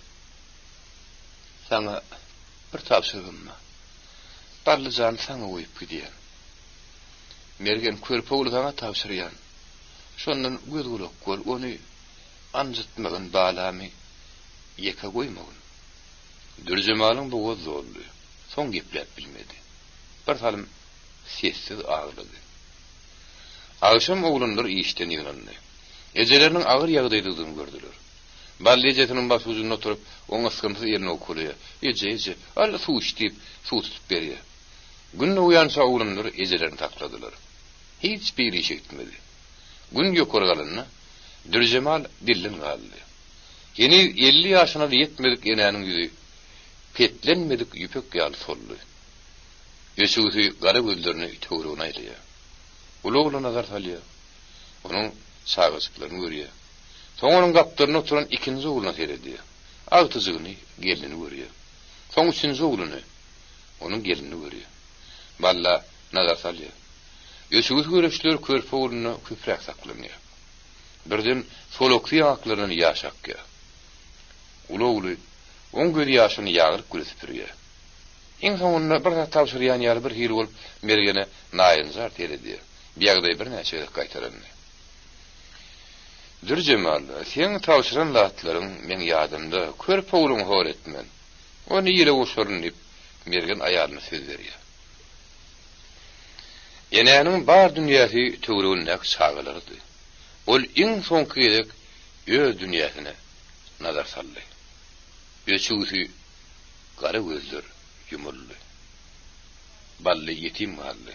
Speaker 1: saňa bir tabşyrygym bar. Ballyjany saňa goýup gidýän. Mergen, körpe ogly saňa tabşyrýan. Şondan göz-gulak bol, ony Anjytmagyn balamy, ýeke goýmagyn. Dürjemalyň bogazy doldy. Soň gepläp bilmedi. Bir salym sessiz aglady. Agşam oglanlar işden ýygnandy. Ejeleriniň agyr ýagdaýdadygyny gördüler. Bally ejesiniň başujunda oturyp, oň ysgynsyz elini owkalaýar. Eje, eje, al suw iç diýip, suw tutup berýär. Gün dogýança oglanlar ejelerini sakladylar. Hiç biri işe gitmedi. Gün ýokary galanda, Dürjemal dilden galdy. Heniz 50 ýaşyna-da ýetmedik enäniň ýüzi petlenmedik ýüpek ýaly soldy. Öçügsi gara gözlerini töweregine aýlaýar. Uly ogla nazar salýar. Onuň çagajyklaryny görýär. Soň onuň gapdalynda oturan ikinji ogluna seredýär. Agtyjygyny, gelnini görýär. Soň üçünji ogluny, onuň gelnini görýär. Balla nazar salýar. Öçügsi göreçler körpe oglunda köpräk saklanýar. Birden solaksy ýaňaklaryndan ýaş akýar. Uly ogly oň gözýaşyny ýaglyk bilen süpürýär. Iň soňunda bir zat tabşyrýan ýaly bir hili bolup Mergene naýynjar seredýär. Bu ýagdaý birnäçe gezek gaýtalandy. Dürjemal, seň tabşyran zatlaryň meň ýadymda, körpe ogluňy hor etmen. Ony ile goşaryn diýip, Mergen aýalyna söz berýär. Enäniň bar dünýäsi töweregindäki çagalarydy. Ol iň soňky gezek öz dünýäsine nazar saldy. Öçügsi gara gözler ýumuldy. Bally ýetim galdy.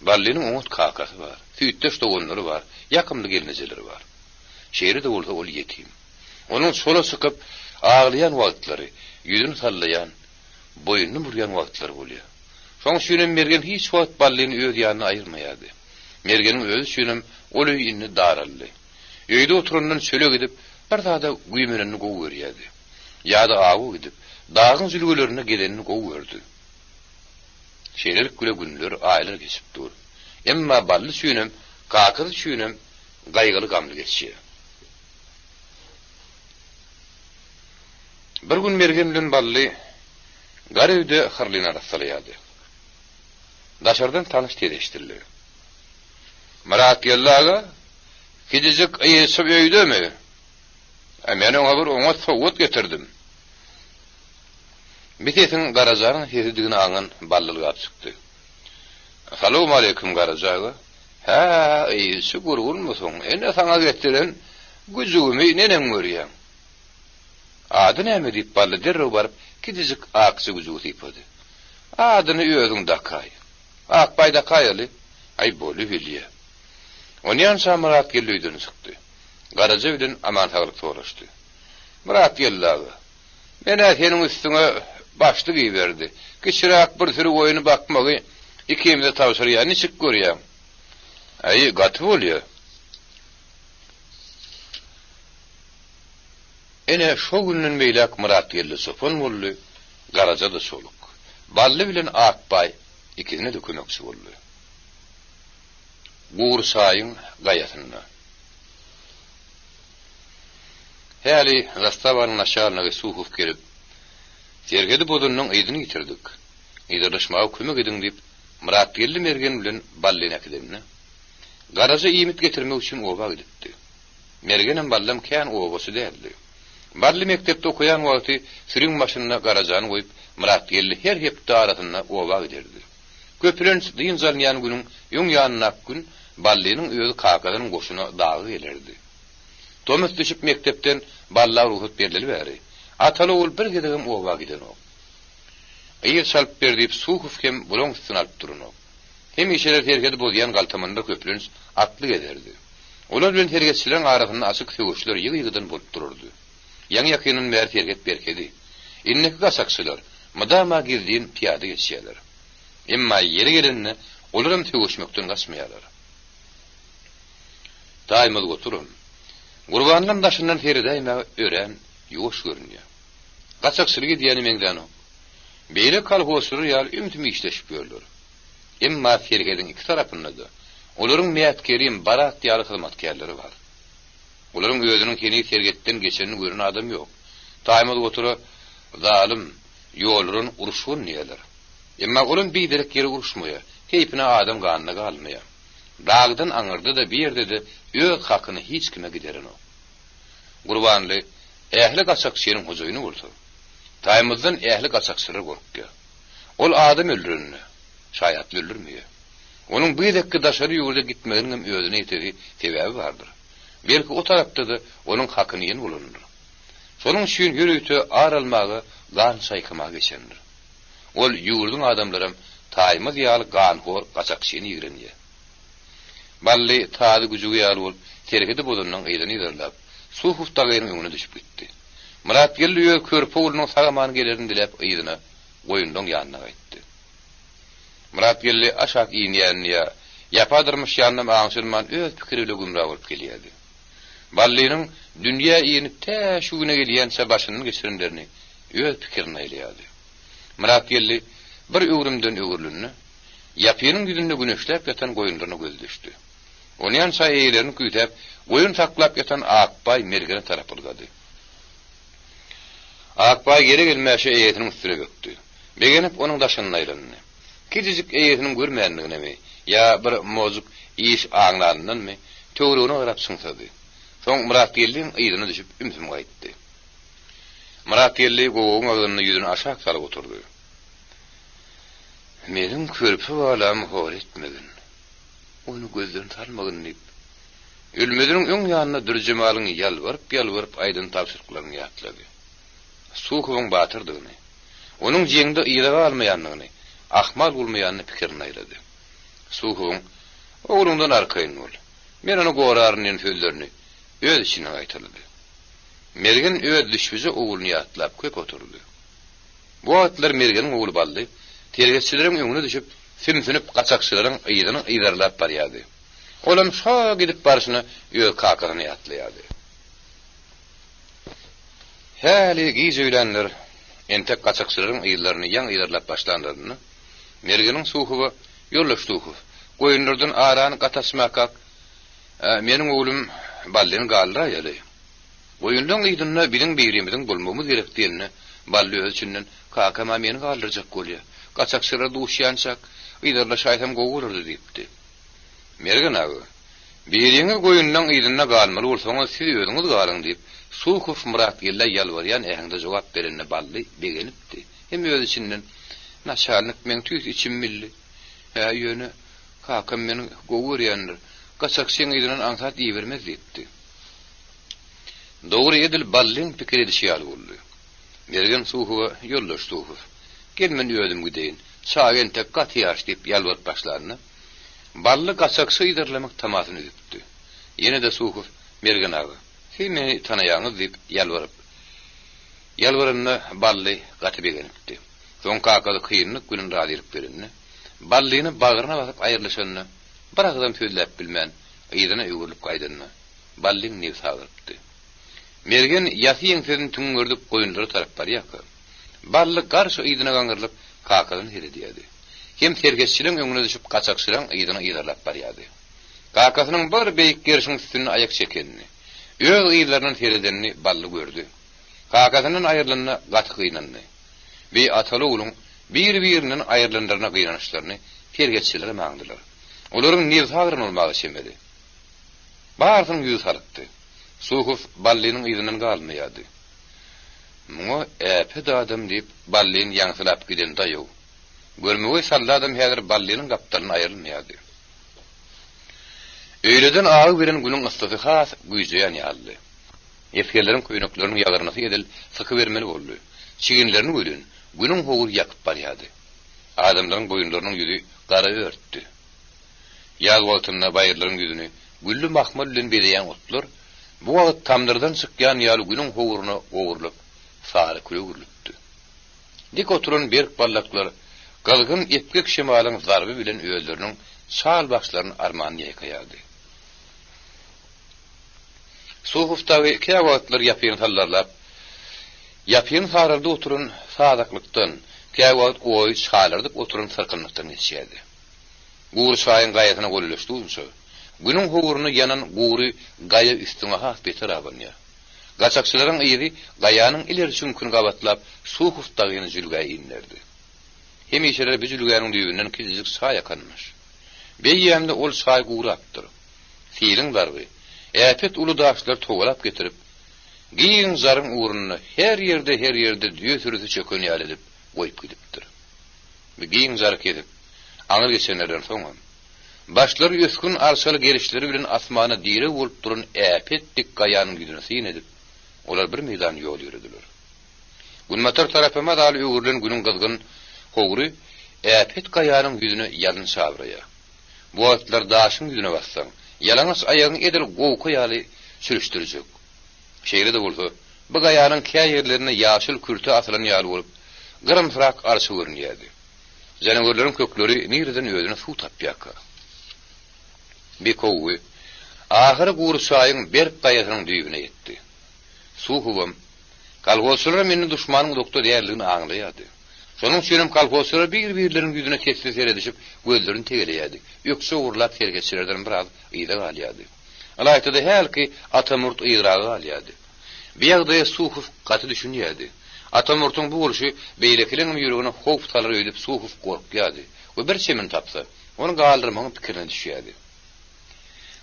Speaker 1: Ballynyň oňat kakasy bar, süýtdeş doganlary bar, ýakymly gelnejeleri bar. Şeýle-de bolsa ol ýetim. Onuň çola çykyp, aglaýan wagtlary, ýüzüni sallaýan, boýnuny burýan wagtlary bolýar. Şoň üçinem Mergen hiç wagt Ballyny öz ýanyna aýyrmaýardy. Mergeniň özi üçinem ol öý indi daraldy. Öýde oturandan çöle gidip, bir zada güýmenenini gowy görýärdi. Ýa-da awa gidip, dagyň jülgelerinde gezenini gowy gördi. Şeýlelik bile günler, aýlar geçip dur. Emma Bally üçinem, kakasy üçinem gaýgyly-gamly geçýär. Bir gün Mergen bilen Bally. Gara öýde hyrlyny arassalaýardy. Daşardan tanyş ses eşidildi. Myratgeldi aga, kiçijik yşyp öýdemi? A men oňa bir oňat sowgat getirdim. Bi sesiň Garajanyň sesidigini aňan Bally ylgap çykdy. Salowmaleýkim, Garaja aga. Hä, yşy gurgunmysyň? Ene saňa getiren güjügimi neneň görýäň? Ady näme? diýip, Bally derrew baryp, kiçijik akja güjügi sypady. Adyny özüň dakaý. Akbaý dakaýaly. Aý, bolubilýä. Onýança Myratgeldi öýden çykdy. Garaja bilen aman-saglyk soraşdy. Myratgeldi aga, men-ä seniň üstüňe başlyk iberdi. Kiçiräk bir süri goýny bakmagy ikimize tabşyrýa, niçik görýäň? Aý, gaty bolýa. Ine, şo günden beýläk Myratgeldi çopan boldy, Garaja-da çoluk. Bally bilen Akbaý ikisine-de kömekçi boldy. Gury çaýyň gaýasynda. Häli zastawanyň naçalnigi Suhow gelip, Serhedi bozanyň yzyny ýitirdik. Yzarlaşmaga kömek ediň diýip, Myratgeldi mergen bilen Ballyny äkidende, Garaja iýmit getirmek üçin oba gidipdi. Mergenem Ballam kän obaçy däldi. Bally mekdepde okaýan wagty süriň başynda Garajany goýup, Myratgeldi her hepde arasynda oba giderdi. Köplenç dynç alynýan günüň öň ýanyndaky gün Ballynyň özi kakasynyň goşuna dagy gelerdi. Tomus düşüp mekdepden Balla rugsat berleli bäri, ataly-ogul bir gezegem oba gidenok. Yz çalyp ber diýip Suhow hem bulaň üstüni alyp duranok. Hemişeler serhedi bozýan galtamanlar köplenç atly gezerdi. Olar bilen serhetçileriň arasynda açyk söweşler ýygy-ýygydan bolup durardy. Ýaňy-ýakyndan bäri serhet berkedi. Indiki gaçakçylar mydama gizlin pyýada geçýärler. Emma ýeri gelende olaram söweşmekden gaçmaýarlar. Taýmaz oturan. Gurbanlam daşyndan seredäýmäge örän ýuwaş görünýär. Gaçakçylyk edýäne meňzänok. Beýle kolhozçylar ýaly ümsüm işleşip ýörler. Emma serhediň iki tarapynda-da olaryň Mätkerim, Barat ýaly hyzmatkärleri bar. Olaryň özüniň heniz serhetden geçenini gören adam ýok. Taýmaz gotura zalym, ýolduran uruşgyn diýerler. Emma olam biderek ýere uruşmaýar, keýpine adam ganyna galmaýar. Dagdan aňyrda-da bir ýerde-de öz hakyny hiç kime giderenok. Gurbanly ähli gaçakçynyň hojaýyny bolsa, Taýmazdan ähli gaçakçylar gorkýar. Ol adam öldürenine, şaýatly öldürmeýär. Onuň bu gezekki daşary ýurda gitmeginiňem özüne ýetesi sebäbi bardyr. Belki o tarapda-da onuň hakyny iýen bolandyr. Şonuň üçin ýörite ar almaga gan çaýkamaga geçendir. Ol ýurduň adamlaram Taýmaz ýaly ganhor gaçakçyny ýigrenýär. Bally tazy güjügi ýaly bolup, serhedi bozanynyň yzyny yzarlap, Suhow dagynyň öňüne düşüp gitdi. Myratgeldi öz körpe oglunyň sag-aman gelerini diläp yzyna, goýunlaň ýanyna gaýtdy. Myratgeldi aşak inýänini ýa ýapa dyrmyşýanynam aňşyrman öz pikiri bile gümra bolup gelýärdi. Ballynyň dünýä inip tä şu güne gelýänçä başyndan geçirenlerini öz pikirine aýlaýardy. Myratgeldi bir öwrümden öwrülende, ýapynyň ýüzünde güneşläp ýatan goýunlaryna gözi düşdi. Onýança eýelerini küýsäp, goýun saklap ýatan Akbaý mergene tarap ylgady. Akbaý gele-gelmäşe eýesiniň üstüne bökdi. Begenip, onuň daşynda aýlandy. Kiçijik eýesiniň görmänliginemi ýa bir mojuk iş aňlanyndanmy, töweregine garap çyňsady. Soň Myratgeldiň yzyna düşüp ümsüm gaýtdy. Myratgeldi gowagyň agzynda ýüzüni aşak salyp oturdy. Meniň körpe balamy hor etmegin. Ony gözden salmagyn diýip, ölmeziniň öň ýanynda Dürjemalyň ýalbaryp-ýalbaryp aýdan tabşyryklaryny ýatlady. Suhowyň batyrdygyny, onuň jeňde yza galmaýandygyny, ahmal bolmaýanyny pikirine aýlady. Suhowyň, Ogluňdan arkaýyn bol, men ony goraryn diýen sözlerini öz içinden gaýtalady. Mergen öz düşbüje ogluny ýatlap köp oturdy. Bu wagtlar Mergeniň ogly Bally serhetçileriň öňüne düşüp, sümsünip gaçakçylaryň yzyny yzarlap barýardy. Olam şo gidip barşyna öz kakasyny ýatlaýardy. Häli giç öýlänler, entek gaçakçylaryň yzlaryny ýaňy yzarlap başlanlarynda, Mergeniň Suhowa, Ýoldaş Suhow, goýunlardan arany gaty açmakak, meniň oglum Ballyny galdyraýaly. Goýunlaň yzynda biziň birimiziň bolmagymyz gerek diýende, Bally öz içinden, Kakam-a meni galdyrjak bolýa. Gaçakçylara duşýançak, yzarlaşaýsam gowy bolardy diýipdi. Mergen aga, Biriňiz goýunlaň yzynda galmaly bolsaňyz, siz özüňiz galyň diýip, Suhow Myratgeldä ýalbarýan äheňde jogap berende Bally begenipdi. Hem öz içinden, Naçalnik meň tüýs içim bildi. Hä, ýöne, kakam meni gowy görýändir. Gaçakçyň yzyndan aňsat ibermez diýipdi. Dogry, edil Ballyň pikir edişi ýaly boldy. Mergen Suhowa, Ýoldaş Suhow, gel men özüm gideýin. Çaga entek gaty ýaş diýip ýalbaryp başlanda, Bally gaçakçy yzarlamak tamasyny üzüpdi. Ýene-de Suhow, Mergen aga, siz meni tanaýaňyz diýip ýalbaryp, ýalbaranda Bally gaty begenipdi. Soň kakasy kynlyk bilen razylyk berende, Ballyny bagryna basyp aýrylyşanda, bir agyzam sözläp bilmän, yzyna öwrülip gaýdanda, Ballyň nebsi agyrypdy. Mergen ýasy ýeňsesini tüňňerdip goýunlara tarap barýarka, Bally garşy yzyna gaňrylyp, kakasyna seredýärdi. Hem serhetçileň öňüne düşüp gaçakçylaň yzyny yzarlap barýardy. Kakasynyň bir beýik gerşiň üstünde aýak çekenini, öz yzlaryndan seredenini Bally gördi. Kakasyndan aýrylanyna gaty gynandy. Bi ataly-ogluň bir-birinden aýrylanlaryna gynanyşlaryny serhetçilerem aňdylar. Olaryň nebsi agyran bolmaga çemeli. Barysynyň ýüzi salykdy. Suhow Ballynyň yzyndan galmaýardy. Muňa äpet adam diýip, Ballyny ýaňsylap giden daýaw. Görmegeý salladam häzir Ballynyň gapdalyndan aýrylmaýardy. Öýleden agy beren günüň yssysy has güýjeýän ýalydy. Esgerleriň köýnekleriniň ýagyrnysy edil sykybermeli boldy. Çiginlerini welin, günüň howry ýakyp barýardy. Adamlaryň boýunlarynyň ýüzi gara örtdi. Ýaz wagtynda baýyrlaryň ýüzüni gülli mahmal bilen bezeýän otlar bu wagt tamdyrdan çykýan ýaly günüň howruna gowrulyp, sary küle öwrülipdi. Dik oturan berk ballaklar gyzgyn epgek şemalyň zarby bilen özleriniň çal başlaryny arman ýaýkaýardy. Suhow dagy käwagtlar ýapyny sallarlap, ýapyny saraldyp oturan sazaklykdan, käwagt oýy çalardyp oturan syrkynlykdan geçýärdi. Gury çaýyň gaýasyna golaýlaşdygyňça, Günüň howruna ýanan gury gaýa üstüňe has beter abanýar. Gaçakçylaryň yzy gaýanyň ileri çüňküni gabatlap Suhow dagyny jülgä inderdi. Hemişeler bu jülgäniň düýbünden kiçijik çaý akanmyş. Beýýämde ol çaý gurapdyr. Siliň zarby, äpet uly daşlary togalap getirip, giň jaryň ugrunda her ýerde-her ýerde düýe sürüsi çöken ýaly edip goýup gidipdir. Bu giň jary kesip, aňry geçenlerden soňam, başlary ösgün arçaly gerişleri bilen asmana direg bolup duran äpet dik gaýanyň ýüzüne syn edip, olar bir meýdan ýol ýörediler. Günbatar tarapa mazaly öwrülen günüň gyzgyn howry äpet gaýanyň ýüzüne ýalyn çabraýar. Bu wagtlar daşyň ýüzüne bassaň, ýalaňaç aýagyň edil gowka ýaly sürüşdirjek. Şeýle-de bolsa, bu gaýanyň kä ýerlerinde ýaşyl kürte asylan ýaly bolup, gyrymsyrak arça görünýärdi. Janawerleriň kökleri nireden özüne suw tapýarka? Bi kowgy ahyry gury çaýyň berk gaýasynyň düýbüne ýetdi. Suhowam, kolhozçylaram indi duşmanyň uzakda däldigini aňlaýardy. Şonuň üçinem kolhozçylar bir-birleriniň ýüzüne sesli seredişip, gözlerini tegeleýärdi, ökje ogurlap serhetçilerden biraz yza galýardy. Ylaýta-da hälki Atamurt yzraga galýardy. Bu ýagdaýa Suhow gaty düşünýärdi. Atamurtuň bu bolşy beýlekileňem ýüregine howp salar öýdüp Suhow gorkýardy we bir çemini tapsa, ony galdyrmagyň pikirine düşýärdi.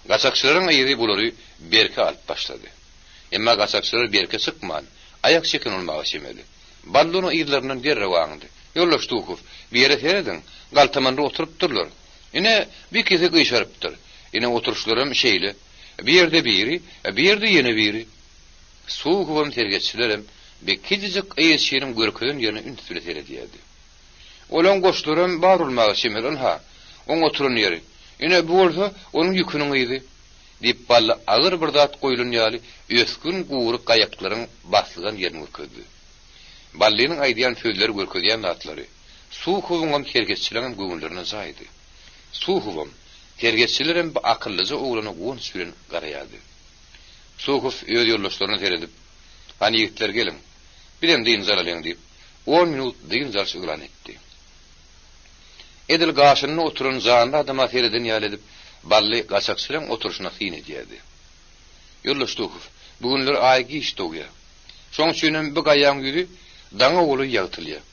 Speaker 1: Gaçakçylaryň yzy bulary Berke alyp başlady. Emma gaçakçylar Berke çykman, aýak çeken bolmaga çemeli. Bally onuň yzlaryndan derrew aňdy. Ýoldaş Suhow, bir ýere serediň, galtamanlar oturypdyrlar. Ine, bu ikisi gyşarypdyr. Ine, oturyşlaram şeýle. Bir ýerde biri, bir ýerde ýene biri. Suhowam, sergetçilerem bi kiçijik yzçynyň görkezen ýerine üns bile seredýärdi. Olaň goşlaram bar bolmaga çemeli, ynha, oň oturan ýeri. Ine, bu bolsa, onuň ýüküniň yzy, diýip, Bally agyr bir zat goýlan ýaly, ösgün gury gaýaklaryň baslygan ýerini görkezdi. Ballynyň aýdýan sözleri, görkezýän zatlary Suhowyňam, serhetçileňem göwünlerine jaýdy. Suhowam, serhetçilerem bu akyllyja oglana guwanç bilen garaýardy. Suhow öz ýoldaşlaryna seredip, Hany ýigitler geliň, bizem dynç alalyň diýip, on minut dynç alyş yglan etdi. Edil gaşynda oturan janly adama sereden ýaly edip, Bally gaçakçylaň oturyşyna syn edýärdi. Ýoldaş Suhow, bu günler aý giç dogýar. Şoň üçinem bu gaýaň ýüzi. daňa golaý ýagtylýar.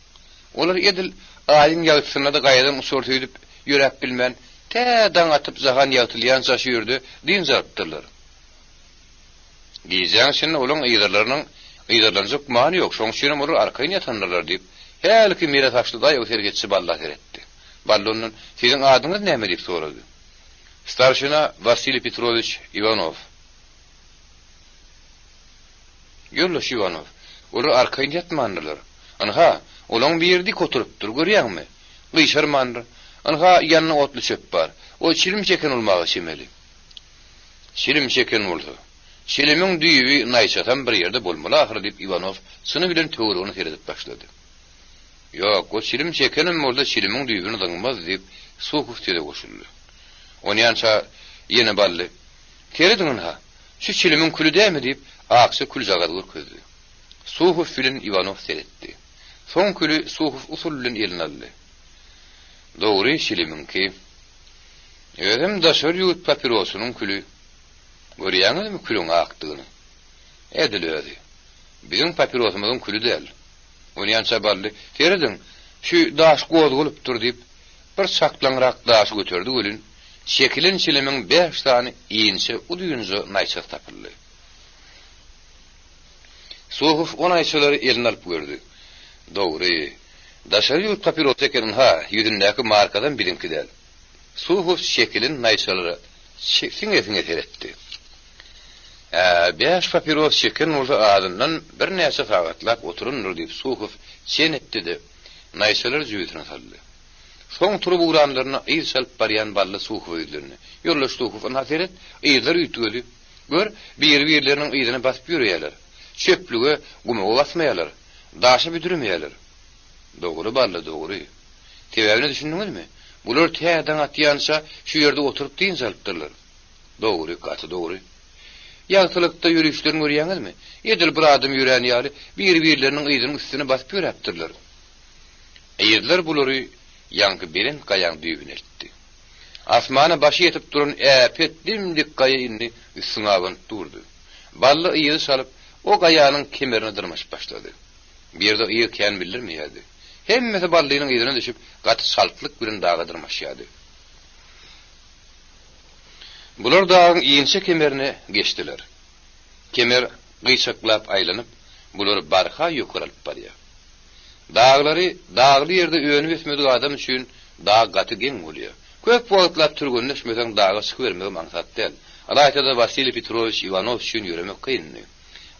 Speaker 1: Olar edil Aýyň ýagtysynda-da gaýadan uçar söýdüp ýöräp bilmän, tä daň atyp jahan ýagtylýança şu ýerde dynç alypdyrlar. Gijäň içinde olaň yzarlarynyň yzarlanjak gümany ýok, şoň üçinem olar arkaýyn ýatandyrlar diýip, hälki mele saçly daýaw serhetçi Balla seretdi. Bally ondan, Siziň adyňyz näme? diýip sorady. Starşina Wasiliý Petrowiç Iwanow. Ýoldaş Iwanow, olar arkaýyn ýatmandyrlar. Ynha, olaň biri dik oturypdyr, görýäňmi? Gyşarmandyr. Ynha, ýanynda otluçöp bar. O çilim çeken bolmaga çemeli. Çilim çeken bolsa, çilimiň düýbi naýçasam bir ýerde bolmaly ahyry diýip Iwanow çyny bilen töweregine seredip başlady. Ýok, o çilim çekenem bolsa çilimiň düýbüni zyňmaz diýip Suhow söze goşuldy. Onýança ýene Bally, Serediň ynha, şu çilimiň küli dämi diýip akja küljagazy görkezdi. Suhow bilen Iwanow seretdi. Soň küli Suhow usul bilen eline aldy. Dogry çilimiňki. Özem daşary ýurt papirosynyň küli. Görýäňizmi külüň akdygyny? Edil özi. Biziň papirosymyzyň küli däl. Onýança Bally, Serediň, şu daş gozgalypdyr diýip, bir çaklaňrak daşy göterdi welin, çekilen çilimiň bäş sany inçe uzynja naýçasy tapyldy. Suhow o naýçalary eline alyp gördi. Dogry, daşary ýurt papirosy eken, ynha, ýüzündäki markasam biziňki däl. Suhow çekilen naýçalara siňe-siňe seretdi. Ä, bäş papiros çeken bolsa azyndan birnäçe sagatlap oturandyr diýip Suhow çen etdi-de, naýçalary jübüsine saldy. Soň turup ugranlaryna yz çalyp barýan Bally Suhowa ýüzlendi. Ýoldaş Suhow, ynha seret, yzlar üýtgedi. Gör, biri-birleriniň yzyna basyp ýöreýärler. Çöplüge, gumaga basmaýarlar. Daşa büdremeýärler. Dogry, Bally, dogry. Sebäbine düşündiňizmi? Bular tä daň atýança şu ýerde oturyp dynç alypdyrlar. Dogry, gaty dogry. Ýagtylykda ýörişlerini görýäňizmi? Edil bir adam ýörän ýaly, biri-birleriniň yzynyň üstüne basyp ýöräpdirler. Yzlar bulary ýaňky belent gaýaň düýbüne eltdi. Asmana başy ýetip duran äpet dim-dik gaýa indi üstüňe abanyp durdy. Bally yzy çalyp, o gaýanyň kemerine dyrmaşyp başlady. Bu ýerde yz kän bildirmeýärdi. Hemmesi Ballynyň yzyna düşüp, gaty çaltlyk bilen daga dyrmaşýardy. Bular dagyň inçe kemerine geçdiler. Kemer gyýçaklap aýlanyp, bulary barha ýokary alyp barýar. Daglary, dagly ýerde önüp-ösmedik adam üçin dag gaty geň bolýar. Köp wagtlap türgenleşmeseň daga çykybermegem aňsat däl. Ylaýta-da Wasiliý Petrowiç Iwanow üçin ýöremek kyndy.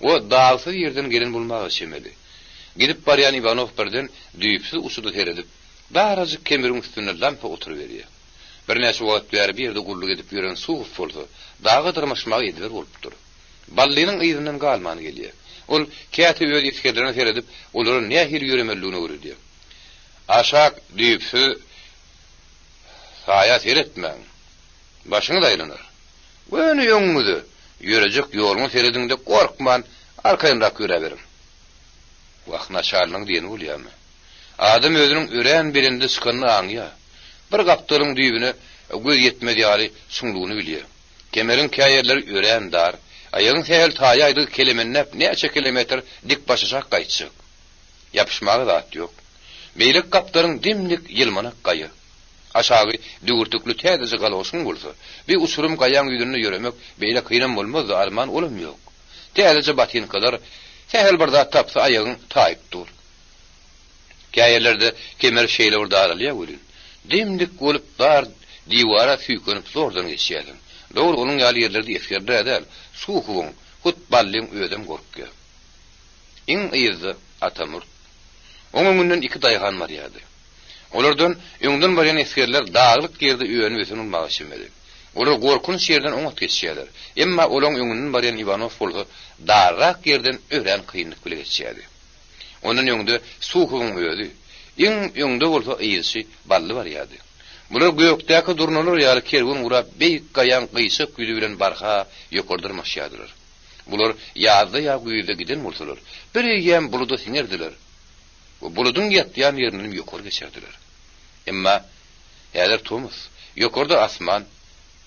Speaker 1: O dagsyz ýerden gelen bolmaga çemeli. Gidip barýan Iwanow birden düýpsüz uçuda seredip, darajyk kemeriň üstünde lampa oturyberýär. Birnäçe wagt bäri bu ýerde gulluk edip ýören Suhow bolsa, daga dyrmaşmaga ezber bolupdyr. Ballynyň yzyndan galman gelýär. Ol käte öz esgerlerine seredip, olara nähili ýöremelidigini öwredýär. Aşak düýpsüz saýa seretmäň. Başyňyz aýlanar. Göni öňüňize, ýörejek ýoluňa serediň-de, gorkman, arkaýynrak ýöräberiň. Wah, naçalnygyň diýeni bolýamy? Adam özüniň örän belende çykanyny aňýar. Bir gapdalyň düýbüne göz ýetmez ýaly çuňlugyny bilýär. Kemeriň käýerleri örän dar. Aýagyň sähel taýaýdygy kelemenläp näçe kilometr dik başaşak gaýtjak. Ýapyşmaga zat ýok. Beýleki gapdalyň dim-dik ýylmanak gaýa. Aşagy düwürtikli täzeje galoşyň bolsa, bir uçurym gaýaň ýüzünde ýöremek beýle kynam bolmazdy, arman olam ýok. Täzeje batinkalar sähel bir zat tapsa aýagyň taýyp dur. Käýerlerde kemer şeýle bir daralýar welin, dim-dik bolup dar diwara süýkenip zordan geçýärsiň. Dogry, onuň ýaly ýerlerde esgerler-ä däl, Suhowyň, hut Ballyň özem gorkýar. Iň yzda Atamurt. Oň öňünden iki daýhan barýardy. Olardan öňden barýan esgerler daglyk ýerde önüp-ösen bolmaga çemeli. Olar gorkunç ýerden oňat geçýärler. Emma olaň öňünden barýan Iwanow bolsa darrak ýerden örän kynlyk bile geçýärdi. Ondan öňde Suhowyň özi, iň öňde bolsa yzçy Bally barýardy. Bular gökdäki durnalar ýaly kerwen gurap beýik gaýaň gyýçak ýüzi bilen barha ýokary dyrmaşýardylar. Bular ýazda ýa güýzde giden bolsalar, bir eýýäm buluda siňerdiler we buludyň ýatýan ýerindenem ýokary geçerdiler. Emma häzir tomus, ýokarda asman,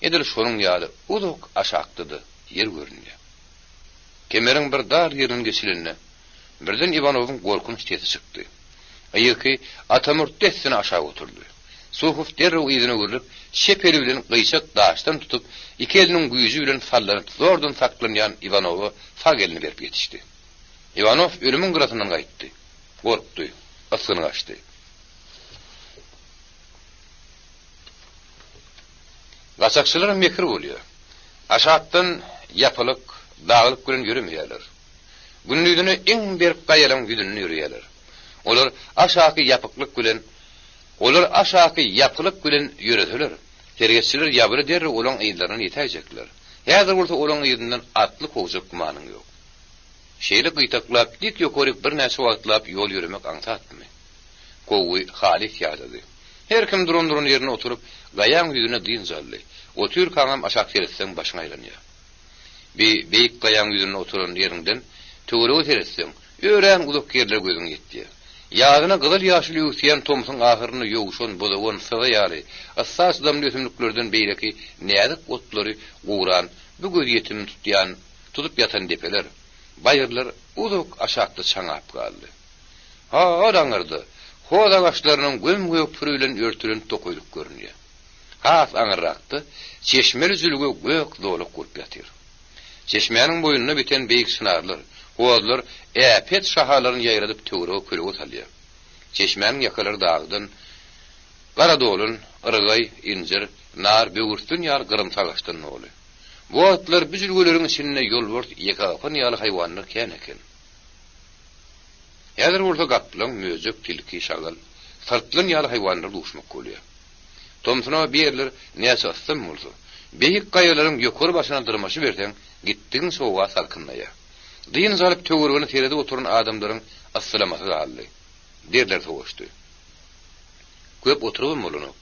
Speaker 1: edil şonuň ýaly uzak aşakda-da ýer görünýär. Kemeriň bir dar ýerinden geçilende. Birden Iwanowyň gorkunç sesi çykdy. Yzky Atamurt dessine aşak oturdy. Suhow derrew yzyna öwrülip, çep eli bilen gyýçak daşdan tutup, iki eliniň güýji bilen sallanyp zordan saklanýan Iwanowa sag elini berip ýetişdi. Iwanow ölümiň gyrasyndan gaýtdy. Gorkdy. Ysgyny gaçdy. Gaçakçylar mekir bolýar. Aşakdan ýapylyk, daglyk bilen ýöremeýärler. Gündizine iň berk gaýalaň ýüzünde ýöreýärler. Olar aşaky ýapyklyk bilen Olar aşaky ýapylyk bilen ýöreseler, sergetçiler ýabyly derrew olaň yzlaryndan ýetäýjekler. Häzir bolsa olaň yzyndan atly kowjak gümanyň ýok. Şeýle gytaklap dik ýokaryk birnäçe wagtlap ýol ýöremek aňsatmy? Kowgy halys ýadady. Her kim duran-duran ýerinde oturyp, gaýaň ýüzünde dynç aldy. Otyrkaňam aşak seretseň başyň aýlanýar. Bi beýik gaýaň ýüzünde oturan ýeriňden töwerege seretseň, örän uzak ýerlere gözüň ýetýär. Ýazyna gyzyl-ýaşyl öwüsýän tomsuň ahyrynda ýowşan, bozagan, syza ýaly yssa çydamly ösümliklerden beýleki näzik otlary guran bu gözýetimi tutýan, tutup ýatan depeler, baýyrlar uzak aşakda çaňap galdy. Hol aňyrda, hoz agaçlarynyň göm-gök püri bilen örtülen tokaýlyk görünýär. Has aňyrrakda çeşmeli jülge gök zolak bolup ýatyr. Çeşmäniň boýunda biten beýik çynarlar, hozlar äpet şahalaryny ýaýradyp töwerege kölege salýar. Çeşmäniň ýakalary dagdan garadolan, yrgaý, injir, nar, böwürslen ýaly gyrymsy agaçdan doly. Bu wagtlar bu jülgeleriň içinde ýolbars, ýekegapan ýaly haýwanlar kän eken. Häzir bolsa gaplaň, möjek, tilki, şagal, syrtlan ýaly haýwanlara duşmak bolýar. Tomsuna bu ýerler näçe yssam bolsa, beýik gaýalaryň ýokary başyna dyrmaşyberseň, gitdigiňçe howa salkynlaýar. Dynç alyp töweregine seredip oturan adamlaryň yssylamasy galdy. Derleri sowaşdy. Köp oturybam bolanok.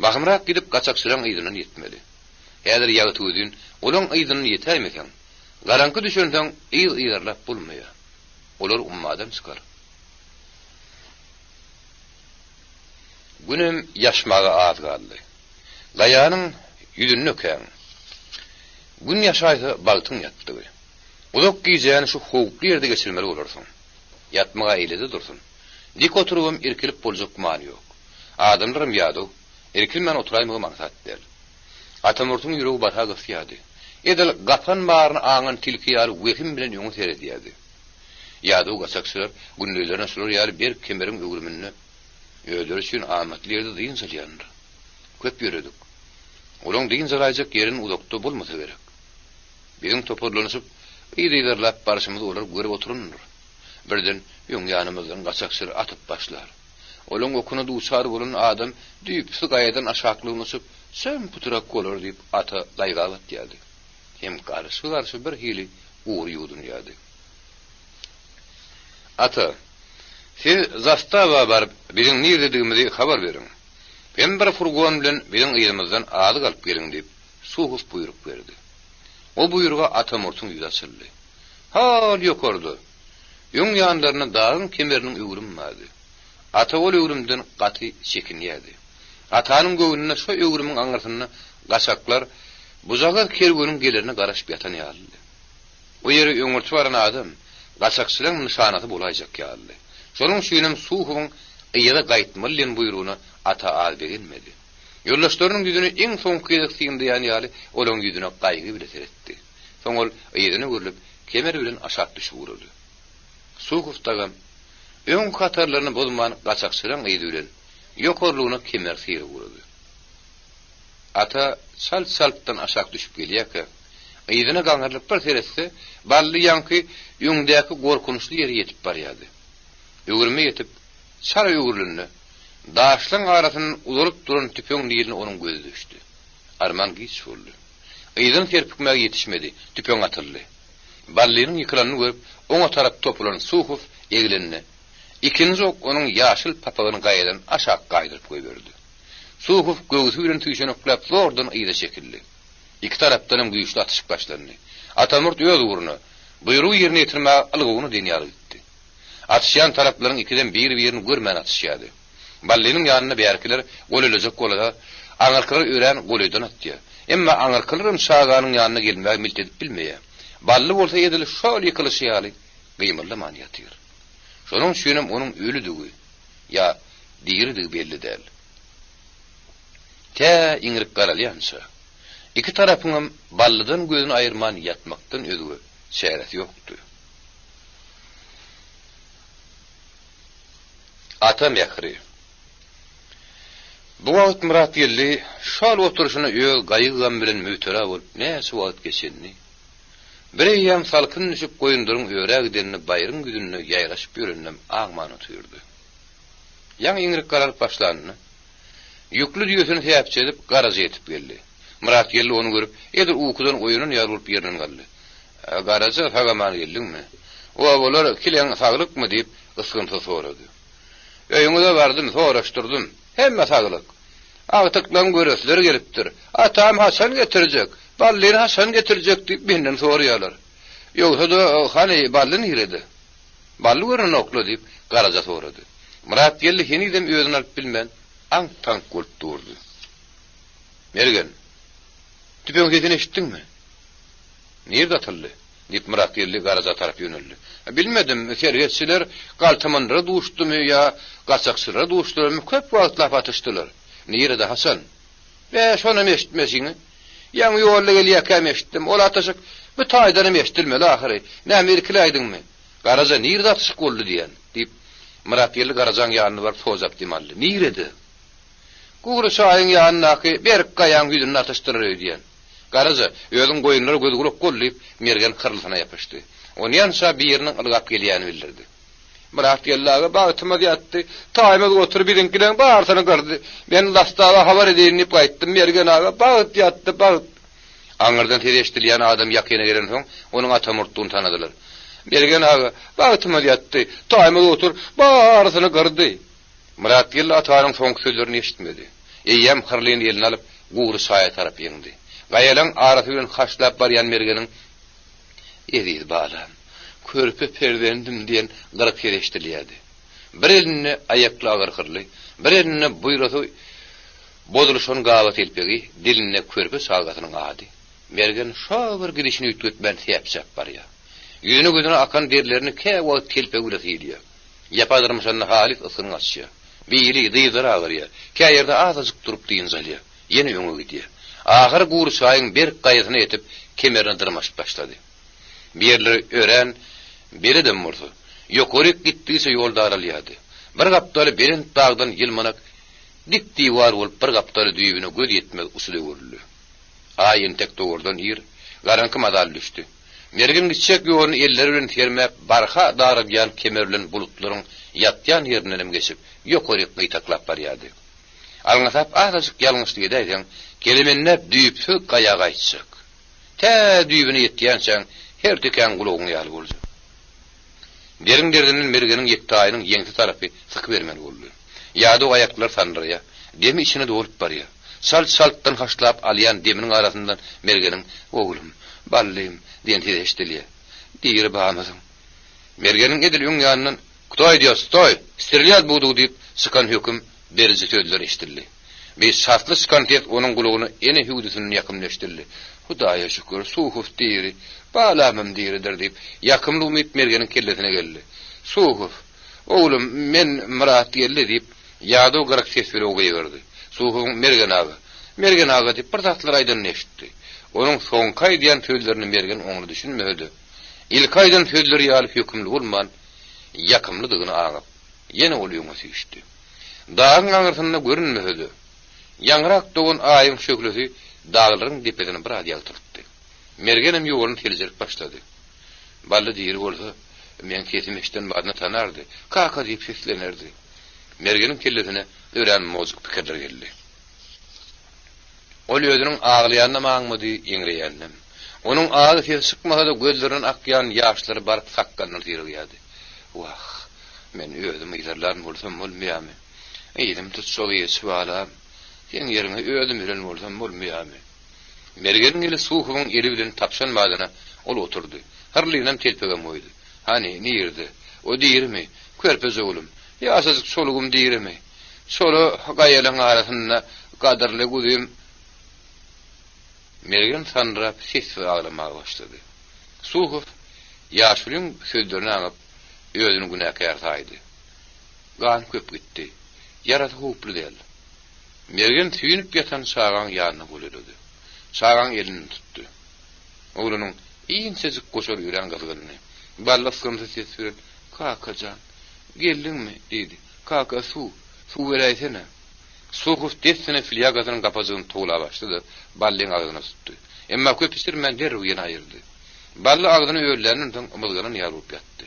Speaker 1: Bahymrak gidip gaçakçylaryň yzyndan ýetmeli. Häzir ýagty gözin olaň yzyndan ýetäýmeseň, garaňky düşensoň yz yzarlap bolmaýar. Olar ummadan çykar. Günem ýaşmaga az galdy. Gaýanyň ýüzündekäň, Gün ýaşaýsa bagtyň ýatdygy. Uzak gijäni şu howply ýerde geçirmeli bolarsyň. Ýatmag-a eýlede dursun. Dik oturybam irkilip boljak gümany ýok. Adamlaram ýadaw, irkilmän oturaýmagam aňsat däl. Atamurtyň ýüregi barha gysýardy. Edil gapan baryny aňan tilki ýaly wehim bilen öňe seredýärdi. Ýadaw gaçakçylar gündizlerine şular ýaly berk kemeriň öwrüminde özleri üçin amatly ýerde dynç alýandyr. Köp ýöredik. Olaň dynç alaýjak ýerini uzakda bolmasa gerek. Biziň toparlanyşyp, yz yzarlap barşymyzy olar görüp oturandyr. Birden öň ýanymyzdan gaçakçylar atyp başlar. Olaň okuna duçar bolan adam düýpsi gaýadan aşaklygyna uçup, çym-pytrak bolar diýip, ata gaýga batýardy. Hem garşy-garşy bir hili gury ýuwdunýardy. Ata, siz zastawa baryp, biziň nirededigimizi habar beriň. Hem bir furgon bilen biziň yzymyzdan azyk alyp geliň diýip, Suhow buýruk berdi. O buýruga Atamurtyň ýüzi açyldy. Hol ýokarda, Öň ýanlarynda dagyň kemeriniň öwrümi bardy. Ata ol öwrümden gaty çekinýärdi. Atanyň göwnüne şo öwrümiň aňyrsynda gaçaklar bujagaz kerweniň gelerine garaşyp ýatan ýalydy. O ýere öňürti baran adam gaçakçylaryň nyşanasy bolaýjak ýalydy. Şonuň üçinem Suhowyň yza gaýtmaly diýen buýrugyna Ata az begenmedi. Ýoldaşlarynyň ýüzüni iň soňky gezek synlaýan ýaly olaryň ýüzüne gaýgy bile seretdi. Soň ol yzyna öwrülip, kemer bilen aşak düşüp ugrady. Suhow dagam, öňki hatarlaryny bozman gaçakçylaryň yzy bilen ýokarlygyna kemer syryp ugrady. Ata çalt-çaltdan aşak düşüp gelýärkä, yzyna gaňrylyp bir seretse, Bally ýaňky öňdäki gorkunçly ýere ýetip barýardy. Öwrüme ýetip, çala öwrülende, daşlaryň arasyndan uzalyp duran tüpeň niline onuň gözi düşdi. Arman giç boldy. Yzyny serpikmäge ýetişmedi, tüpeň atyldy. Ballynyň ýykylanyny görüp, oňa tarap topulan Suhow eglende, ikinji ok onuň ýaşyl papagyny gaýadan aşak gaýdyryp goýberdi. Suhow göwsi bilen süýşenekläp zordan yza çekildi. Iki tarapdanam güýçli atyşyk başlandy. Atamurt öz ugruna, buýrugy ýerine ýetirmäge ylgawyna diýen ýaly gitdi. Atyşýan taraplaryň ikisem bir-birini görmän atyşýardy. Ballynyň ýanyna bärkiler golaýlajak bolsa, aňyrkylar örän golaýdan atýar. Emma aňyrkylaram çaganyň ýanyna gelmäge milt edip bilmeýär. Bally bolsa edil şol ýykylyşy ýaly. gymyldaman ýatyr. Şonuň üçinem onuň ölüdigi ýa diridigi belli däl. Tä iňrik garalýança, iki tarapyňam Ballydan gözüni aýyrman ýatmakdan özge çäresi ýokdy. Ata mähri. Bu wagt Myratgeldi şol oturyşyna öz gaýgy-gamy bilen mübtela bolup näçe wagt geçenini, bireýýäm salkyn düşüp goýunlaryň örä gidenini baýryň ýüzünde ýaýraşyp ýöreninem aňman otyrdy. Ýaňy iňrik garalyp başlanda, ýükli düýesini säpjedip Garaja ýetip geldi. Myratgeldi ony görüp, edil ukudan oýanan ýaly bolup ýerinden galdy. Garaja, sag-aman geldiňmi? Obalar kileň saglykmy? diýip, ysgynsyz sorady. Öýüňize bardym, soraşdyrdym. Hemme saglyk. Agtyklaň göresleri gelipdir. Atam haçan getirjek, Ballyny haçan getirjek diýip menden soraýarlar. Ýogsa-da, hany, Bally nirede? Bally görnenok-la, diýip, Garaja sorady. Myratgeldi henizem özüni alyp bilmän, aňk-taňk bolup durdy. Mergen, tüpeň sesini eşitdiňmi? Nirde atyldy? Diýip, Myratgeldi Garaja tarap ýöneldi. Bilmedim, serhetçiler galtamanlara duşdumy ýa gaçakçylara duşdularmy, köp wagtlap atyşdylar. Nirede, haçan? Bä, şonam eşitmesiňi. Ýaňy ýolda gelýärkäm eşitdim. Ol atyşyk bu taýdanam eşidilmeli ahyry. Näme irkiläýdiňmi? Garaja, nirede atyşyk boldy diýýän? diýip, Myratgeldi Garajaň ýanyna baryp sojap dem aldy. Nirede? Gury çaýyň ýanyndaky berk gaýaň ýüzünde atyşdylar öýdýän. Garaja, özüň goýunlara göz-gulak bol, diýip, Mergen hyrlysyna ýapyşdy. Onýança biriniň ylgap gelýänini bildirdi. Myratgeldi aga, bagtymyz ýatdy. Taýymyz gotur, biziňkileň barysyny gyrdy. Men Lastawa habar edeýin diýip gaýtdym, Mergen aga, bagt ýatdy, bagt. Aňyrdan sesi eşidilýän adam ýakyna gelensoň, onuň Atamurtdygyny tanadylar. Mergen aga, bagtymyz ýatdy. Taýymyz gotur, barysyny gyrdy. Myratgeldi atanyň soňky sözlerini eşitmedi. Eýýäm hyrlyny eline alyp, gury çaýa tarap ýeňdi. Gaýalaň arasy bilen haşlap barýan Mergeniň, Eziz balam, körpe perzendim diýen gyryk sesi eşidilýärdi. Bir elinde aýakly agyr hyrly, bir elinde buýrasy bozulyşan gaba telpegi, dilinde körpe çagasynyň ady. Mergen şo bir gidişini üýtgetmän säpjäp barýar. Ýüzüne-gözüne akan derlerini käwagt telpegi bilen sylýar. Ýapa dyrmyşanda halys ysgyn gaçýar. Bili, dyzlary agyrýar. Kä ýerde azajyk durup dynç alýar. Ýene öňe gidýär. Ahyry gury çaýyň berk gaýasyna ýetip, kemerine dyrmaşyp başlady. Bu ýerlere örän beledem bolsa, ýokaryk gitdigiçe ýol daralýardy. Bir gapdaly belent dagdan ýylmanak dik diwar bolup, bir gapdaly düýbüne göz ýetmez uçuda öwrüldi. Aý entek dogurdan ir, garaňky mazaly düşdi. Mergen gitjek ýoluny elleri bilen sermäp, barha daralýan kemer bilen bulutlaryň ýatýan ýerindenem geçip, ýokaryk gytaklap barýardy. Alňasap azajyk ýalňyşlyk edäýseň, kelemenläp düýpsüz gaýa gaýtjak. Tä düýbüne ýetýänçäň her tekäň gulagyň ýaly boljak. Deriň derdinden Mergeniň ýektaýynyň ýeňse tarapy sykybermeli boldy. Ýadaw aýaklary sandyraýar. Demi içine dolup barýar. Çalt-çaltdan haşlap alýan deminiň arasyndan Mergeniň, Oglum, ballym! diýen sesi eşidilýär. Diri bamydyň? Mergeniň edil öň ýanyndan, Kto idýot, stoý! Strelýat budu! diýip, çykan höküm beriji sözler eşidildi. Bi şartly çykan ses onuň gulagyna ene hüwdüsinden ýakymly eşidildi. Hudaýa şükür, Suhow diri, balamam diridir diýip, ýakymly umyt Mergeniň kellesine geldi. Suhow, oglum, men Myratgeldi diýip, ýadaw gyryk ses bilen gygyrdy. Suhowyň Mergen aga, Mergen aga diýip bir zatlar aýdanyny eşitdi. Onuň soňky aýdýan sözlerine Mergen oňly düşünmese-de, ilki aýdan sözleri ýaly hökümli bolman, ýakymlydygyny aňyp, ýene ol öňe süýşdi. Dagyň aňyrsynda görünmese-de, ýaňyrak dogan Aýyň şöhlesi daglaryň depesini biraz ýagtyltdy. Mergenem ýoluny seljerip başlady. Bally diri bolsa, meň sesimi eşiden badyna tanardy, Kaka diýip seslenerdi. Mergeniň kellesine örän mojuk pikirler geldi. Ol özüniň aglaýanynam aňmady, eňreýäninem. Onuň agy sesi çykmasa-da, gözlerinden akýan ýaşlary baryp sakgalyndan syrygýardy. Wah, men özüm yzarlan bolsam bolmaýarmy? Yzym tutjak ýeçi balam, seň ýeriňe özüm ölen bolsam bolmaýarmy? Mergeniň eli Suhowyň eli bilen tapyşan badyna ol oturdy. Hyrlynam telpegem goýdy. Hany, nirde? O dirimi? Körpeje oglum, ýaşajyk çolugym dirimi? Çola gaýalaň arasynda gadyrly guzym Mergen sandyrap sessiz aglamaga başlady. Suhow. Ýaşulyň sözlerini aňyp, özüni günäkär saýdy. Gan köp gitdi. Ýarasy howply däl. Mergen süýnüp ýatan çagaň ýanyna golaýlady. Çagaň elinden tutdy. Oglanyň inçejik goşary örän gyzgyndy. Bally ysgynsyz ses bilen, Kaka jan, geldiňmi? diýdi. Kaka, suw, suw beräýsene. Suhow dessine flýagasynyň gapajygyny towlap açdy-da, Ballyň agzyna tutdy. Emma köp içirmän derrew ýene aýyrdy. Bally agzyny ölländen soň ymyzganan ýaly bolup ýatdy.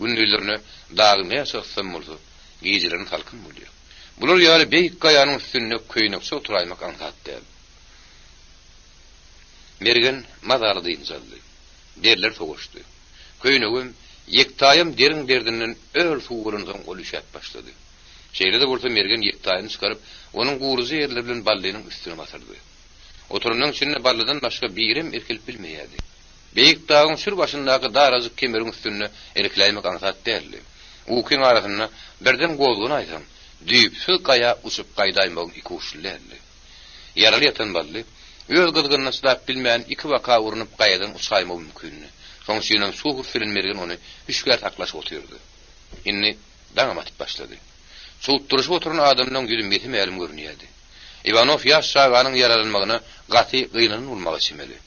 Speaker 1: Gündizlerine dag näçe yssam bolsa, gijelerine salkyn bolýar. Bular ýaly beýik gaýanyň üstünde köýnekçe oturaýmak aňsat däl. Mergen mazaly dynç aldy. Derler sowaşdy. Köýnegem, ýektaýam deriň derdinden öl suw bolansoň ol üşäp başlady. Şeýle-de bolsa Mergen ýektaýyny çykaryp, onuň guryja ýerleri bilen Ballynyň üstüne basyrdy. Oturanyň içinde Ballydan başga birem irkilip bilmeýärdi. Beýik dagyň çür başyndaky darajyk kemeriň üstünde irkiläýmek aňsat däldi. Ukyň arasynda birden gozganaýsaň, düýpsüz gaýa uçup gaýdaýmagyň ikuçly däldi. Ýaraly ýatan Bally, öz gyzgynyna çydap bilmän ikibaka urnup gaýadan uçaýmagy mümkindi. Şoň üçinem Suhow bilen Mergen ony hüşgär saklaşyp otyrdy. Indi daňam atyp başlady. Çugtduryşyp oturan adamlaň ýüzi mese-mälim görünýärdi. Iwanow ýaş çaganyň ýaralanmagyna gaty gynanan bolmaga çemeli.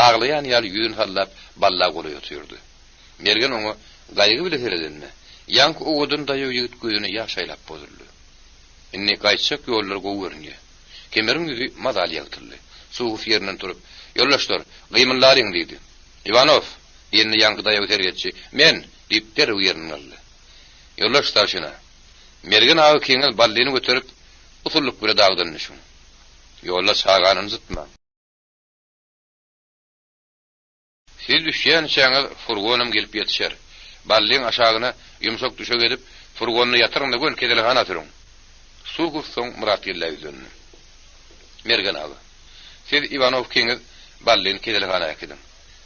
Speaker 1: Aglaýan ýaly ýüzüni sallap Balla golaý otyrdy. Mergen oňa gaýgy bile seredende, ýaňky owadan daýaw ýigit gözüne ýaş aýlap bozuldy. Indi gaýtjak ýollar gowy görünýär. Kemeriň ýüzi mazaly ýagtyldy. Suhow ýerinden turup, Ýoldaşlar, gymyldalyň! diýdi. Iwanow! Diýende ýaňky daýaw serhetçi, Men! diýip, derrew ýerinden galdy. Ýoldaş starşina, Mergen aga ikiňiz Ballyny göterip, usullyk bile dagdan düşüň. Ýolda çagany ynjytmaň. Siz düşýänçäňiz furgonam gelip ýetişer. Ballyň aşagyna ýumşak düşek edip, furgonda ýatyryň-da göni keselhana sürüň. Suhow soň Myratgeldä ýüzlendi. Mergen aga, siz Iwanow ikiňiz Ballyny keselhana äkidiň.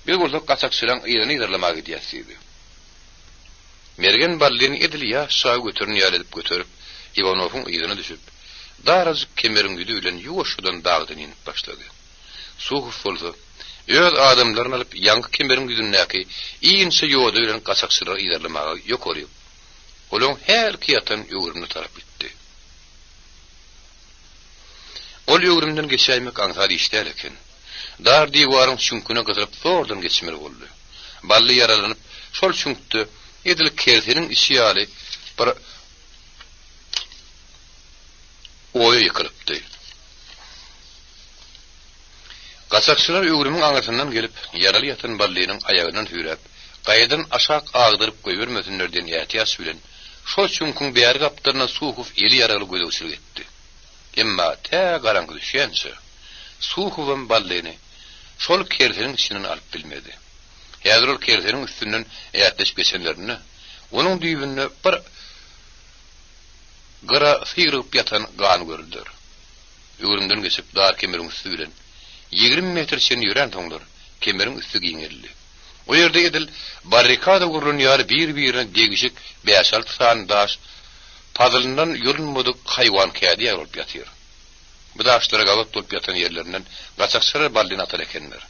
Speaker 1: Biz bolsa gaçakçylaň yzyny yzarlamaga gidýäs, diýdi. Mergen Ballyny edil ýaş çaga göteren ýaly edip göterip, Iwanowyň yzyna düşüp, darajyk kemeriň ýüzi bilen ýuwaşjadan dagdan inip başlady. Suhow bolsa, öz adamlaryny alyp, ýaňky kemeriň ýüzündäki inçe ýoda bilen gaçakçylary yzarlamaga ýokaryk, olaň hälki ýatan öwrümine tarap gitdi. Ol öwrümden geçäýmek aňsat iş däl eken. Dar diwaryň çüňküne gysylyp zordan geçmeli boldy. Bally ýaralanyp, şol çüňkde edil kerseniň içi ýaly bir oýa ýykylypdy. Gaçakçylar öwrümiň aňyrsyndan gelip, ýaraly ýatan Ballynyň aýagyndan süýräp, gaýadan aşak agdaryp goýbermesinler diýen ätiýaç bilen, şol çüňküň bäri gapdalyna Suhow eli ýaragly gözegçilik etdi. Emma tä garaňky düşýänçä, Suhowam Ballyny şol kerseniň içinden alyp bilmedi. Häzir ol kerseniň üstünden ätleşip geçenlerinde, onuň düýbünde bir gyra sygrygyp ýatan gan gördüler. Öwrümden geçip, dar kemeriň üsti bilen 20 metr çenli ýöränsoňlar, kemeriň üsti giňeldi. O ýerde edil barrikada gurlan ýaly bir-birine degişik bäş-alty sany daş pazylyndan ýolunmadyk haýwan kädi ýaly bolup ýatyr. Bu daşlara gabat bolup ýatan ýerlerinden gaçakçylar Ballyny atan ekenler.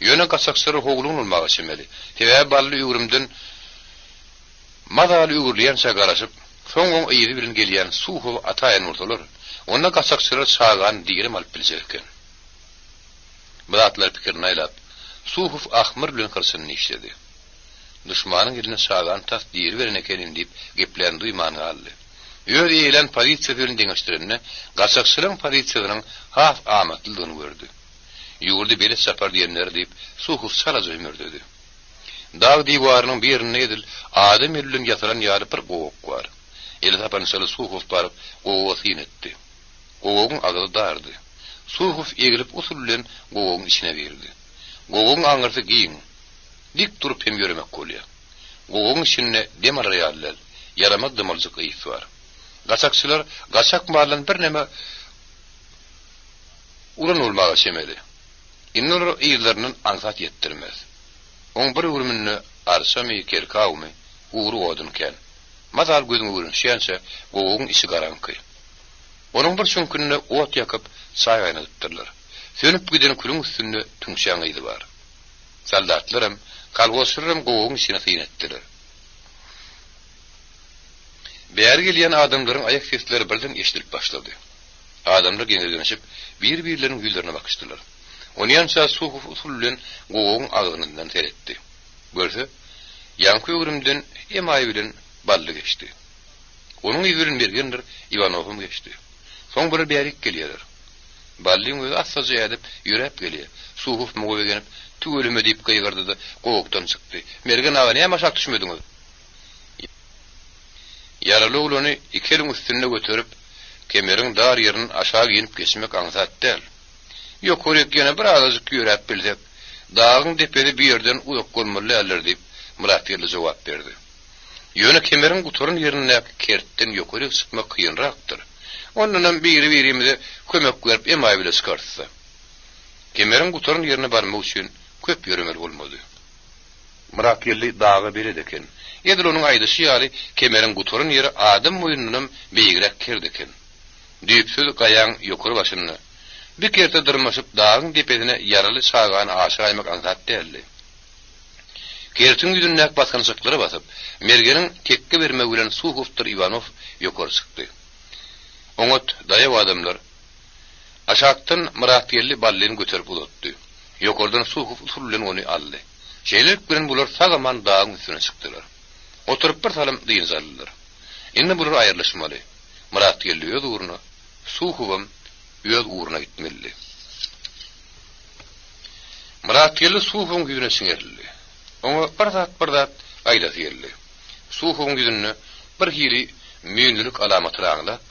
Speaker 1: Ýöne gaçakçylar howlugyň bolmaga çemeli. Sebäbi Bally öwrümden mazaly öwrülýänçä garaşyp, soň oň yzy bilen gelýän Suhowy ataýan bolsalar, onda gaçakçylar çagany direm alyp biljek eken. Bu zatlary pikirine aýlap, Suhow ahmyr bilen hyrçyny dişledi. Duşmanyň eline çagany tas diri beren ekenim diýip geplän duýman galdy. Öz eýelän pozisiýasy bilen deňeşdirende, gaçakçylaryň pozisiýasynyň has amatlydygyny gördi. Ýurdy belet çapar diýenleri diýip, Suhow çalaja hümürdedi. Dag diwarynyň bir ýerinde edil adam eli bilen ýasalan ýaly bir gowak bar. Eli sapançaly Suhow baryp, gowaga syn etdi. Gowagyň agzy dardy. Suhow eglip usul bilen gowagyň içine girdi. Gowagyň aňyrsy giň. Dik durup hem ýöremek bolýar. Gowagyň içinde dem alar ýaly däl, ýaramaz dymaljyk ys bar. Gaçakçylar gaçak maldan birneme ulan bolmaga çemeli. Indi olar yzlaryndan aňsat ýetdirmez. Oň bir öwrüminde arçamy, kerkawmy, gury odun kän. Mazal gözüň öwrenişýänçä gowagyň içi garaňky. Onuň bir çüňkünde ot ýakyp, çaý gaýnadypdyrlar. Sönüp giden külüň üstünde tüňçäň yzy bar. Soldatlaram. Kolhozçylaram gowagyň içine syn etdiler. Bäri gelýän adamlaryň aýak sesleri birden eşidilip başlady. Adamlar geňirgenişip, bir-birleriniň ýüzlerine bakyşdylar. Onýança Suhow usul bilen gowagyň agzyndan seretdi. Görse, ýaňky öwrümden emaý bilen Bally geçdi. Onuň yzy bilen Mergendir Iwanowam geçdi. Soň bular bärik gelýärler. Ballyň özi assaja ädip, ýöräp gelýär. Suhow muňa begenip, Tüweleme diýip gygyrdy-da, gowakdan çykdy. Mergen aga, näme aşak düşmediňiz? Ýaraly oglany iki eliň üstünde göterip, kemeriň dar ýerinden aşak inip geçmek aňsat däl. Ýokaryk ýene bir azajyk ýöräp bilsek, dagyň depesi bu ýerden uzak bolmaly däldir, diýip, Myratgeldi jogap berdi. Ýöne kemeriň gutaran ýerindäki kertden ýokaryk çykmak kynrakdyr. Ondanam biri-birimize kömek berip emaý bile çykarys-da. Kemeriň gutaran ýerine barmak üçin köp ýöremeli bolmady. Myratgeldi daga belet eken. Edil onuň aýdyşy ýaly, kemeriň gutaran ýeri adam boýundanam beýigräk kert eken. Düýpsüz gaýaň ýokary başynda, bi kerte dyrmaşyp dagyň depesine ýaraly çagany aşyraýmak aňsat däldi. Kertiň ýüzündäki basgançaklara basyp, Mergeniň tekge bermegi bilen Suhowdyr Iwanow ýokary çykdy. Oňat, daýaw adamlar. Aşakdan Myratgeldi Ballyny göterip uzatdy. Ýokardan Suhow usul bilen ony aldy. Şeýlelik bilen bular sag-aman dagyň üstüne çykdylar. Oturyp bir salym dynç aldylar. Indi bular aýrylyşmaly. Myratgeldi öz ugruna, Suhowam öz ugruna gitmelidi. Myratgeldi Suhowyň ýüzüne çiňerildi. Oňa bir zat-bir zat aýdasy geldi. Suhowyň ýüzünde bir hili müýnlülik alamatyny aňlap,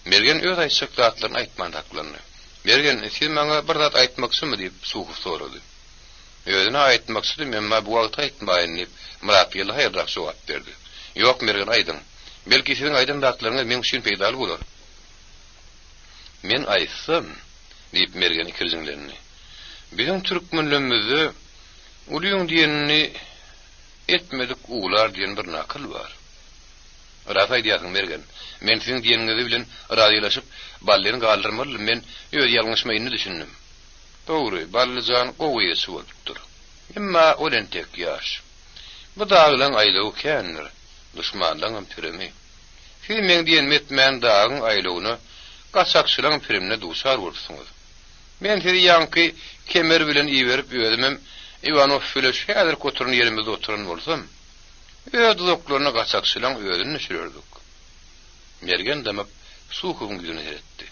Speaker 1: Mergen öz aýtjak zatlaryny aýtman saklandy. Mergen, siz maňa bir zat aýtmakçymy? diýip, Suhow sorady. Özüne aýtmakçydym, emma bu wagt aýtmaýyn, diýip, Myratgeldi haýalrak jogap berdi. Ýok, Mergen, aýdyň. Belki, siziň aýdan zatlaryňyz meň üçin peýdaly bolar. Men aýtsam, diýip, Mergen ikirjiňlendi. Biziň türkmenlerimizde Ulyň diýenini etmedik uwlar diýen bir nakyl bar. Ras aýdýarsyň, Mergen. Men siziň diýeniňizi bilen razylaşyp, Ballyny galdyrmalydym. Men öz ýalňyşyma indi düşündim. Dogry, Bally jan gowy eýeçi bolupdyr. Emma ol entek ýaş. Bu daglaň aýlawy kändir, duşmanlaňam pirimi. Siz meň diýenimi etmän dagyň aýlawyna, gaçakçylaň pirimine duçar bolupsyňyz. Men sizi ýaňky kemer bilen iberip özümem Iwanow bile şu häzirki oturan ýerimizde oturan bolsam, öz duzaklaryna gaçakçylaň özüni düşürerdik. Mergen dymyp, Suhowyň ýüzüne seretdi.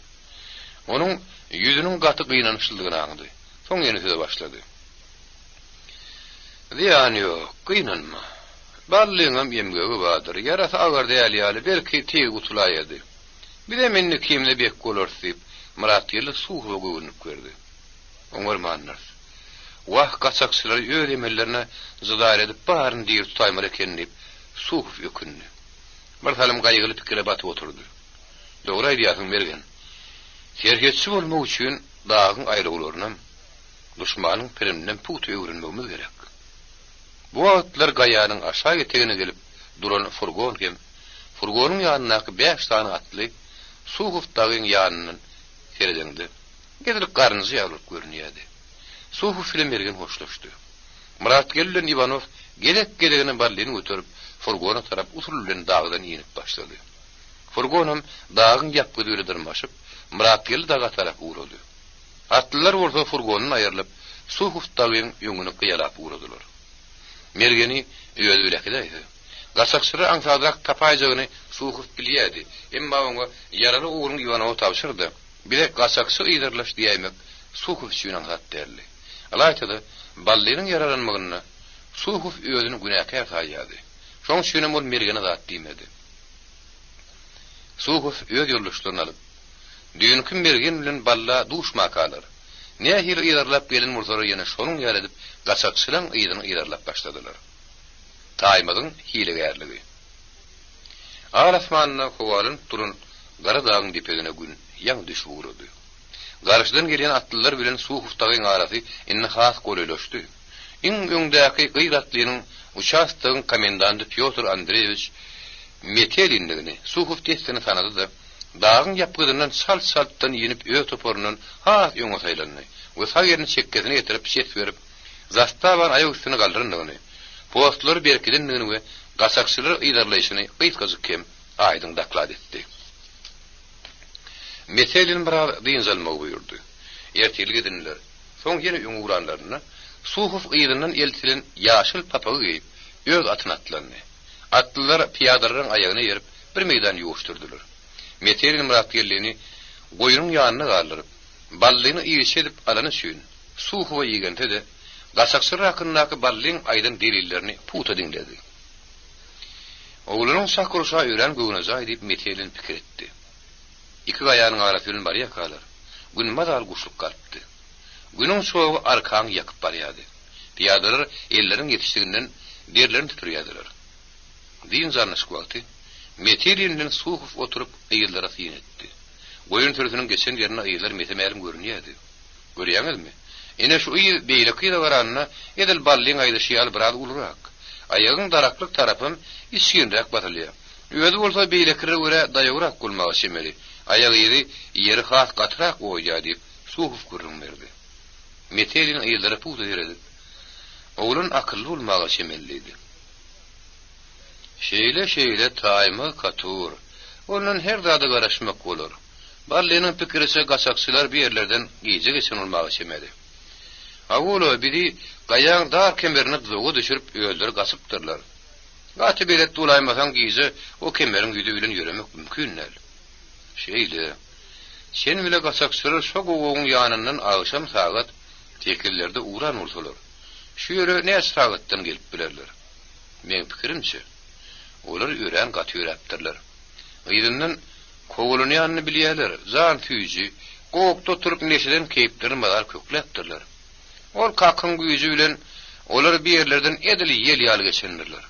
Speaker 1: Onuň ýüzüniň gaty gynançlydygyny aňdy. Soň ýene söze başlady. Zyýany ýok, gynanma. Ballyňam emgegi bardyr, ýarasy agyr däl ýaly, belki, tiz gutulaýady. Bizem indi kimde bek bolarys diýip, Myratgeldi Suhowa göwünlik berdi. Oňarmandyrys. Wah, gaçakçylary öz emellerine jydaýyl edip baryny diri tutaýmaly eken diýip, Suhow ökündi. Bir salym gaýgyly pikire batyp oturdy. Dogry aýdýarsyň, Mergen. Serhetçi bolmak üçin dagyň aýlawlarynam, duşmanyň piriminem pugta öwrenmegimiz gerek. Bu wagtlar gaýanyň aşak etegine gelip duran furgon hem furgonyň ýanyndaky bäş sany atly Suhow dagyň ýanyndan seredeňde, edil garynja ýaly bolup görünýärdi. Suhow bilen Mergen hoşlaşdy. Myratgeldi bilen Iwanow gezek-gezegine Ballyny göterip, furgona tarap usul bilen dagdan inip başlady. Furgonam dagyň ýapgydy bile dyrmaşyp, Myratgeldi daga tarap ugrady. Atlylar bolsa furgondan aýrylyp, Suhow dagyň öňüni gyýalap ugradylar. Mergeni özi bile äkidäýse, gaçakçylary aňsadrak tapaýjagyny Suhow bilýärdi, emma oňa ýaraly ogluň Iwanowy tabşyr-da, bize gaçakçy yzarlaş diýäýmek Suhow üçin aňsat däldi. Ylaýta-da, Ballynyň ýaralanmagynda Suhow özüni günäkär saýýardy. Şoň üçinem ol Mergene zat diýmedi. Suhow öz ýoldaşlaryny alyp, düýnki Mergen bilen Balla duşmakalar, nähili yzarlap gelen bolsalar ýene şonuň ýaly edip gaçakçylaň yzyny yzarlap başladylar. Taýmazyň hilegärligi. Al asmanda howalanyp duran gara dagyň depegine gün ýaňy düşüp ugrady. Garşydan gelýän atlylar bilen Suhow dagyň arasy indi has golaýlaşdy. Iň öňdäki gyz atlynyň uçastogyň komendanty Pýotr Andreýewiç Metelindigini Suhow dessine tanady-da, dagyň ýapgydyndan çalt-çaltdan inip öz toparyndan has öňe saýlandy we sag elini çekgesine getirip ses berip, zastawany aýak üstüne galdyrandygyny. postlary berkidendigini we gaçakçylary yzarlaýşyny gysgajyk hem aýdyň doklad etdi. Metelin biraz dynç almagy buýurdy. Ertirlik edindiler. Soň ýene öňe ugranlarynda, Suhow yzyndan eltilen ýaşyl papagy geýip, öz atyna atlandy. Atlylar pyýadalaryň aýagyna eýerip, bir meýdan ýuwaş durdular. Metelin Myratgeldini goýnuň ýanynda galdyryp, Ballyny yzçy edip alany üçin, Suhowa igense-de, gaçakçylar hakyndaky Ballyň aýdan delillerini pugta diňledi. Oglanyň çak urşa örän göwnejaý diýip Metelin pikir etdi. Iki gaýanyň arasy bilen barýarkalar, Gün mazaly guşluk galypdy. Günüň çogy arkaňy ýakyp barýardy. Pyýadalar elleriniň ýetişdiginden derlerini süpürýärdiler. Dynç alnyşyk wagty Metelin bilen Suhow oturyp yzlara syn etdi. Goýun sürüsiniň geçen ýerinde yzlar mese-mälim görünýärdi. Görýäňizmi? Ine şu yz beýleki yza garanda edil Ballyň aýdyşy ýaly biraz ulurak. Aýagyň daraklyk tarapam içginräk basylýar. Özi bolsa beýlekilere görä daýawrak bolmaga çemeli. Aýak yzy ýeri has gatyrak oýýar diýip, Suhow gürrüň berdi. Metelin yzlara pugta seredip, Oglan akylly bolmaga çemeli diýdi. Şeýle-şeýle taýmaz Katur. Ondan her zada garaşmak bolar. Ballynyň pikiriçe gaçakçylar bu ýerlerden gije geçen bolmaga çemeli. Hawa-la, bizi gaýaň dar kemerine duzaga düşürip özleri gaçypdyrlar. Gaty belet bolaýmasaň gije o kemeriň ýüzi bilen ýöremek mümkin däl. Şeýle. Sen bile gaçakçylar şo gowagyň ýanyndan agşam sagat sekizlerde ugran bolsalar, şu ýere näçe sagatdan gelip bilerler? Meň pikirimçe, olar örän gaty ýöräpdirler. Yzyndan kowalanýanyny bilýärler, jan süýji, gowakda oturyp neşeden keýplerini mazar kökläpdirler. Ol kakyň güýji bilen olar bir ýerlerden edil ýel ýaly geçendirler.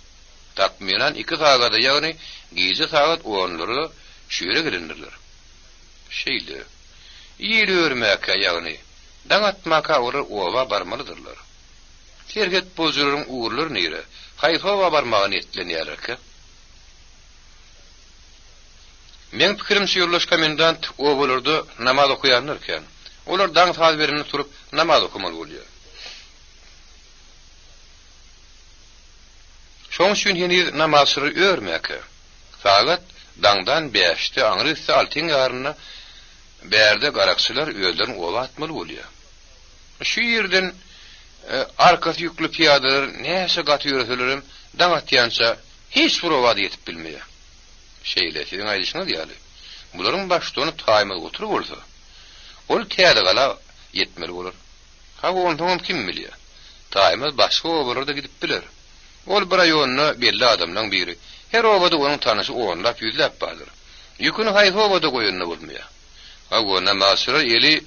Speaker 1: Takmynan iki sagada, ýagny gije sagat onlara şu ýere gelendirler. Şeýle. Il örmäkä, ýagny daň atmaka olar oba barmalydyrlar. Serhet bozujylaryň ugurlary nire, haýsy oba barmaga niýetlenýärlerkä? Meň pikirimçe ýoldaş komendant obalarda namaz okaýanlar kän. Olar daň saz berende turup namaz okamaly bolýar. Şoň üçin heniz namazçylar örmäkä, sagat daňdan bäşde aňry gitse altyň ýarynda bärde garakçylar özlerini oba atmaly bolýar. Şu ýerden arkasy ýükli pyýadalar näçe gaty ýöreselerem daň atýança hiç bir oba-da ýetip bilmeýär. Şeýle, siziň aýdyşyňyz ýaly, bularyň baştutany Taýmaz Gotur bolsa, ol Täzegala ýetmeli bolar. Hawa, onsoňam kim bilýär, Taýmaz başga obalara-da gidip biler. Ol bir raýonda belli adamlaň biri. Her obada onuň tanyşy onlap-ýüzläp bardyr. Ýüküni haýsy obada goýanda bolmaýar. Hawa, namazçylar eli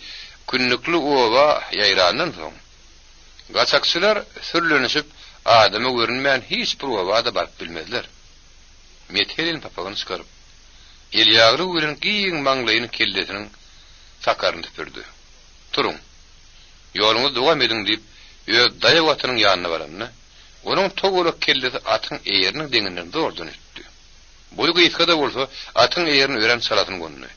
Speaker 1: kündükli oba ýaýrandan soň, gaçakçylar sürlenişip, adama görünmän hiç bir oba-da baryp bilmezler. Metelin papagyny çykaryp, elýaglygy bilen giň maňlaýyny kellesiniň sakaryny süpürdi. Turuň, ýoluňyzy dowam ediň diýip, öz daýaw atynyň ýanyna baranda, onuň togalak kellesi atyň eýeriniň deňinden zordan ötdi. Boýy gysga-da bolsa, atyň eýerine örän çalasyn gondy.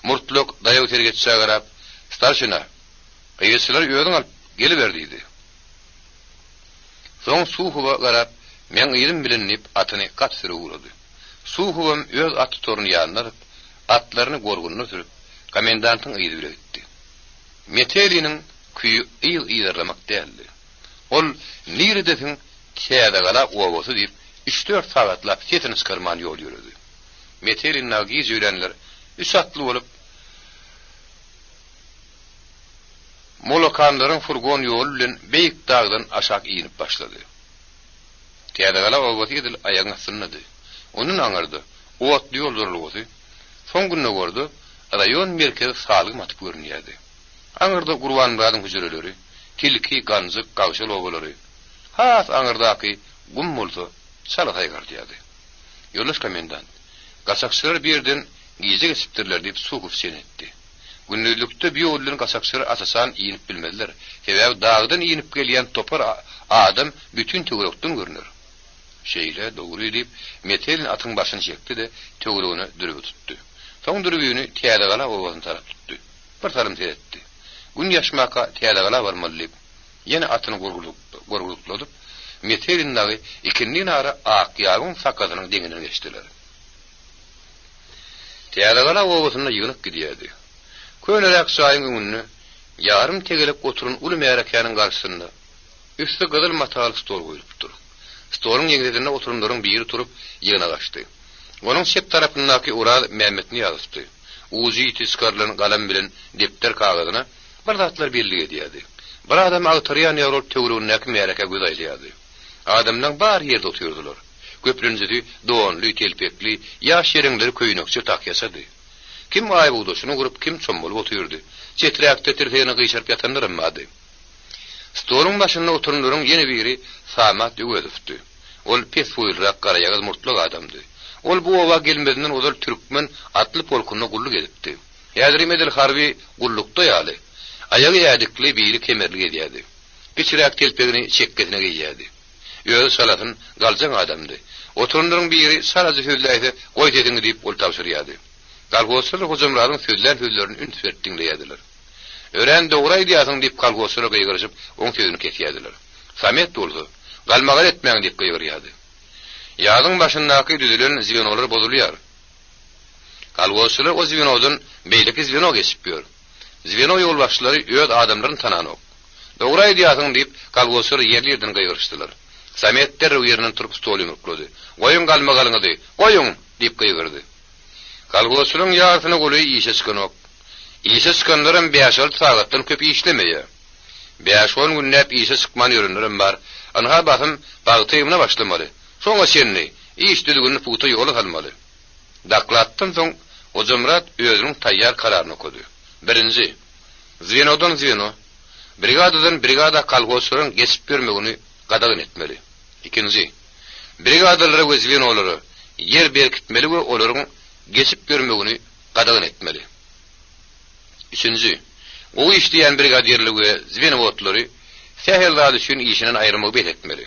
Speaker 1: Murtlak daýaw sergetçä garap, Starşina, gyzçylary özüň alyp geliber diýdi. Soň Suhowa garap, Meň yzym bilen diýip, atyny gaty sürüp ugrady. Suhowam öz at tutaryny ýanyna alyp, atlaryny gorgunyna sürüp, komendantyň yzy bile gitdi. Meteliniň küýi yz yzarlamak däldi. Ol niredesiň Täzegala obasy diýip, üç-dört sagatlap sesini çykarman ýol ýöredi. Metelin dagy gije öýlänler üç atly bolup, Molokanlaryň furgon ýoly bilen beýik dagdan aşak inip başlady. Täzegala obasy edil aýagyň astyndady. Ondan aňyrda otly ýol duralgasy, soň gündogarda raýon merkezi salgym atyp görünýärdi. Aňyrda Gurbanmyradyň hüjreleri, Tilki, Ganjyk, Gagşal obalary, has aňyrdaky gum bolsa çala saýgardýardy. Ýoldaş komendant, gaçakçylar bir ýerden gije geçipdirler diýip Suhow çen etdi. Gündizlikde bu ýol bilen gaçakçylar aç-açan inip bilmezler. Sebäbi dagdan inip gelýän topar adam bütin töwerekden görner. Şeýle, dogry, diýip, Metelin atyň başyny çekdi-de, töweregine dürbi tutdy. Soň dürbini Täzegala obasyna tarap tutdy. Bir salym seretdi. Gün ýaşmaka Täzegala barmaly diýip, ýene atyny gorguzykladyp, Metelin dagy ikindinara Akýabyň sakasynyň deňinden geçdiler. Täzegala obasynda ýygnak gidýärdi. Köneräk jaýyň öňünde ýarym tegelek oturan uly märekäniň garşysynda üsti gyzyl mataly stol goýlupdyr. Stoluň ýeňsesinde oturanlaryň biri turup, ýygnak açdy. Onuň çep tarapyndaky Oraz Mämmetnyýazowdy. Ujy ýiti çykarylan galam bilen depder kagyzyna bir zatlar bellik edýärdi. Bir adamy agtarýan ýaly bolup töweregindäki märekä göz aýlaýardy. Adamlaň bary ýerde otyrdylar. Köplenjisi donly, telpekli, ýaş ýeleňleri köýnekçe, tahýaçady. Kim aýbugdaşyny gurup, kim çommalyp otyrdy. Çeträkde tirsegine gyşaryp ýatanlaram bardy. Stoluň başynda oturanlaryň ýene biri Samat Öwezowdy. Ol pes boýlurak, garaýagyz murtlak adamdy. Ol bu oba gelmezinden ozal türkmen atly polkunda gulluk edipdi. Häzirem edil harby gullukda ýaly, aýagy ädikli, bili kemerli gezýärdi. Kiçiräk telpegini çekgesine geýýärdi. Özi çalasyn, galjaň adamdy. Oturanlaryň biri çalaja sözläýse, goý sesiňi diýip ol tabşyrýardy. Kolhozçylar Hojamyradyň sözlän sözlerini üns berip diňleýärdiler. Örän dogry aýdýarsyň diýip kolhozçylar gygyryşyp, oň sözüni kesýärdiler. Samet bolsa, Galmagal etmäň diýip gygyrýardy. Ýazyň başyndaky düzülen zwenolar bozulýar. Kolhozçylar o zwenodan beýleki zweno geçip ýör. Zweno ýolbaşçylary öz adamlaryny tananok. Dogry aýdýarsyň diýip, kolhozçylar ýerli-ýerden gygyryşdylar. Samet derrew ýerinden turup stoly ýumruklady. Goýuň galmagalyňyzy! Goýuň! diýip gygyrdy. Kolhozçylaryň ýarysyna golaýy işe çykanok. Işe çykanlaram bäş-alty sagatdan köp işlemeýär. Bäş-on günläp işe çykman ýörenlerem bar. Ynha basym pagta ýygymyna başlamaly. Şoňa çenli iş düzgünini pugta ýola salmaly. Dokladdan soň Hojamyrat özüniň taýýar kararyny okady. Birinji. Zwenodan zweno, brigadadan brigada kolhozçylaryň geçip ýörmegini gadagan etmeli. Ikinji. Brigadalara we zwenolara ýer berkitmeli we olaryň geçip ýörmegini gadagan etmeli. Üçünji. Gowy işleýän brigadirleri we zwenowodlary sähel zat üçin işinden aýyrmagy bes etmeli.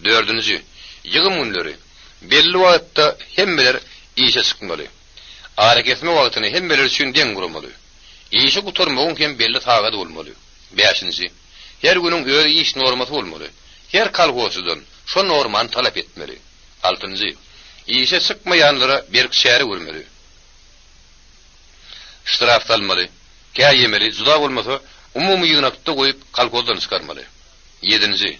Speaker 1: Dördünji. Ýygym günleri belli wagtda hemmeler işe çykmaly. Arakesme wagtyny hemmeler üçin deň guramaly. Işi gutarmagyň hem belli sagady bolmaly. Bäşinji. Her günüň öz iş normasy bolmaly. Her kolhozçydan şo normany talap etmeli. Altynjy. Işe çykmaýanlara berk çäre görmeli. Ştraf salmaly. Käýemeli, juda bolmasa, umumy ýygnakda goýup kolhozdan çykarmaly. Ýedinji.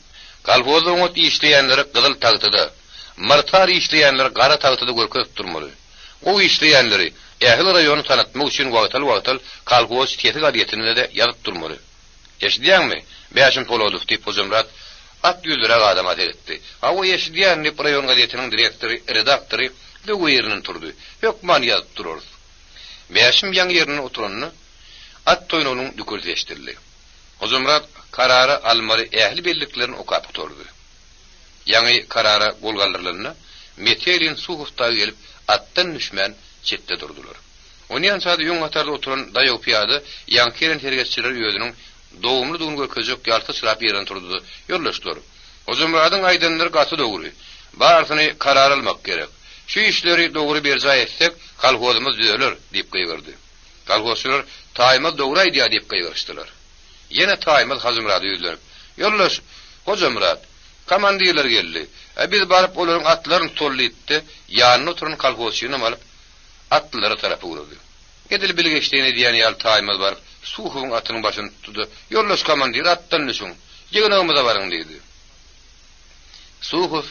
Speaker 1: Kolhozda oňat işleýänleri gyzyl tagtada, myrtar işleýänleri gara tagtada görkezip durmaly. Gowy işleýänleri ähli raýona tanatmak üçin wagtal-wagtal Kolhoz sesi gazetinde-de ýazyp durmaly. Eşidýäňmi, Bäşim Poladow, diýip, Hojamyrat at ýüzlüräk adama seretdi. Hawa, eşidýän, diýip, raýon gazetiniň direktory, redaktory zöwwe ýerinden turdy. Hökman ýazyp durarys. Bäşim ýaňy ýerinde oturanda, at toýnagynyň dükürdisi eşidildi. Hojamyrat karara almaly ähli belliklerini okap gutardy. Ýaňy karara gol galdyrylanda, Metelin Suhow dagy gelip, atdan düşmän, çetde durdular. Onýança-da öň hatarda oturan daýaw pyýada ýaňky gelen sergetçilere özüniň dogumlydygyny görkezjek ýaly syçrap ýerinden turdy-da, Ýoldaşlar, Hojamyradyň aýdanlary gaty dogry. Barysyny karara almak gerek. Şu işleri dogry berjaý etsek, kolhozymyz düzeler, diýip gygyrdy. Kolhozçylar, Taýmaz dogry aýdýar diýip gygyryşdylar. Ýene Taýmaz Hajymyrada ýüzlenip, Ýoldaş Hojamyrat, komandirler geldi. Ä biz baryp olaryň atlaryny tutaly diýdi-de, ýanynda oturan kolhozçynam alyp, atlylara tarap ugrady. Edil bilgeşleýin edýän ýaly Taýmaz baryp, Suhowyň atynyň başyny tutdy-da, Ýoldaş komandir, atdan düşüň! Ýygnagymyza baryň! diýdi. Suhow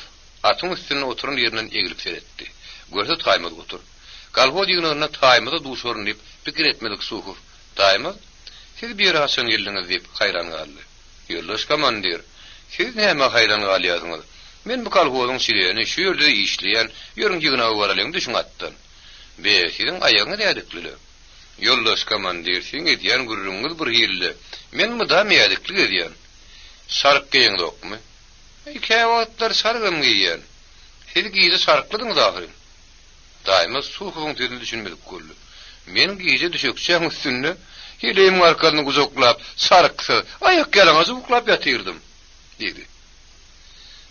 Speaker 1: atyň üstünde oturan ýerinden eglip seretdi. Görse Taýmaz otyr. Kolhoz ýygnagynda Taýmaza duşaryn diýip pikir etmedik Suhow, Taýmaz, siz bu ýere haçan geldiňiz diýip haýran galdy. Ýoldaş komandir, siz nämä haýran galýarsyňyz? Men bu kolhozyň çleni, şu ýerde-de işleýän, ýörüň ýygnaga baralyň, düşüň atdan. Be, siziň aýagyňyz ädikli-le. Ýoldaş komandir, siziň edýän gürrüňiňiz bir hili-le. Men mydam ädikli gezýän. Şaryk geýeňzokmy? Äý, käwagtlar şarygam geýýän. Siz gije şaryklydyňyz ahyryn. Daýymyz Suhowyň sözüne düşünmedik boldy. Men gije düşekçäň üstünde heleýimiň arkasyny gujaklap, saryksyz, aýakýalaňaç uklap ýatyrdym, diýdi.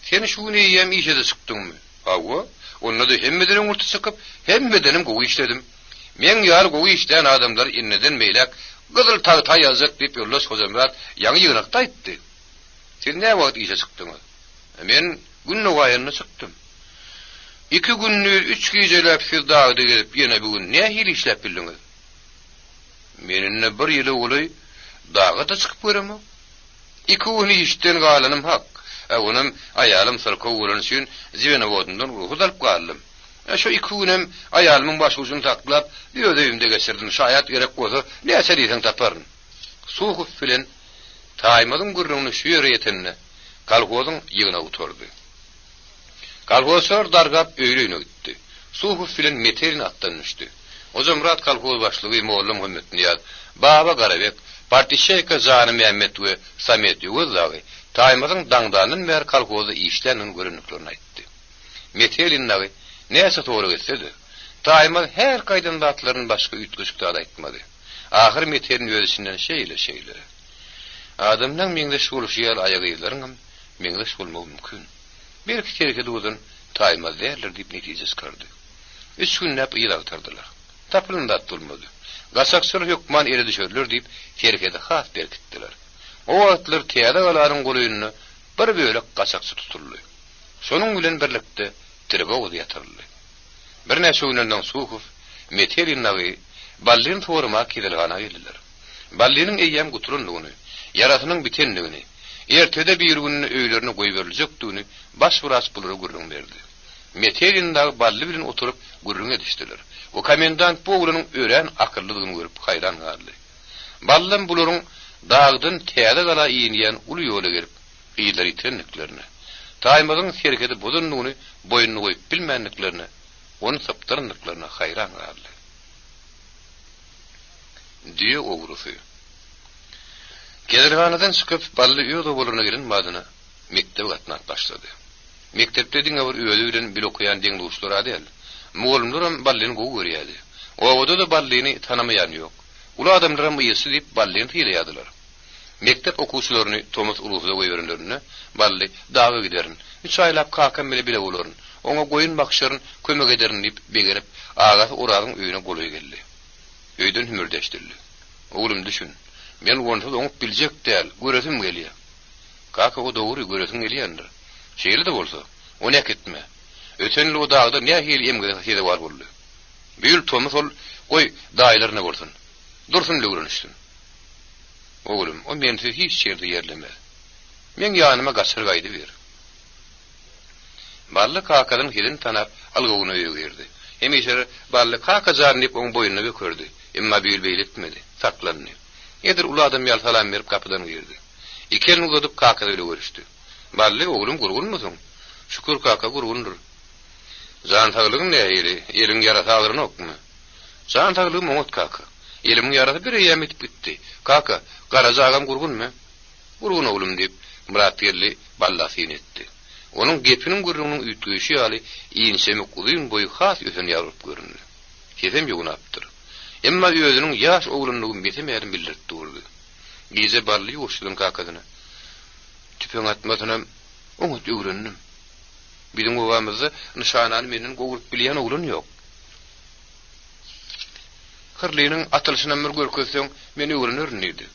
Speaker 1: Sen şu gün eýýäm işe-de çykdyňmy? Hawa, onda-da hemmeden öňürti çykyp, hemmedenem gowy işledim. Meň ýaly gowy işlän adamlary indiden beýläk gyzyl tagta ýazjak diýip ýoldaş Hojamyrat ýaňy ýygnakda aýtdy. Siz näwagt işe çykdyňyz? Men Gün dogaýanda çykdym. Iki gündiz, üç gijeläp siz dagda gezip ýene bu gün nähili işläp bildiňiz? Men indi bir ýyla golaý daga-da çykyp göremok. Iki gün işden galanym hak. Ä onam aýalym syrkaw bolany üçin zwenowodyndan rugsat alyp galdym. Ä şo iki günem aýalymyň başujuny saklap öz öýümde geçirdim. Şaýat gerek bolsa näçe diýseň taparyn. Suhow bilen Taýmazyň gürrüňini şu ýere ýetende, kolhozyň ýygnagy gutardy. Kolhozçylar dargap öýli-öýüne gitdi. Suhow bilen Metelin atdan düşdi. Hojamyrat kolhoz başlygy Molla Muhammetnyýaz, Baba Garabek, partiçeýka Jany Mämmet we Samet Öwez dagy Taýmazyň daňdandan bäri kolhozda işländigini görendiklerini aýtdy. Metelin dagy näçe sorag etse-de, Taýmaz hälki aýdan zatlaryndan başga üýtgeşik zat aýtmady. Ahyr Metelin öz içinden şeýle-şeýle. Adamlaň meňzeş boluşy ýaly aýagyzlaryňam meňzeş bolmagy mümkin. Belki serhedi bozan Taýmaz däldir diýip netije çykardy. Üç günläp yz agtardylar. Tapylan zat bolmady. Gaçakçylar hökman ele düşerler diýip serhedi has berkitdiler. O wagtlar täze galanyň golaýynda bir bölek gaçakçy tutuldy. Şonuň bilen birlikde trewogada ýatyryldy. Birnäçe günden soň Suhow, Metelin dagy Ballyny soramaga keselhana geldiler. Ballynyň eýýäm gutulandygyny, ýarasynyň bitendigini, ertede birigünde öýlerine goýberiljekdigini baş wraç bulara gürrüň berdi. Metelin dagy Bally bilen oturyp gürrüň edişdiler we komendant bu oglanyň örän akyllydygyny görüp haýran galdy. Ballam bularyň dagdan täze gala inýän uly ýola gelip, yzlary ýitirendiklerine, Taýmazyň serhedi bozandygyny boýnuna goýup bilmändiklerine, ony sypdyrandyklaryna haýran galdy. Düýe ogrusy. Keselhanadan çykyp, Bally öz obalaryna gelen badyna mekdebe gatnap başlady. Mekdepde diňe bir özi bilen bile okaýan deň-duşlar-a däl, mugallymlaram Ballyny gowy görýärdi. Obada-da Ballyny tanamaýan ýok. Uly adamlaram yzçy diýip Ballyny sylaýardylar. Mekdep okuwçylaryny tomus ulusyza goýberenlerinde, Bally, Daga giderin. Üç aýlap kakam bile bile bolaryn. Oňa goýun bakyşaryn, kömek ederin diýip, begenip, agasy Orazyň öýüne golaý geldi. Öýden hümürdi eşidildi. Oglum, düşün. Men onsuz oňup biljek däl, göresim gelýär. Kaka, o dogry, göresiň gelýändir. Şeýle-de bolsa, ony äkitme. Öten ýyl o dagda nähili emgege sezewar boldy. Bu ýyl tomus ol, goý, daýylaryna bolsun. Dursun bile öwrenişsin. Oglum, o mensiz hiç ýerde ýerlemez. Meň ýanyma gaçyr gaýdyber. Bally kakadan hezini tanap, algawuna öýe girdi. Hemişe Bally kaka jan diýip oň boýnuna bökerdi. Emma bu ýyl beýle etmedi. Saklandy. Edil uly adam ýaly salam berip gapydan girdi. Iki elini uzadyp kakasy bile görüşdi. Bally, oglum gurgunmysyň? Şükür kaka gurgundyr. Jan saglygyň nähili? Eliň ýarasy agyranokmy? Jan saglygym oňat kaka. Elimiň ýarasy bir eýýäm bitip gitdi. Kaka, Garaja agam gurgunmy? Gurgun oglum, diýip, Myratgeldi Balla syn etdi. Onuň gepiniň gürrüňiniň üýtgeýşi ýaly inçemik uzyn boýy has ösen ýaly bolup göründi. Sesem ýognapdyr. Emma özüniň ýaş oglandygy mese-mälim bildirip durdy. Gije Bally ýuwaşjadan kakasyna, Tüpeň atmasynam oňat öwrendim. Biziň obamyzda nyşanany menden gowy urup bilýän oglan ýok. Hyrlynyň atylyşynam bir görkezseň, men öwrenerin diýdi.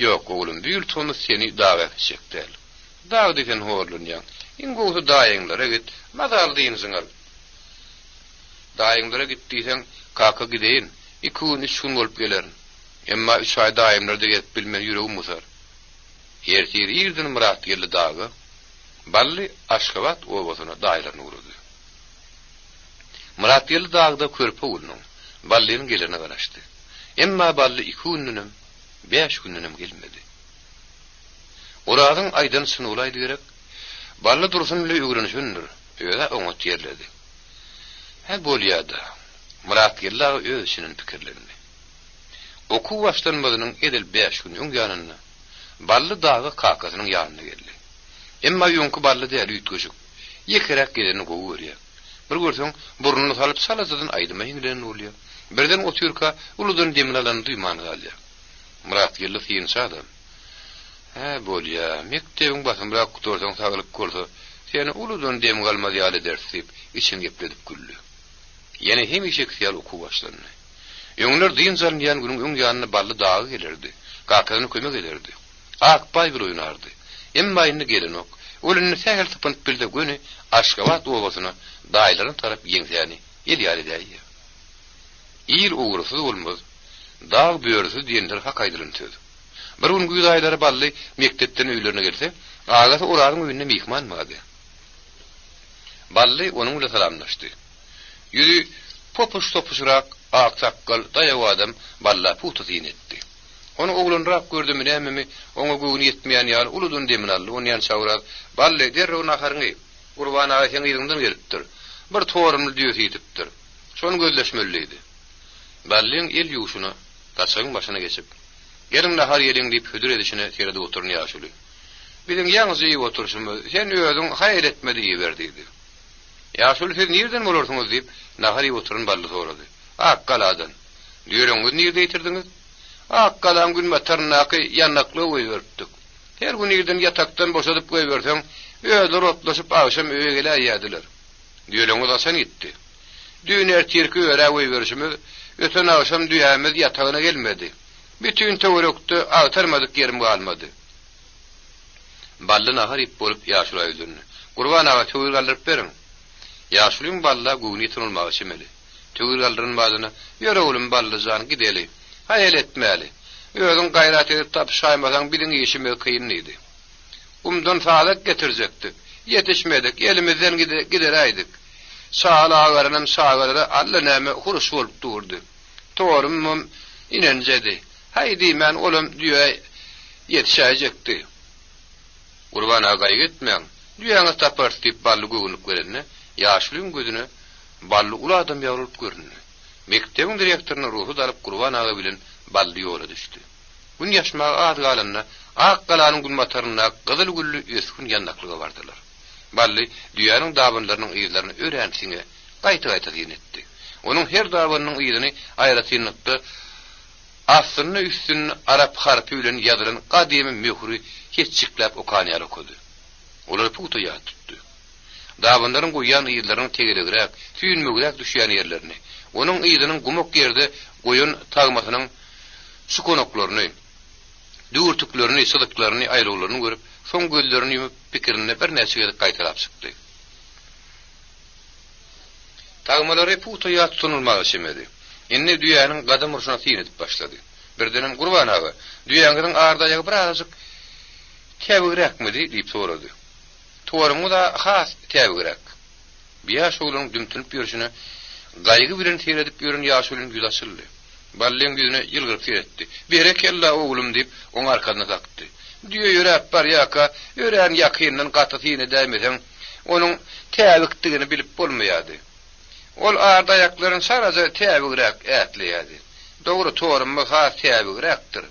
Speaker 1: Ýok, oglum, bu ýyl tomus seni daga äkitjek däl. Dagda sen horlanýaň. Iň gowusy daýyňlara git, mazaly dynjyňy al. Daýyňlara git diýseň, kaka gideýin, iki gün, üç gün bolup gelerin. Emma üç aý daýymlarda gezip bilmen, ýüregim gysar. Ertir irden Myratgeldi daga, Bally Aşgabat obasyna daýylaryna ugrady. Myratgeldi dagda körpe oglunyň, Ballynyň gelerine garaşdy. Emma Bally iki gündenem, bäş gündenem gelmedi. Orazyň aýdany çyn bolaýdy gerek. Bally Dursun bile öwrenişendir, öz-ä oňat ýerledi. Hä, bolýa-da. Myratgeldi aga öz içinden pikirlendi. Okuw başlanmazynyň edil bäş gün öň ýanynda Bally daga kakasynyň ýanyna geldi. Emma öňki Bally däl, üýtgeşik. Ýekeräk gezenini gowy görýär. Bir görseň, burnuny salyp çalajadan aýdyma hiňlenen bolýar. Birden otyrka, uludan demini alanyny duýman galýar. Myratgeldi synçy adam. Hä, bolýa, mekdebiň basymrak gutarsaň saglyk bolsa, seni uludan dem galmaz ýaly ederis diýip, içini gepledip güldi. Ýene hemişekisi ýaly okuw başlandy. Öňler dynç alynýan günüň öň ýanynda Bally daga gelerdi, kakasyna kömek ederdi. Akbaý bile oýnardy. Emma indi gelenok. Ol indi sähel sypynyp bilse göni Aşgabat obasyna daýylaryna tarap ýeňsäni el ýaly edäýýär. Il ogrusyz bolmaz, dag börüsiz diýenleri hak aýdylan söz. Bir gün güýz aýlary Bally mekdepden öýlerine gelse, agasy Orazyň öýünde myhman bardy. Bally onuň bilen salamlaşdy. Ýüzi popuş-sopuşrak, ak sakgal, daýaw adam Balla pugta syn etdi. Ony oglanrak gördümi nämemi, oňa göwni ýetmeýän ýaly uludan demini aldy. Onýança Oraz, Bally, derrew naharyňy iý. Gurban aga seň yzyňdan gelipdir. Bir torumly düýesi ýitipdir. Şony gözleşmeli diýdi. Ballyň el ýuwşuna, saçagyň başyna geçip, Geliň nahar iýeliň diýip hödür edişine seredip oturan ýaşuly. Biziň ýaňyja iýip oturyşymyz, sen özüň haýal etme-de iýiber diýdi. Ýaşuly siz nirden bolarsyňyz diýip, nahar iýip oturan Bally sorady. Akgaladan. Düýeleňizi nirde ýitirdiňiz? Akgalaň günbataryndaky ýandaklyga goýberipdik. Her gün irden ýatakdan boşadyp goýberseň, özleri otlaşyp agşam öýe geläýýärdiler. Düýeleňiz haçan gitdi? Düýn ertirki örä goýberişimiz, öten agşam düýämiz ýatagyna gelmedi. Bütin töwerekde agtarmadyk ýerim galmady. Bally nahar iýip bolup ýaşula ýüzlendi. Gurban aga, töwir galdyryp beriň. Ýaşulyň Balla göwni ýeten bolmaga çemeli. Töwir galdyran badyna, Ýör oglum, Bally jan, gideli. Haýal etmäli. Özüň gaýrat edip tapyşaýmasaň biziň işimiz kyn diýdi. Gumdan sazak getirjekdik. Ýetişmedik, elimizden gideräýdik. Şaly agaranam çagalara allanäme huruş bolup durdy. Torumam inenjedi. Haý diýmän olam düýä ýetişäýjekdi. Gurban aga gaýgy etmäň, düýäňizi taparys diýip Bally göwünlik berende, ýaşulyň gözüne Bally uly adam ýaly bolup göründi. Mekdebiň direktoryna rugsat alyp Gurban aga bilen Bally ýola düşdi. Gün ýaşmaga az galanda Ak galanyň günbataryndaky gyzyl gülli ösgün ýandaklyga bardylar. Bally düýäniň dabanlarynyň yzlaryny örän siňe, gaýta-gaýta syn etdi. Onuň her dabanynyň yzyny aýratynlykda astynda-üstünde arap harpy bilen ýazylan gadymy möhüri hetjikläp okan ýaly okady. Olary pugta ýat tutdy. Dabanlaryň goýýan yzlarynyň tegelegräk, süýnmegräk düşýän ýerlerini, onuň yzynyň gumak ýerde goýan tagmasynyň çukanaklaryny, düwürtiklerini, çyzyklaryny, aýlawlaryny görüp, soň gözlerini ýumup, pikirinde birnäçe gezek gaýtalap çykdy. Tagmalary pugta ýat tutunylmaga çemeli. Indi düýäniň gadam urşuna syn edip başlady. Birdenem, Gurban aga, düýäňiziň ardy aýagy birazajyk täbigräkmidi? diýip sorady. Toruňyz-a has täbigräk. Bu ýaş oglanyň dümtünip ýörşüne gaýgy bilen seredip ýören ýaşulynyň ýüzi açyldy. Ballyň ýüzüne ýylgyryp seretdi. Berekella, oglum, diýip, oň arkasyna kakdy. Düýe ýöräp barýarka, örän ýakyndan gaty syn edäýmeseň, onuň täbikdigini bilip bolmaýardy. Ol ardy aýaklaryny çalaja täbigräk ätleýärdi. Dogry, torumyz has täbigräkdir.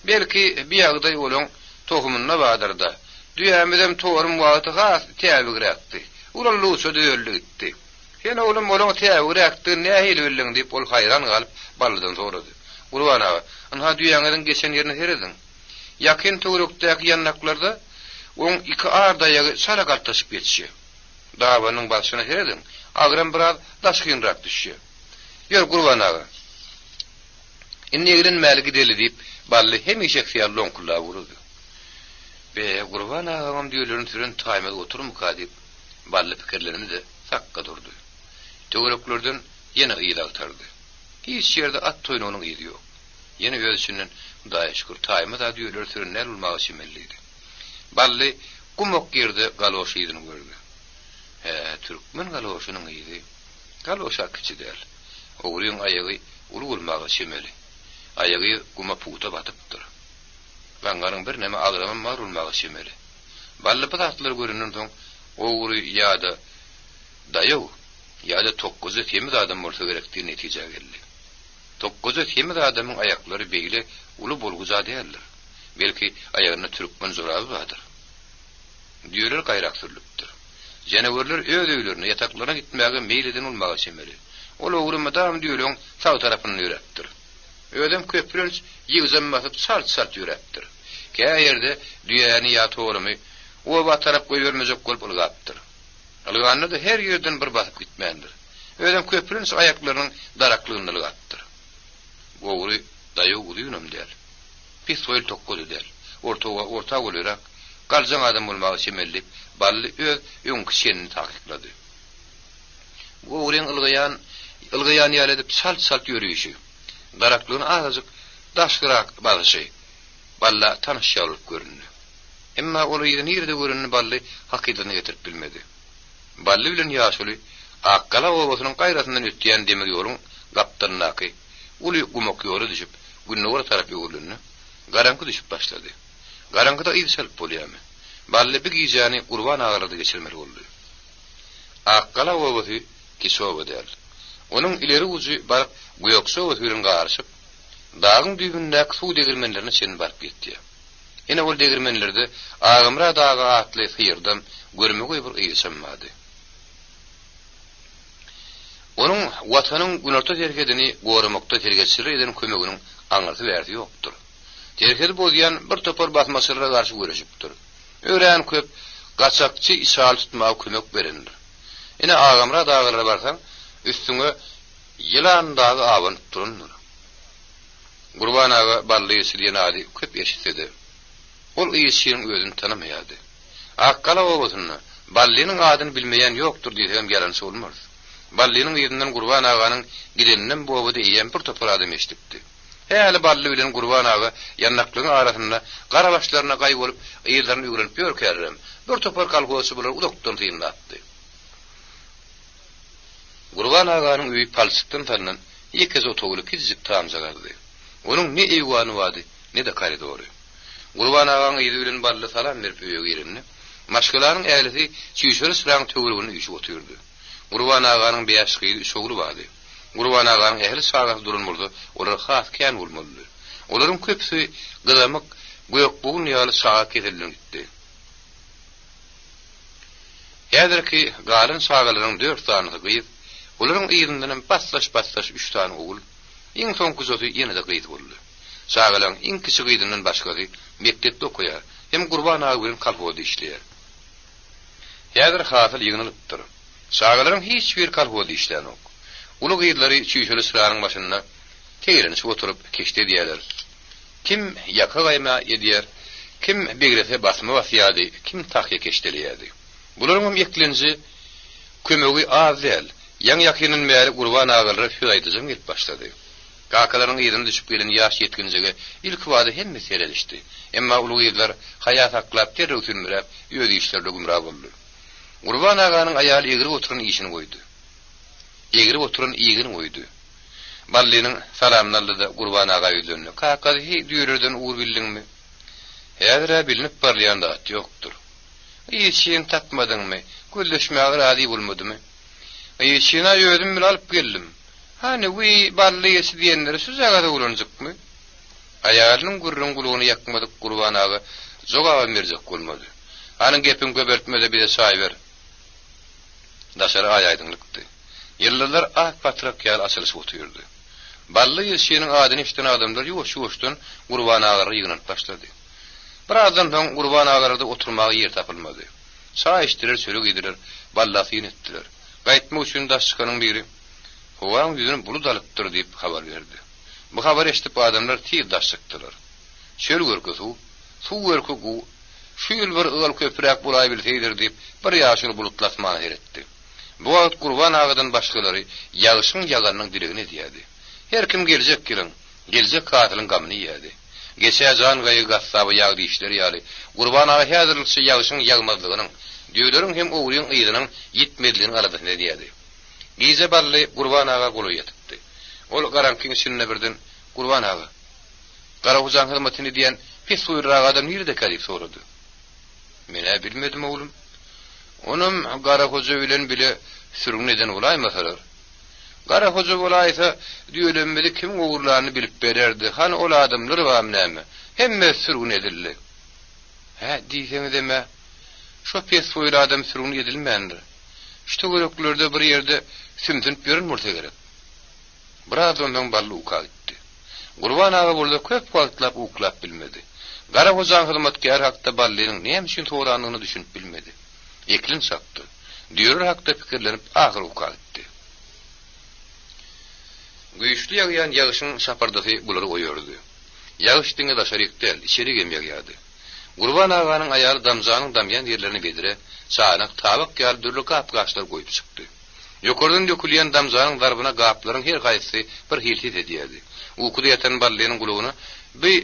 Speaker 1: Belki, bi ýagdaý olaň tohumynda bardyr-da. Düýämizem torum wagty has täbigräkdi. Ulaldygyça düzeldi gitdi. Sen oglum olaň täbigräkdigini nähili bildiň? diýip, ol haýran galyp, Ballydan sorady. Gurban aga, ynha düýäňiziň geçen ýerine serediň. Ýakyn töwerekdäki ýandaklarda oň iki ar daýagy çala galtaşyp geçýär. Dabanynyň basyşyna serediň, agram biraz daşgynrak düşýär. Ýör, Gurban aga. Indi eglenmäli gideli, diýip, Bally hemişekisi ýaly loňkuldap ugrady. Be, Gurban agaňam düýelerini süren taýmaz otyrmyka, diýip, Bally pikirlendi-de, sakga durdy. Töwereklerden ýene yz agtardy. Hiç ýerde at toýnagynyň yzy ýok. Ýene öz içinden, Hudaýa şükür, taýmaz-a düýeleri süren däl bolmaga çemeli diýdi. Bally gumak ýerde galoş yzyny gördi. Hä, türkmen galoşynyň yzy. Galoş-a kiçi däl. Ogryň aýagy uly bolmaga çemeli. Aýagy guma pugta batypdyr. Gaňňaryň birneme agramam bar bolmaga çemeli. Bally bu zatlary görenden soň, ogry ýa-da daýaw, ýa-da tokgaja semiz adam bolsa gerek diýen netijä geldi. Tokgaja semiz adamyň aýaklary beýle uly bolguja däldir. Belki, aýagynda türkmen joraby bardyr. Düýeler gaýrak sürlüpdir. Janawerler öz öýlerine, ýataklaryna gitmäge meýil eden bolmaga çemeli. Ol ogry mydam düýeleň sag tarapynda ýöräpdir. Özem köplenç ýygjam basyp çalt-çalt ýöräpdir. Kä ýerde düýäni ýa torumy oba tarap goýbermejek bolup ylgapdyr. Ylganda-da her ýerden bir basyp gitmändir. Özem köplenç aýaklarynyň daraklygynda ylgapdyr. Bu ogry daýaw uzynam däl. Pes boýly tokga-da däl. Orta, orta boýlyrak, galjaň adam bolmaga çemeli diýip, Bally öz öňki çenini takyklady. Bu ogryň ylgaýan, ylgaýan ýaly edip çalt-çalt ýörüşi, daraklygyny azajyk daşgyrak basyşy Balla tanyş ýaly bolup göründi. Emma ol yzy nirede görenini Bally hakydasyna getirip bilmedi. Bally bilen ýaşuly Akgala obasynyň gaýrasyndan ötýän demir ýoluň gapdalyndaky uly gumak ýola düşüp, gündogara tarap öwrülende, garaňky düşüp başlady. Garaňkyda yz çalyp bolýarmy? Bally bi gijäni Gurban agalarda geçirmeli boldy. Akgala obasy kiçi oba däl. Onuň ileri ujy baryp Gökje obasy bilen garyşyp, dagyň düýbündäki suw degirmenlerine çenli baryp ýetýär. Ine ol degirmenlerde Agamyrat aga atly syýrdam görmegeý bir yzçam bardy. Onuň Watanyň günorta serhedini goramakda serhetçilere eden kömeginiň aňyrsy-bärsi ýokdur. Serhedi bozýan bir topar basmaçylara garşy göreşipdir. Örän köp gaçakçy içaly tutmaga kömek berendir. Ine Agamyrat agalara barsaň, üstüňe ýylan dagy abanyp durandyr. Gurban aga Bally ilçi diýen ady köp eşitse-de, ol ilçiniň özüni tanamaýardy. Akgala obasynda Ballynyň adyny bilmeýän ýokdur diýsegem ýalançy bolmarys. Ballynyň yzyndan Gurban aganyň gideninem bu obada eýýäm bir topar adam eşidipdi. Häli Bally bilen Gurban aga ýandaklygyň arasynda gara başlaryna gaý bolup yzlaryny öwrenip ýörkälerem, bir topar kolhozçy bulary uzakdan synlapdy. Gurban aganyň öýi palçykdan salnan ýekeje otagly kiçijik tamjagazdy. Onuň ne eýwany bardy, ne-de koridory. Gurban agaň yzy bilen Bally salam berip öýe girende, maşgalanyň ählisi çüýşeli çyraň töwereginde üýşüp otyrdy. Gurban aganyň bäş gyzy, üç ogly bardy. Gurban aganyň ähli çagasy duran bolsa, olar has kän bolmalydy. Olaryň köpüsi gyzamyk, gökbogun ýaly çaga keselinden gitdi. Häzirki galan çagalaryň dört sanysy gyz, olaryň yzyndanam basdaş-basdaş üç sany ogul, iň soňkujasy ýene-de gyz boldy. Çagalaryň iň kiçi gyzyndan başgasy mekdepde okaýar hem Gurban aga bilen kolhozda işleýär. Häzir hasyl ýygnalypdyr. Çagalaryň hiç biri kolhozda işlänok. Uly gyzlary çüýşeli çyranyň başynda tegelenişip oturyp keşde edýärler. Kim ýaka gaýma edýär, kim begrese basma basýardy, kim tahýa keşdeleýärdi. Bularyňam eklenji, kömegi az däl. Ýaňy-ýakyndan bäri Gurban agalara söz aýdyjam gelip başlady. Kakalarynyň yzyna düşüp gelen ýaş ýetginjege ilkibada hemme seredişdi. Emma uly gyzlar haýa saklap derrew sülmüräp, öz işlerine gümra boldy. Gurban aganyň aýaly egrip oturan işini goýdy. Egrip oturan igini goýdy. Ballynyň salamyny aldy-da, Gurban aga ýüzlendi, Kakasy, heý, düýelerden ugur bildiňmi? Häzir-ä bilnip barylýan zat ýokdur. Yzçyny tapmadyňmy? Gözleşmäge razy bolmadymy? Yzçyny-a özüm bile alyp geldim. Hany, wiý, Bally geçi diýenleri şujagaz oglanjykmy? Aýalynyň gürrüňi gulagyna ýakmadyk Gurban aga jogabam berjek bolmady. Hany, gepiňi köpeltme-de, bize çaý ber. Daşary aý-aýdyňlykdy. Ýyldyzlar ak patrak ýaly açylyşyp otyrdy. Bally ilçiniň adyny eşiden adamlar ýuwaş-ýuwaşdan Gurban agalara ýygnanyp başlady. Birazdan soň Gurban agalarda oturmaga ýer tapylmady. Çaý içdiler, çörek iýdiler, Balla syn etdiler. Gaýtmak üçin daş çykanyň biri, Howaň ýüzüni bulut alypdyr diýip habar berdi. Bu habary eşidip adamlar tiz daş çykdylar. Çöl görki suw, suw görki guw, şu ýyl bir ygal köpräk bolaýbilseýdir diýip bir ýaşuly bulutly asmana seretdi. Bu wagt Gurban agadan başgalary ýagyşyň ýaganynyň dilegini edýärdi. Her kim geljek ýylyň, geljek hasylyň gamyny iýýärdi. Geçä jan gaýgy gassaba ýag diýişleri ýaly, Gurban aga häzirlikçe ýagşyň ýagmazlygynyň, düýeleriň hem ogryň yzynyň ýitmezliginiň aladasyny edýärdi. Gije Bally Gurban aga golaý ýatypdy. Ol garaňkyň içinde birden, Gurban aga, Garahojanyň hyzmatyny edýän pes boýlurak adam niredekä diýip sorady. Men-ä bilmedim, oglum. Onam Garahoja bilen bile sürgün eden bolaýmasalar. Garahoja bolaýsa, düýelemmizi kimiň ogurlanyny bilip bererdi. Hany ol adamlar barmy näme? Hemmesi sürgün edildi. Hä, diýseňizem-ä, şo pes boýly adam sürgün edilmändir. Şu töwereklerde bir ýerde sümsünip ýören bolsa gerek. Birazdan soň Bally uka gitdi. Gurban aga bolsa köp wagtlap uklap bilmedi. Gara hojaň hyzmatkäri hakda Ballynyň näme üçin sorandygyna düşünip bilmedi. Eklenç hakda, düýeler hakda pikirlenip ahyr uka gitdi. Güýçli ýagýan ýagyşyň şapyrdysy bulary oýardy. Ýagyş diňe daşaryk däl, içerik hem ýagýardy. Gurban aganyň aýaly damjanyň damýan ýerlerine bedre, çanak, tabak ýaly dürli gap-gaçlar goýup çykdy. Ýokardan dökülýän damjanyň zarbyna gaplaryň her haýsysy bir hili ses edýärdi. Ukuda ýatan Ballynyň gulagyna bi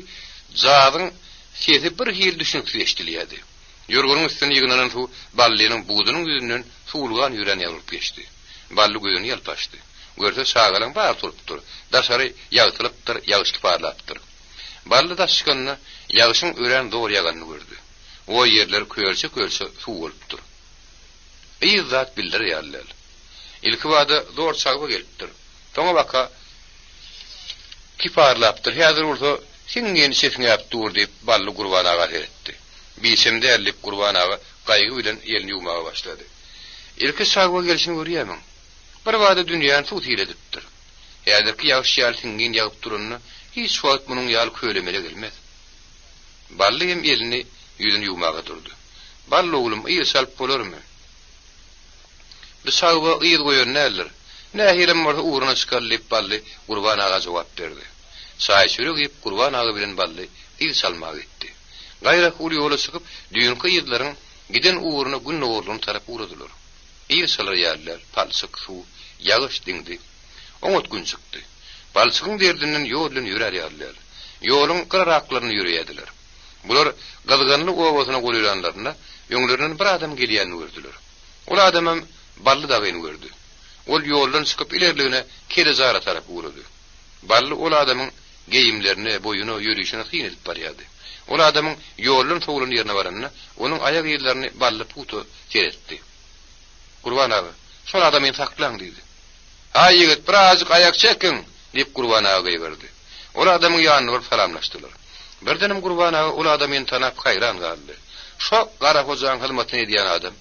Speaker 1: jazyň sesi bir hili düşüniksiz eşidilýärdi. Ýorganyň üstüne ýygnanan suw Ballynyň budunyň ýüzünden suwulgan ýörän ýaly bolup geçdi. Bally gözüni ýalpa açdy. Görse, çagalaň bary turupdyr. Daşary ýagtylypdyr, ýagyş kiparlapdyr. Bally daş çykanda, ýagşyň örän zor ýaganyny gördi. O ýerler kölçe-kölçe suw bolupdyr. Yz zat bildirer ýaly däl. Ilkibada zor çagba gelipdir. Soňabaka kiparlapdyr. Häzir bolsa siňňin siňäp dur diýip, Bally Gurban aga seretdi. Biçem däl diýip, Gurban aga gaýgy bilen elini ýuwmaga başlady. Ilki çagba gelşini görýärmiň? Birbada dünýäni suw sil edipdir. Häzirki ýagyş ýaly siňňin ýagyp duranda hiç wagt munuň ýaly köle-mele gelmez. Bally hem elini, ýüzüni ýuwmaga durdy. Bally oglum, yz çalyp bolarmy? Bu çagba yz goýan däldir. Nähilem bolsa ugruna çykaly diýip Bally Gurban aga jogap berdi. Çaý-çörek iýip Gurban aga bilen Bally yz çalmaga gitdi. Gaýraky uly ýola çykyp, düýnki yzlaryň giden ugruna gün dogrulygyna tarap ugradylar. Yz çalar ýaly däl, palçyk, suw, ýagyş diňdi. Oňat gün çykdy. Palçygyň derdinden ýol bilen ýörär ýaly däl. Ýoluň gyraraklarynda ýöreýärdiler. Bular Gyzganly obasyna golaýlanlarynda, öňlerinden bir adam gelýänini gördüler. Ol adamam Bally dagyny gördi. Ol ýoldan çykyp ilerligine Kelejara tarap ugrady. Bally ol adamyň geýimlerine, boýuna, ýörişine syn edip barýardy. Ol adamyň ýoldan sowlan ýerine baranda, onuň aýak yzlaryny Bally pugta seretdi. Gurban aga, şol adamyny saklaň! diýdi. Haý, ýigit, birazajyk aýak çekiň! diýip, Gurban aga gygyrdy. Ol adamyň ýanyna baryp salamlaşdylar. Birdenem Gurban aga ol adamyny tanap haýran galdy. Şo Gara hojaň hyzmatyny edýän adam.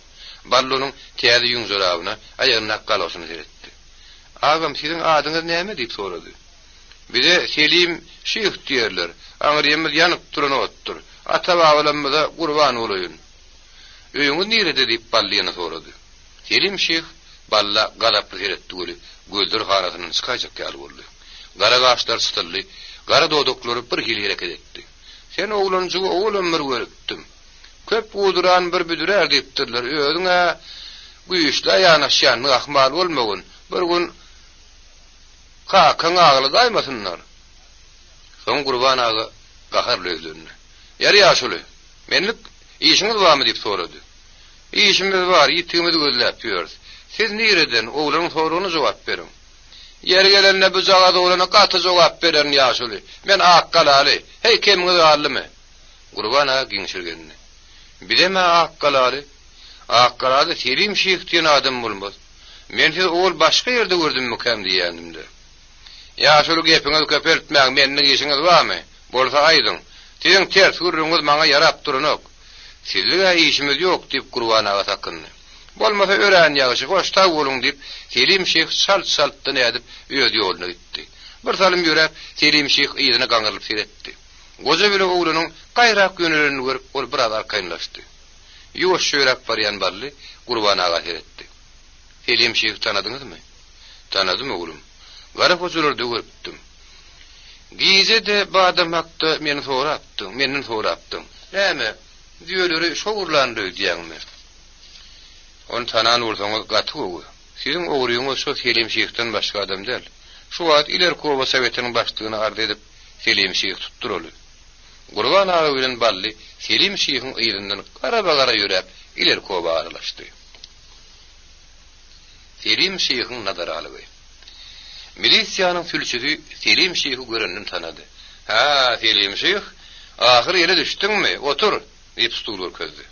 Speaker 1: Bally onuň täze ýüň jorabyna, aýagyndaky galoşyna seretdi. Agam, siziň adyňyz näme? diýip sorady. Bize Selim şyh diýerler. Aňrymyz ýanyp duran otdur. Ata-babalarymyza gurban bolaýyn. Öýüňiz nirede? diýip, Bally ýene sorady. Selim şyh Balla gazaply seretdi weli, gözleri hanasyndan çykaýjak ýaly boldy. Gara gaşlary çytyldy, gara dodaklary bir hili hereket etdi. Sen oglanjygy owalam bir görüpdim. Köp guduran bir büdürär diýipdirler. Özüň-ä güýçlä ýanaşýandyň ahmal bolmagyn. Bir gün kakaňy agladaýmasynlar. Soň Gurban aga gaharly ýüzlendi. Ýeri ýaşuly, menlik işiňiz barmy diýip sorady. Işimiz bar, ýitigimizi gözläp ýörüs. Siz nireden, oglanyň soragyna jogap beriň. Ýeri gelende bujagaz oglana gaty jogap bererin ýaşuly. Men Akgalaly. Heý, kemiňiz galdymy? Gurban aga giňşirgendi. Bizem-ä Akgalaly. Akgalada Selim şyh diýen adam bolmaz. Men sizi owal başga ýerde gördümmikäm diýýändim-de. Ýaşuly gepiňizi köpeltmäň, menlik işiňiz barmy? Bolsa aýdyň. Siziň ters gürrüňiňiz maňa ýarap duranok. Sizlig-ä işimiz ýok, diýip, Gurban aga sakyndy. Bolmasa örän ýagşy, hoş sag boluň, diýip, Selim şyh çalt-çaltdan ädip, öz ýoluna gitdi. Bir salym ýöräp, Selim şyh yzyna gaňrylyp seretdi. Goja bile oglanyň gaýrak ýönelenini görüp, ol biraz arkaýynlaşdy. Ýuwaşja ýöräp barýan Bally Gurban aga seretdi. Selim şyhy tanadyňyzmy? Tanadym, oglum. Gara hojalarda görüpdim. Gije-de bu adam hakda meni sorapdyň, menden sorapdyň. Näme, düýeleri şo ogurlandy öýdýäňmi? Ony tanan bolsaňyz gaty gowy. Siziň ogryňyz şo Selim şyhdan başga adam däl. Şu wagt ilerki oba sowetiniň başlygyna arz edip, Selim şyhy tutduraly. Gurban aga bilen Bally Selim şyhyň yzyndan garaba-gara ýöräp ilerki oba aralaşdy. Selim şyhyň nadaralygy. Milisiýanyň sülçüsi Selim şyhy görenden tanady. Hä, Selim şyh, ahyr ele düşdüňmi? Otur! diýip stul görkezdi.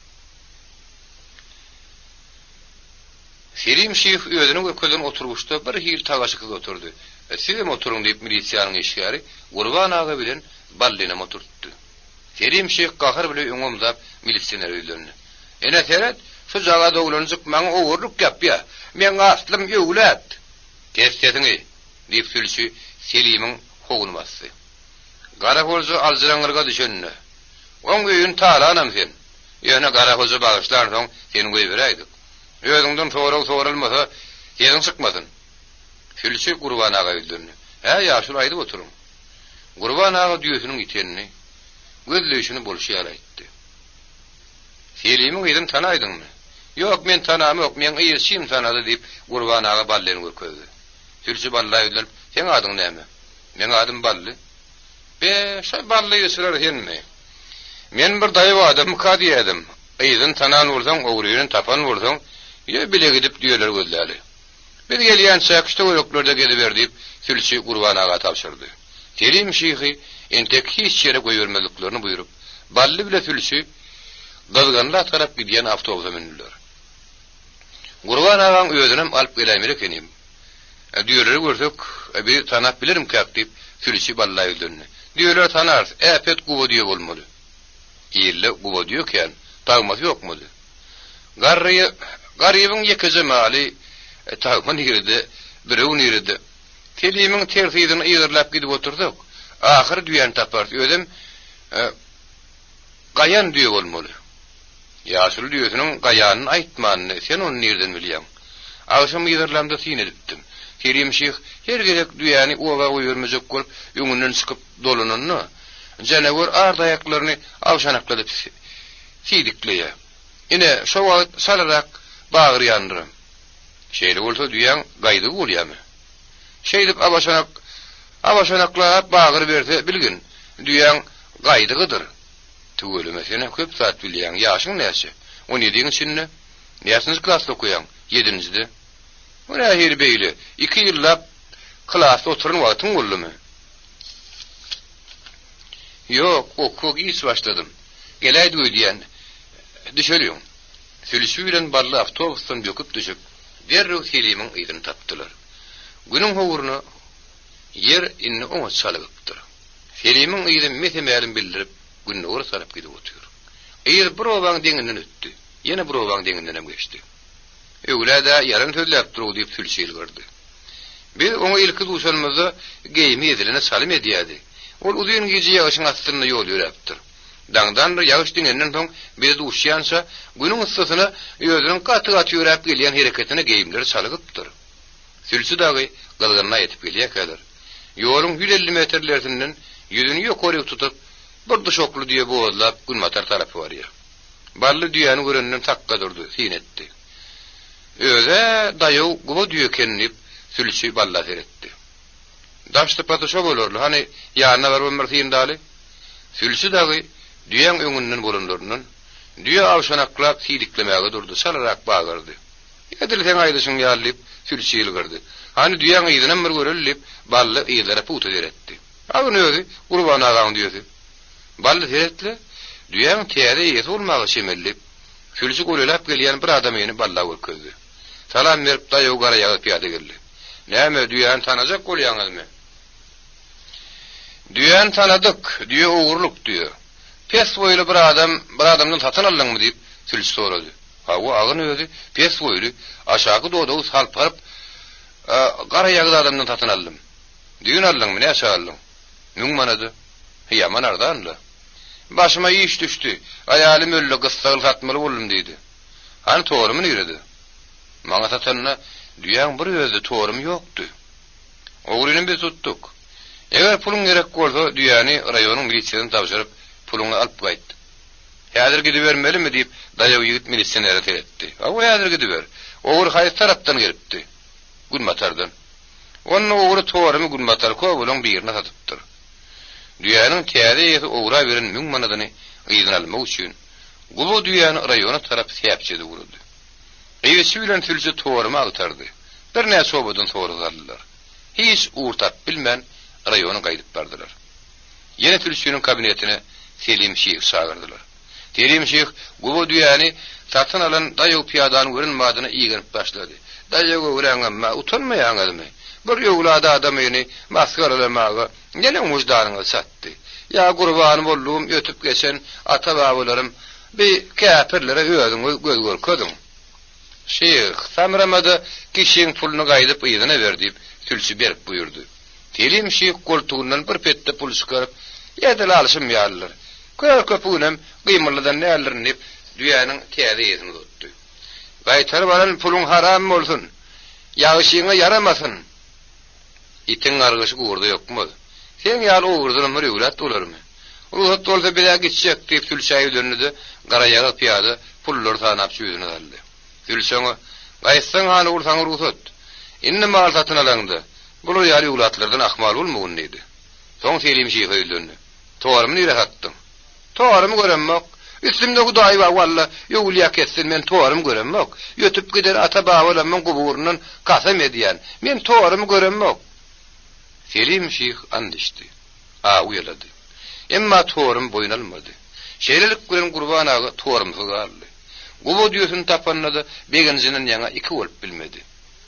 Speaker 1: Selim şyh özüne görkezilen oturgyçda bir hili tagaşyksyz oturdy. Sizem oturyň diýip milisiýanyň işgäri Gurban aga bilen Ballynam oturtdy. Selim şyh gahar bile öňe omzap milisionere ýüzlendi. Ene seret, şujagaz oglanjyk maňa ogurlyk ýapýa. Meň aslym öwlat! Kes sesiňi! diýip sülçi Selimiň howuny basdy. Garaholja aljyraňňylyga düşende, Oň öýüni talanam sen. Ýöne Garahoja bagyşlansoň seni goýberäýdik. Özüňden sorag soralmasa, sesiň çykmasyn. Sülçi Gurban aga ýüzlendi. Hä, ýaşuly aýdyp oturyň. Gurban aga düýesiniň ýitenini, gözleýşini bolşy ýaly aýtdy. Selimiň yzyny tanaýdyňmy? Ýok, men tanamok, meň yzçym tanady, diýip, Gurban aga Ballyny görkezdi. Sülçi Balla ýüzlenip, Seň adyň näme? Meň adym Bally. Be, şo Bally yzçylar senmi? Men bir daýaw adammyka diýýädim. Yzyny tanan bolsaň, ogryny tapan bolsaň, ýö bile gidip düýeleri gözläli. Biz gelýänçäk şu töwereklerde geziber diýip, sülçi Gurban aga tabşyrdy. Selim şyhy entek hiç ýere goýbermezliklerini buýrup, Bally bile sülçi Gyzgynla tarap gidýän awtobusa mündüler. Gurban agaň özünem alyp geläýmeli ekenim. Düýeleri görsek, bizi tanap bilermikäk diýip, sülçi Balla ýüzlendi. Düýeleri tanarys, äpet guba düýe bolmaly. Ilde guba düýe kän, tagmasy ýokmudy? Garry, garybyň ýekeje maly, tagma nirede, birew nirede? Selimiň ters yzyny yzarlap gidip otursak, ahyry düýäni taparys, özem gaýan düýe bolmaly. Ýaşuly düýesiniň gaýanyny aýtmandy, sen ony nirden bilýäň? Agşam yzarlamda syn edipdim. Selim şyh her gezek düýäni oba goýbermejek bolup öňünden çykyp dolananda, janawer art aýaklaryny awşanakladyp siýdikleýär. Ine, şo wagt çalarak bagyrýandyram. Şeýle bolsa düýäň gaýdygy bolýamy? Şeýdip abaşanak abaşanaklap bagyryberse bilgin, düýäň gaýdygydyr. Tüweleme, senem köp zat bilýäň. Ýaşyň näçe? On ýediň içinde. Näçinji klasda okaýaň? Ýedinjide. O nähili beýle? Iki ýyllap klasda oturan wagtyň boldumy? Ýok, okuwa giç başladym. Geläýdik öýdýän. Düşeliň. Sülçi bilen Bally awtobusdan böküp düşüp, derrew Selimiň yzyny tapdylar. Günüň howruna ýer indi oňat çalygypdyr. Selimiň yzy mese-mälim bildirip, gündogara tarap gidip otyr. Yz bir obaň deňinden ötdi. Ýene bir obaň deňindenem geçdi. Öwlad-ä ýalan sözläpdir-ow diýip sülçi ýylgyrdy. Biz oňa ilki duşanymyzda geýimi ezilene çalym edýärdi. Ol uzyn gije ýagyşyň astynda ýol ýöräpdir. Daňdandyr ýagyş diňenden soň bize duşýança, günüň yssysyna özüniň gaty-gaty ýöräp gelýän hereketine geýimleri çalygypdyr. Sülçi dagy gyzgynyna ýetip gelýärkäler, ýoluň 150 metr ilersinden ýüzüni ýokaryk tutup, bir duşakly düýe bozlap günbatar tarapa barýar. Bally düýäni görenden sakga durdy, syn etdi. Öz-ä daýaw guba düýe eken diýip, sülçi Balla seretdi. Daş sypaty şo bolarly, hany, ýanyna barybam bir syndaly. Sülçi dagy düýäň öňünden bolanlaryndan, düýe awşanaklap siýdiklemäge durdy, çalarak bagyrdy. Edil seň aýdyşyň ýaly diýip, sülçi ýylgyrdy. Hany, düýäň yzynam bir göreli diýip, Bally yzlara pugta seretdi. Agyn özi, Gurban agaň düýesi. Bally seret-le, düýäň täze eýesi bolmaga çemeli diýip, sülçi golaýlap gelýän bir adamyny Balla görkezdi. Salam berip, daýaw garaýagyz pyýada geldi. Näme, düýäni tanajak bolýaňyzmy? Düýäni tanadyk, düýe ogurlyk düýe. Pes boýly bir adam, bir adamdan satyn aldyňmy? diýip, sülçi sorady. Hawa, agyn özi pes boýly, aşaky dodagy salparyp, garaýagyz adamdan satyn aldym. Düýn aldyňmy, näçä aldyň? Müň manada. Ýaman arzan-la. Başyma iş düşdi, aýalym öldi, gyssagly satmaly boldum diýdi. Hany torumy nirede? Maňa satanda düýäň bir özi torumy ýokdy. Ogryny biz tutduk. Eger puluň gerek bolsa, düýäni raýonyň milisiýasyna tabşyryp, puluňy alyp gaýt. Häzir gidibermelimi? diýip, daýaw ýigit milisionere seretdi. Hawa, häzir gidiber. Ogry haýsy tarapdan gelipdi? Günbatardan. Onda ogry torumy günbatarky obalaň birine satypdyr. Düýäniň täze eýesi ogra beren müň manadyny yzyna almak üçin, guba düýäni raýona tarap säpjedi ugrady. Yzçy bilen sülçi torumy agtardy. Birnäçe obadan sorag aldylar. Hiç ugur tapyp bilmän, raýona gaýdyp bardylar. Ýene sülçiniň kabinetine Selim şyhy çagyrdylar. Selim şyh guba düýäni satyn alan daýaw pyýadany gören badyna igenip başlady. Daýaw göwräňem-ä utanmaýaňyzmy? Bir öwlad adamyny masgaralamaga neneň wyždanyňyz çatdy? Ýa gurban boldugym ötüp geçen ata-babalarym bi käpirlere özüňiz göz görkeziň. Şyh, samrama-da kişiň puluny gaýdyp yzyna ber diýip, sülçi berk buýurdy. Selim şyh goltugyndan bir petde pul çykaryp, Edil alşym ýalydyr. Kör köpüginem gymyldadan däldirin diýip, düýäniň täze eýesini uzatdy. Gaýtaryp alan puluň haram bolsun! Ýagşyňa ýaramasyn! Itiň gargyşy gurda ýokmaz. Seň ýaly ogrudanam bir öwlat bolarmy? Rugsat bolsa biz-ä gitjek, diýip, sülçä ýüzlendi-de, garaýagyz pyýada. pullary sanap jübüsine saldy. Sülçi oňa, Gaýtsaň hany ur saňa rugsat. Indi mal satyn alaňda, bular ýaly öwlatlardan ahmal bolmagyn diýdi. Soň Selim şyha ýüzlendi. Torumy nirä satdyň? Torumy göremok. Üstümde Hudaý bar, walla, öwülýä kessin, men torumy göremok. Ötüp giden ata-babalarymyň guburyndan kasam edýän, men torumy göremok. Selim şyh and içdi. Awy ýalady. Emma torumy boýun almady. Şeýlelik bilen Gurban aga torumsyz galdy. Guba düýesini tapanda-da begenjinden ýaňa iki bolup bilmedi.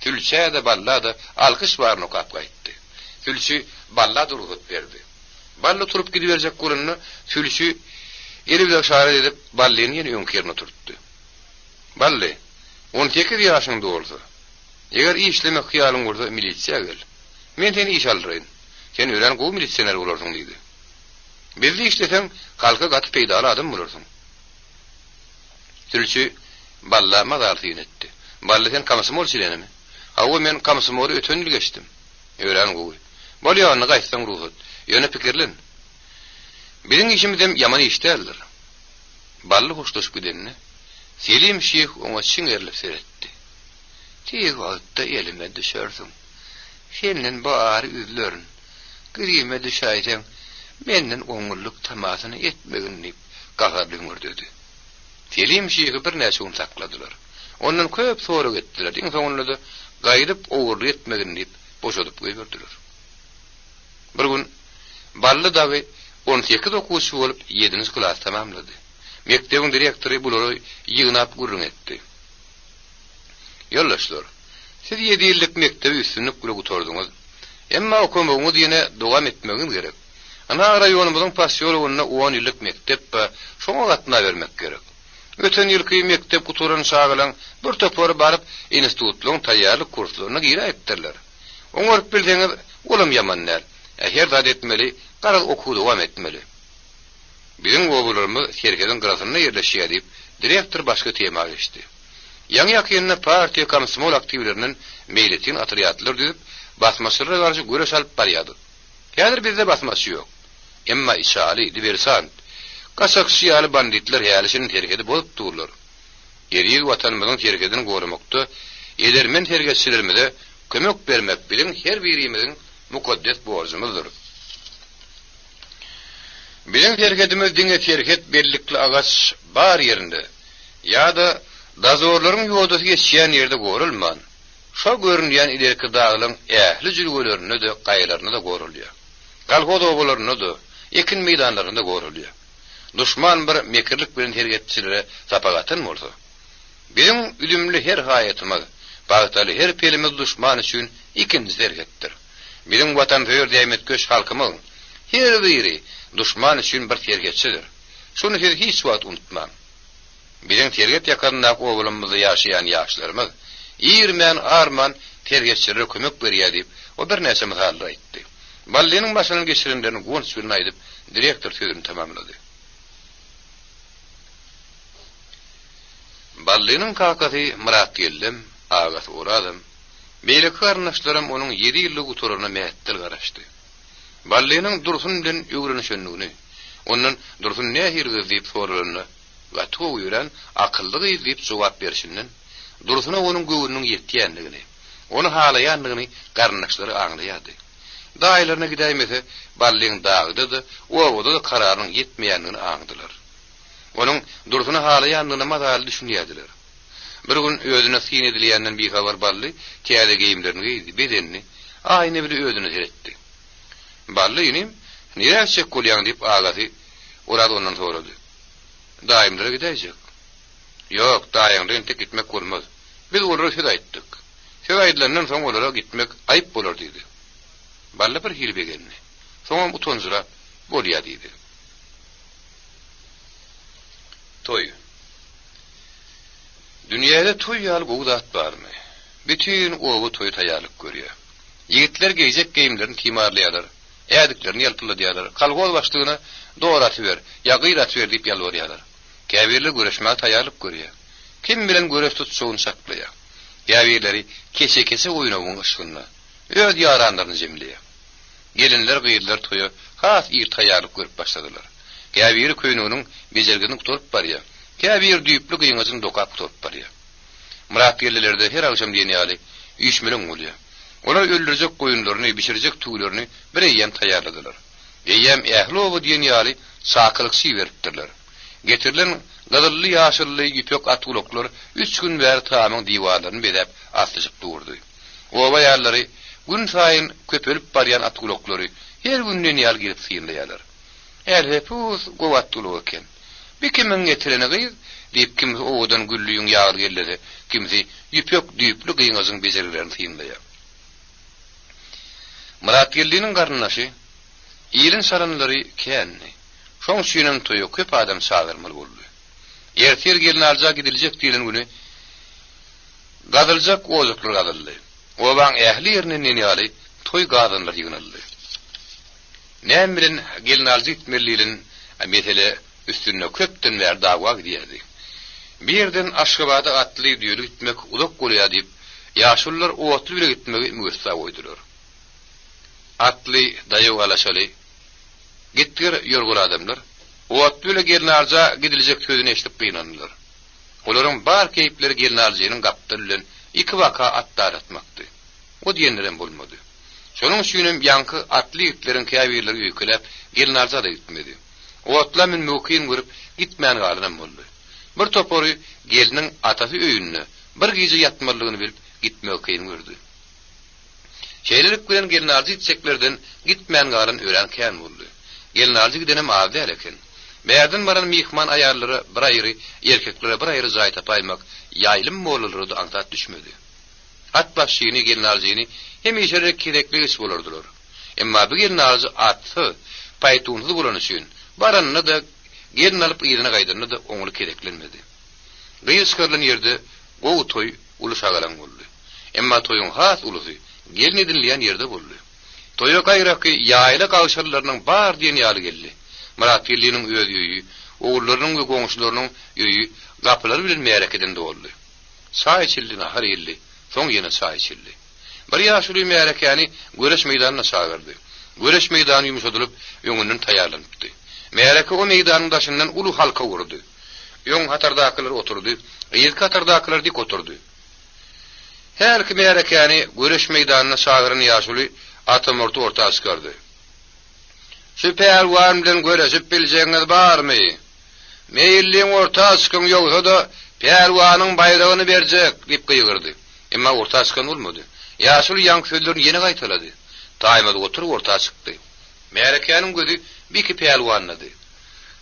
Speaker 1: Sülçä-de, Balla-da alkyş baryny okap gaýtdy. Sülçi Balla-da rugsat berdi. Bally turup gidiberjek bolanda, sülçi eli bilen yşarat edip, Ballyny ýene öňki ýerine oturtdy. Bally, 18 ýaşyň dolsa, eger işlemek hyýalyň bolsa, milisiýa gel. Men seni işe aldyraýyn. Sen örän gowy milisioner bolarsyň diýdi. Bizde işleseň, halka gaty peýdaly adam bolarsyň. Sülçi Balla mazaly syn etdi. Bally sen komsomol çlenimi? Hawa, men komsomoly öten ýyl geçdim. Örän gowy. Bolýa onda gaýtsaň rugsat. Ýöne pikirlen. Biziň işimizem ýaman iş däldir. Bally hoşlaşyp gidende, Selim şyh oňa çiňerilip seretdi. Tiz wagtda elime düşersiň. Senden bu ary üzlerin. Grime düşäýseň, menden oňňullyk tamasyny etmegin diýip, gaharly hüňürdedi. Selim şyhy birnäçe gün sakladylar. Ondan köp sorag etdiler, iň soňunda-da gaýdyp ogurlyk etmegin diýip, boşadyp goýberdiler. Bir gün Bally dagy 18 okuwçy bolup ýedinji klasy tamamlady. Mekdebiň direktory bulary ýygnap gürrüň etdi. Ýoldaşlar, siz ýedi ýyllyk mekdebi üstünlik bile gutardyňyz. Emma okamagyňyzy ýene dowam etmegiňiz gerek. Ynha, raýonymyzyň posýologynda on ýyllyk mekdep bar, şoňa gatnabermek gerek. Öten ýylky mekdep gutaran çagalaň bir topary baryp, institutlaryň taýýarlyk kurslaryna giräýipdirler. Oňaryp bilseňiz, olam ýaman däl. Ä her zat etmeli, garaz okuwy dowam etmeli. Biziň obalarymyz serhediň gyrasynda ýerleşýär diýip, direktor başga tema geçdi. Ýaňy-ýakynda partiýa komsomol aktiwlerinden meýletin otrýadlar düzüp, basmaçylara garşy göreş alyp barýardyk. Häzir bizde basmaçy ýok. Emma içaly, diwersant, gaçakçy ýaly banditler häli-şindi serhedi bozup durlar. Eziz Watanymyzyň serhedini goramakda edermen serhetçilerimize kömek bermek biziň her birimiziň mukaddes borjumyzdyr. Biziň serhedimiz diňe serhet bellikli agaç bar ýerinde ýa-da dozorlaryň ýodasy geçýän ýerde goralman, şo görünýän ilerki daglaň ähli jülgelerinde-de, gaýalarynda-da goralýar. Kolhoz obalarynda-da, ekin meýdanlarynda-da goralýar. Duşman bir mekirlik bilen serhetçilere sapak atan bolsa, biziň üzümli her haýatymyz, pagtaly her pelimiz duşman üçin ikinji serhetdir. Biziň watansöýer zähmetkeş halkymyň her biri duşman üçin bir serhetçidir. Şuny siz hiç wagt unutmaň. Biziň serhet ýakasyndaky obalarymyzda ýaşaýan ýaşlarymyz irmän-arman serhetçilere kömek berýär diýip, o birnäçe mysallar aýtdy. Ballynyň başyndan geçirenlerini guwanç bilen aýdyp, direktor sözüni tamamlady. Ballynyň kakasy Myratgeldem, agasy Orazam, beýleki garyndaşlaram onuň ýedi ýyllygy gutararyna mähetdel garaşdy. Ballynyň Dursun bilen öwrenişendigini, ondan Dursun nähili gyz diýip soralanda, Gaty gowy, örän akylly gyz diýip jogap berşinden, Dursuna onuň göwnüniň ýetýändigini, ony halaýandygyny garyndaşlary aňlaýardy. Daýylaryna gidäýmese, Ballyň dagda-da, obada-da kararynyň ýetmeýändigini aňdylar. Onuň Dursuny halaýandygyna mazaly düşünýärdiler. Bir gün özüne syn edilýänden bihabar Bally täze geýimlerini geýdi, bezendi, aýna bile özüne seretdi. Bally inim, nirä gitjek bolýaň diýip agasy Oraz ondan sorady. Daýymlara gidäýjek. Ýok, daýyňda entek gitmek bolmaz. Biz olara söz aýtdyk. Söz aýdylandan soň olara gitmek aýyp bolar diýdi. Bally bir hili begendi. Soňam utanjyrap, Bolýa diýdi. Toý. Dünýäde toý ýaly gowy zat barmy? Bütin oba toýa taýýarlyk görýär. Ýigitler geýjek geýimlerini timarlaýarlar, ädiklerini ýalpyldadýarlar, kolhoz başlygyna dor atyber, ýa gyz atyber diýip ýalbarýarlar. Käbirleri göreşmäge taýýarlyk görýär. Kim bilen göreş tutjagyny çaklaýar. Käbirleri keçe-keçe oýnawyň yşgynda, öz ýaranlaryny jemleýär. Gelinler, gyzlar toýa has ir taýýarlyk görüp başladylar. Käbiri köýneginiň bejergisini gutaryp barýar. Käbiri düýpli gyňajyny dokap gutaryp barýar. Myratgeldilerde her agşam diýen ýaly üýşmeleň bolýar. Olar öldürjek goýunlaryny, bişirjek tüwülerini bir eýýäm taýýarladylar. Eýýäm ähli oba diýen ýaly çakylykçy iberipdirler. Getirilen gyzylly-ýaşylly ýüpek atgulaklar üç gün bäri tamyň diwarlaryny bezäp aslyşyp durdy. Oba aýallary günsaýyn köpelip barýan atgulaklary her gün diýen ýaly gelip synlaýarlar. Älhepus, gowy atgulak eken. Bi kimiň getireni gyz? diýip, kimsi owadan gülli ýüň ýagly gellese, kimsi ýüpek düýpli gyňajyň bejergilerini synlaýar. Myratgeldiniň garyndaşy, ýelin çalanlary kändi. Şoň üçinem toýa köp adam çagyrmaly boldy. Ertir gelnalyja gidiljek diýlen güni gazyljak ojaklar gazyldy. Obaň ähli ýerinden diýen ýaly toý gazanlary ýygnaldy. Näme bilen gelnalyja gitmeli diýlen mesele üstünde köpden bäri dawa gidýärdi. Bir ýerden Aşgabada atly düýeli gitmek uzak bolýar diýip, ýaşulular otly bile gitmegi müwessa goýdular. Atly, daýaw alaşaly, gitgir ýörgür adamlar otly bile gelnalyja gidiljek sözüni eşidip gynandylar. Olaryň bar keýpleri gelnalyjynyň gapdaly bilen ikibaka at dargatmakdy. O diýenlerem bolmady. Şonuň üçinem ýaňky atly ýigitleriň käbirleri öýkeläp, gelnalyja-da gitmedi. Otla münmegi kyn görüp, gitmän galanam boldy. Bir topary gelniň atasy öýünde bir gije ýatmalydygyny bilip, gitmegi kyn gördi. Şeýlelik bilen gelnalyjy gitjeklerden gitmän galan örän kän boldy. Gelnalyjy gidenem az däl eken. Bärden baran myhman aýallara bir aýry, erkeklere bir aýry jaý tapaýmak ýaýlym mollalara-da aňsat düşmedi. At başyny, gelnalyjyny hemişelik gezeklegiç bolardylar. Emma bu gelnalyjy atsyz, paýtunsyz bolany üçin, baranda-da, gelin alyp yzyna gaýdanda-da oňly gezeklenmedi. Gyz çykarylan ýerde gowy toý, uly şagalaň boldy. Emma toýuň has ulusy gelin edinilýän ýerde boldy. Toýa gaýraky ýaýla gagşalylarynyň bar diýen ýaly geldi. Myratgeldiniň öz öýi, ogullarynyň we goňşularynyň öýi gapylary bilen märekeden doldy. Çaý içildi, nahar iýildi, soň ýene çaý içildi. Bir ýaşuly märekäni göreş meýdanyna çagyrdy. Göreş meýdany ýumşadylyp, öňünden taýýarlanypdy. Märeke o meýdanyň daşyndan uly halka gurdy. Öň hatardakylar oturdy, yzky hatardakylar dik oturdy. Hälki märekäni göreş meýdanyna çagyran ýaşuly Atamurty orta çykardy. Şu pälwan bilen göreşip biljegiňiz barmy? Meýilliň orta çykyň, ýogsa-da, pälwanyň baýragyny berjek! diýip gygyrdy. Emma orta çykan bolmady. Ýaşuly ýaňky sözlerini ýene gaýtalady. Taýmaz gotur orta çykdy. Märekäniň gözi Biki pälwandady.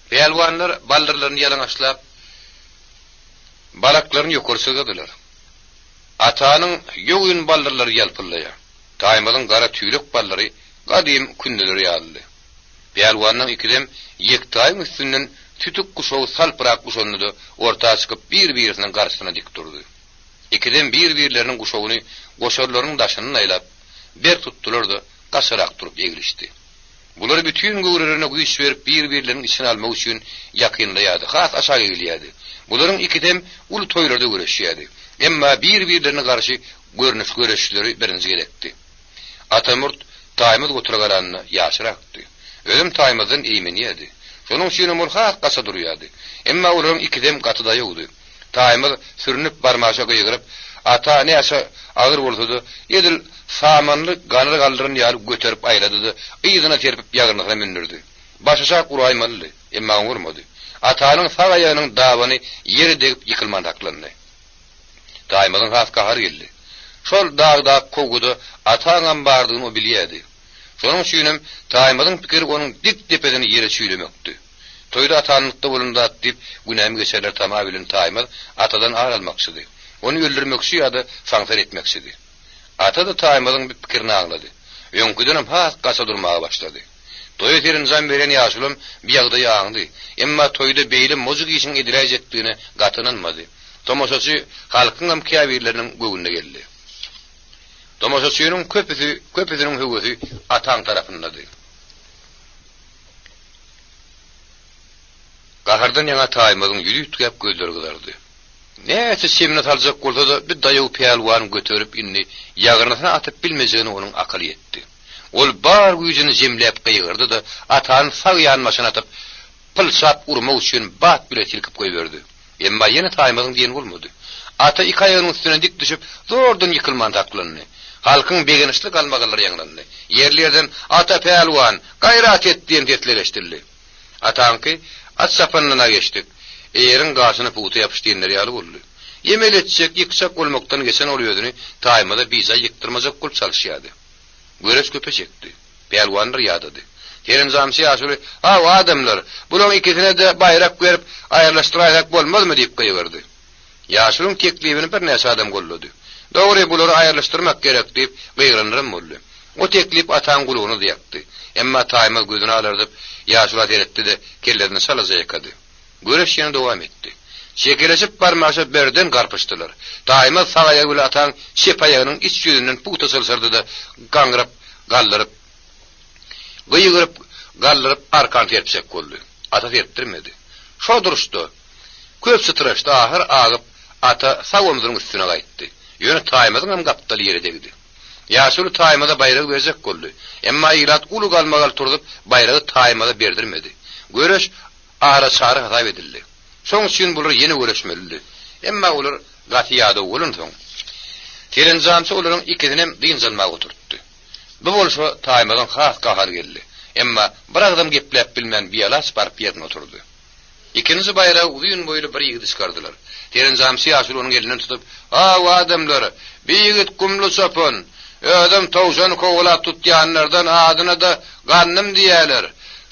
Speaker 1: Pälwanlar baldyrlaryny ýalaňaçlap, balaklaryny ýokary çyzgadylar. Atanyň ýogyn baldyrlary ýalpyldaýar. Taýmazyň gara tüýlek baldyry gadym kündeler ýalydy. Pälwanlaň ikisem ýektaýyň üstünden sütük guşagy salpyrak guşandy-da, orta çykyp bir-birisiniň garşysyna dik durdy. Ikisem bir-birleriniň guşagyny goşarlarynyň daşyndan aýlap, berk tutdular-da, gaçarak durup eglişdi. Bular bütin göwrelerine güýç berip bir-birleriniň içine almak üçin ýakynlaýardy, has aşak egilýärdi. Bularyň ikisem uly toýlarda göreşýärdi. Emma bir-birlerine garşy görnüş göreşleri birinji gezekdi. Atamurt Taýmaz gotura garanda ýaşrakdy. Özem Taýmazdan eýmenýärdi. Şonuň üçinem ol has gaça durýardy. Emma olaryň ikisem gaty daýawdy. Taýmaz sürnüp barmaşa gygyryp, Ata näçe agyr bolsa-da, edil samanly ganyr galdyran ýaly göterip aýlady-da, yzyna serpip ýagyrnysyna mündürdi. Başaşak uraýmalydy, emma oňurmady. Atanyň sag aýagynyň dabany ýere degip ýykylman saklandy. Taýmazyň has gahary geldi. Şol dagdaky kowguda Ataňam bardygyny o bilýärdi. Şonuň üçinem Taýmazyň pikiri onuň dik depesini ýere çüýlemekdi. Toýda atanlykda bolan zat diýip, günämi geçerler tama bilen Taýmaz atadan ar almakçydy. Ony öldürmekçi ýa-da saňsar etmekçidi. Ata-da Taýmazyň bu pikirini aňlady. Öňküdenem has gaça durmaga başlady. Toýa serenjam beren ýaşulam bu ýagdaýy aňdy. Emma toýda beýle mojuk işiň ediläýjekdigine gaty ynanmady. Tomaşaçy halkyňam käbirleriniň göwnüne geldi. Tomaşaçynyň köpüsi köpüsiniň höwesi Ataň tarapyndady. Gahardan ýaňa Taýmazyň ýüzi üýtgäp gözleri gyzardy. Näçe çemine saljak bolsa-da bir daýaw pälwan göterip indi ýagyrnysyna atyp bilmejegine onuň akyly ýetdi. Ol bar güýjüni jemläp gygyrdy-da, Atany sag ýanbaşyna atyp, pylçap urmak üçin bat bile silkip goýberdi. Emma ýene taýmazyň diýeni bolmady. Ata iki aýagynyň üstüne dik düşüp, zordan ýykylman saklandy. Halkyň begenişli galmagallary ýaňlandy. Ýerli-ýerden Ata pälwan, gaýrat et! diýen sesler eşidildi. Ataňky, At çapandan-a geçdik. Eýeriň gaşyna pugta ýapyş diýenleri ýaly boldy. Emel etjek, ýykjak bolmakdan geçen ol özüni taýmaza bijaý ýykdyrmajak bolup çalyşýardy. Göreş köpe çekdi. Pälwanlar ýadady. Serenjamçy ýaşuly, Haw, adamlar, bulaň ikisine-de baýrak berip, aýrylyşdyraýsak bolmazmy? diýip gygyrdy. Ýaşulyň teklibini birnäçe adam goldady. Dogry, bulary aýrylyşdyrmak gerek diýip, gygyranlaram boldy. O teklip ataň gulagyna-da ýakdy. Emma Taýmaz gözüni alardyp, ýaşula seretdi-de, kellesini çalaja ýakady. Göreş ýene dowam etdi. Çekeleşip barmaşa birden garpyşdylar. Taýmaz sag aýagy bilen ataň çep aýagynyň iç ýüzünden pugta çylşyrdy-da, gaňryp, galdyryp, gygyryp, galdyryp arkan serpjek boldy. Ata serpdirmedi. Şo duruşda, köp çytraşdy, ahyr agyp, ata sag omzunyň üstüne gaýtdy. Ýöne Taýmazyňam gapdaly ýere degdi. Ýaşuly Taýmaza baýragy berjek boldy. Emma ilat uly galmagal turzup, baýragy Taýmaza berdirmedi. Göreş ara çary hasap edildi. Şoň üçin bular ýene göreşmelidi. Emma olar gaty ýadaw bolansoň, serenjamçy olaryň ikisinem dynç almaga oturtdy. Bu bolşa Taýmazyň has gahary geldi. Emma bir agzam gepläp bilmän bialaç baryp ýerine oturdy. Ikinji baýragy uzyn boýly bir ýigidi çykardylar. Serenjamçy ýaşuly onuň elinden tutup, Haw, adamlar, bi ýigit gumly çopan. Özem towşan kowalap tutýanlardan adyna-da Gandym diýýäler.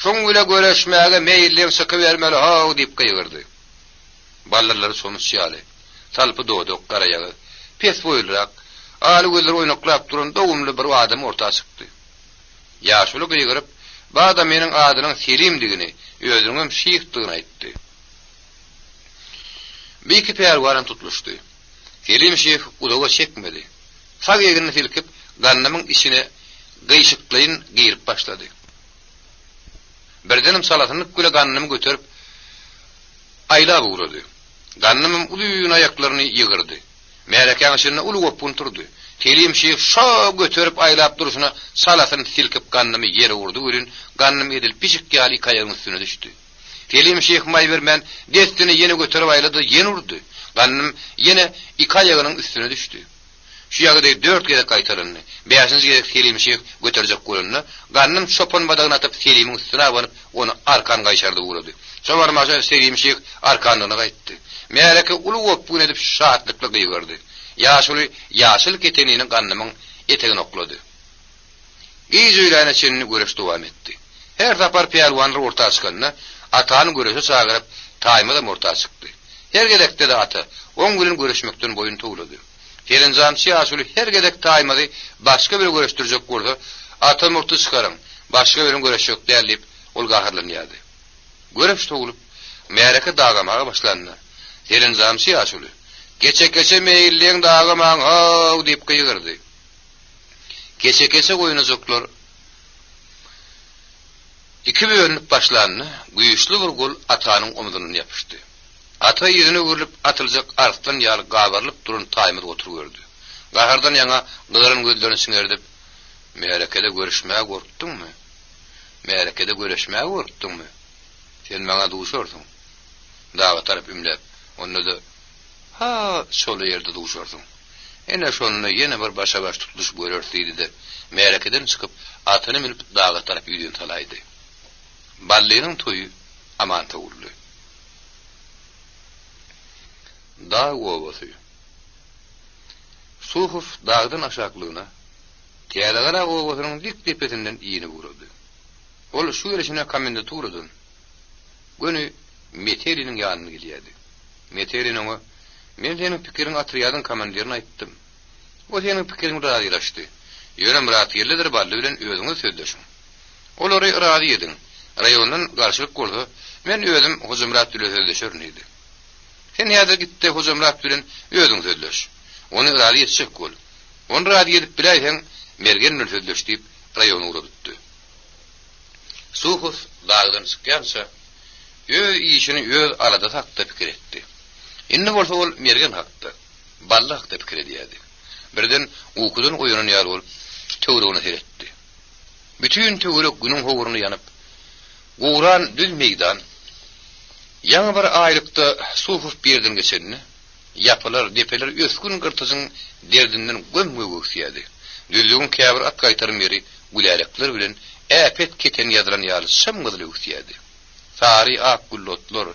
Speaker 1: Şuň bile göreşmäge meýilliň çykybermeli how diýip gygyrdy. Baldyrlary çomuç ýaly, salpy dodak, garaýagyz, pes boýlurak, aly gözleri oýnaklap duran dogumly bir adam orta çykdy. Ýaşuly gygyryp, bu adamynyň adynyň Selimdigini, özüniňem şyhdygyny aýtdy. Bu iki pälwanam tutluşdy. Selim şyh uzaga çekmedi. Sag egnini silkip, gandymyň içine gyşyklaýyn girip başlady. Birdenem çalasynlyk bile gandymy göterip, aýlap ugrady. Gandymam uzyn aýaklaryny ýygyrdy. Märekäň içinde uly gopgun turdy. Selim şyh şo göterip aýlap durşuna çalasyn silkip gandymy ýere urdy welin, gandym edil pişik ýaly iki aýagynyň üstüne düşdi. Selim şyh maý bermän, dessine ýene göterip aýlady-da ýene urdy. Gandym ýene iki aýagynyň üstüne düşdi. Şu ýagdaý dört gezek gaýtalandy. Bäşinji gezek Selim şyh göterjek bolanda, Gandym çopan badagyny atyp Selimiň üstüne abanyp, ony arkan gaýşardyp ugrady. Şo barmaşa Selim şyh arkanlygyna gaýtdy. Märeke uly gopgun edip şatlykly gygyrdy. Ýaşuly ýaşyl ketenini Gandymyň etegine oklady. Giç öýläne çenli göreş dowam etdi. Her sapar pälwanlar orta çykanda, Atany göreşe çagyryp, Taýmazam orta çykdy. Her gezekde-de Ata, oň bilen göreşmekden boýun towlady. Serenjamçy ýaşuly her gezek Taýmazy başga biri göreşdirjek bolsa, Ata murty çykaryň, başga birin göreşjek däl diýip, ol gaharlanýardy. Göreş sowulyp, märeke dagamaga başlanda, serenjamçy ýaşuly, Keçe-keçe meýilleň dagamaň-how! diýip gygyrdy. Keçe-keçe goýnajyklar iki bölünip başlanda, güýçli bir gol Atanyň omzundan ýapyşdy. Ata yzyna öwrülip, atyljak arslan ýaly gabarylyp duran Taýmaz gotury gördi. Gahardan ýaňa gyzaran gözlerini çiňerdip, Märekede görüşmäge gorkduňmy? Märekede göreşmäge gorkduňmy? Sen maňa duşarsyň. Daga tarap ümläp, onda-da Ha, çola ýerde duşarsyň. Ine, şonda ýene bir başa-baş tutluşyp göreris diýdi-de, märekeden çykyp, atyny münüp daga tarap ýüzin salaýdy. Ballynyň toýy aman sowuldy. Dag obasy. Suhow dagdan aşaklygyna, Täzegala obasynyň dik depesinden inip ugrady. Ol şu gelşine komendaturadan göni Meteliniň ýanyna gelýärdi. Metelin oňa, Men seniň pikiriňi otrýadyň komandirine aýtdym. O seniň pikiriň bilen razylaşdy. Ýöne Myratgeldidir Bally bilen özüňiz sözleşiň. Olary razy ediň. Raýondan garşylyk bolsa, men özüm Hojamyrat bile sözleşerin diýdi. Sen häzir git-de Hojamyrat bilen özüň sözleş. Ony razy etjek bol. Ony razy edip biläýseň, Mergen bilen sözleş diýip, raýona ugradypdy. Suhow dagdan çykýança, öz işini, öz aladasy hakda pikir etdi. Indi bolsa ol Mergen hakda, Bally hakda pikir edýärdi. Birden ukudan oýanan ýaly bolup, töweregine seretdi. Bütin töwerek günüň howruna ýanyp, guran düz meýdan. Ýaňy bir aýlykda Suhow bu ýerden geçende, ýapylar, depeler ösgün gyrtyjyň derdinden göm-gök öwüsýärdi. Düzlügiň käbir at gaýtarym ýeri gülälekler bilen äpet keten ýazylan ýaly çym-gyzyl öwüsýärdi. Sary, ak gülli otlar,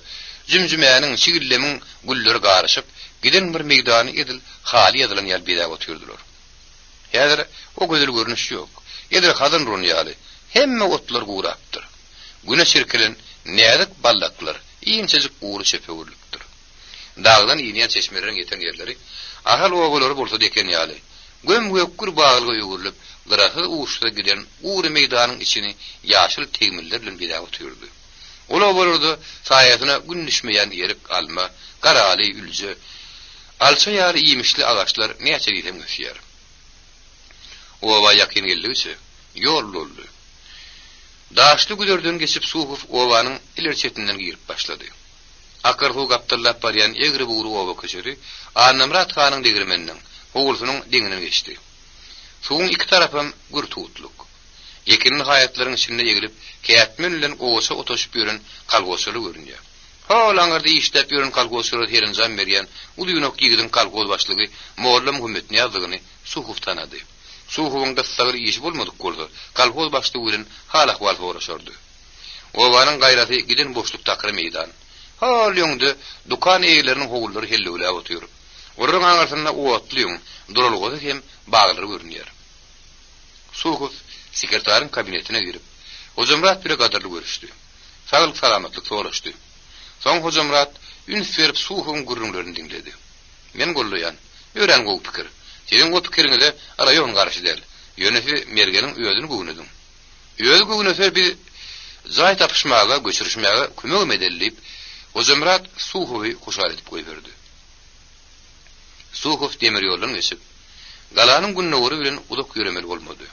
Speaker 1: jümjümäniň, çigillemiň gülleri garyşyp, giden bir meýdany edil haly ýazylan ýaly bezäp otyrdylar. Häzir o gözel görnüş ýok. Edil hazan uran ýaly, hemme otlar gurapdyr. Güne çirkilen näzik baldaklar inçejik gury çöpe öwrülipdir. Dagdan inýän çeşmeleriň ýeten ýerleri Ahal obalary bolsa deken ýaly, göm-gök gür baglyga öwrülip, gyrasyz-uçsuz giden gury meýdanyň içini ýaşyl tegmiller bilen bezäp otyrdy. Ol obalarda saýasyna gün düşmeýän erik, alma, garaly, ülje, alça ýaly iýmişli agaçlar näçe diýseň ösýär. Oba ýakyn geldigiçe, ýol doldy. Daşly güzerden geçip Suhow obanyň ileri çetinden girip başlady. Akar suw gapdallap barýan egri-bugry oba köçesi Annamyrat hanyň degirmeniniň, howlusynyň deňinden geçdi. Suwuň iki tarapam gür tutluk. Ekinli haýatlaryň içinde eglip, kätmen bilen gowaça otaşyp ýören kolhozçylar görünýär. Hol aňyrda işläp ýören kolhozçylara serenjam berýän uzynak ýigidiň kolhoz başlygy Molla Muhammetnyýazdygyny Suhow tanady. Suhowyň gyssagly işi bolmadyk bolsa, kolhoz başlygy bilen hal-ahwal soraşardy. Obanyň gaýrasy giden boşluk takyr meýdan. Hol öňde dükan eýeleriniň howlulary hellewläp otyr. Olaryň aňyrsynda otlyň duralgasy hem baglary görünýär. Suhow sekretaryň kabinetine girip, Hojamyrat bile gadyrly görüşdi. Saglyk-salamatlyk soraşdy. Soň Hojamyrat üns berip Suhowyň gürrüňlerini diňledi. Men gollaýan. Örän gowy pikir. Siziň o pikiriňize raýon garşy däl. Ýöne siz Mergeniň özüni göwnediň. Özi göwnese biz jaý tapyşmaga, göçürişmäge kömegem edeli diýip, Hojamyrat Suhowy hoşal edip goýberdi. Suhow demir ýoldan geçip, galanyň gündogary bilen uzak ýöremeli bolmady.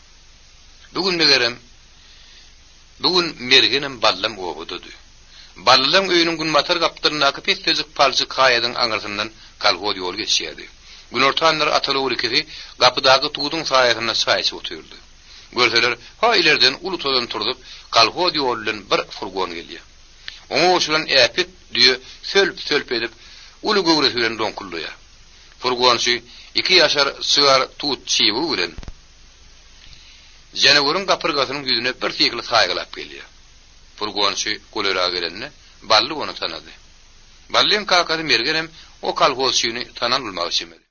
Speaker 1: Bu gün megerem, bu gün Mergenem Ballam obadady. Ballylaň öýüniň günbatar gapdalyndaky pessejik palçyk haýadyň aňyrsyndan kolhoz ýoly geçýärdi. Günortanlar ataly-ogul ikisi gapydaky tuduň saýasynda çaý içip otyrdy. Görseler, ha ilerden uly tozan turzup, kolhoz ýoly bilen bir furgon gelýär. Oňa goşulan äpet düýe sölp-sölp edip, uly göwresi bilen doňkullaýar. Furgonçy iki ýaşar sygar tut çybygy bilen janaweriň gapyrgasynyň ýüzüne bir syhly saýgylap gelýär. Furgonçy golaýraga gelende, Bally ony tanady. Ballyň kakasy Mergenem o kolhozçyny tanan bolmaga çemeli.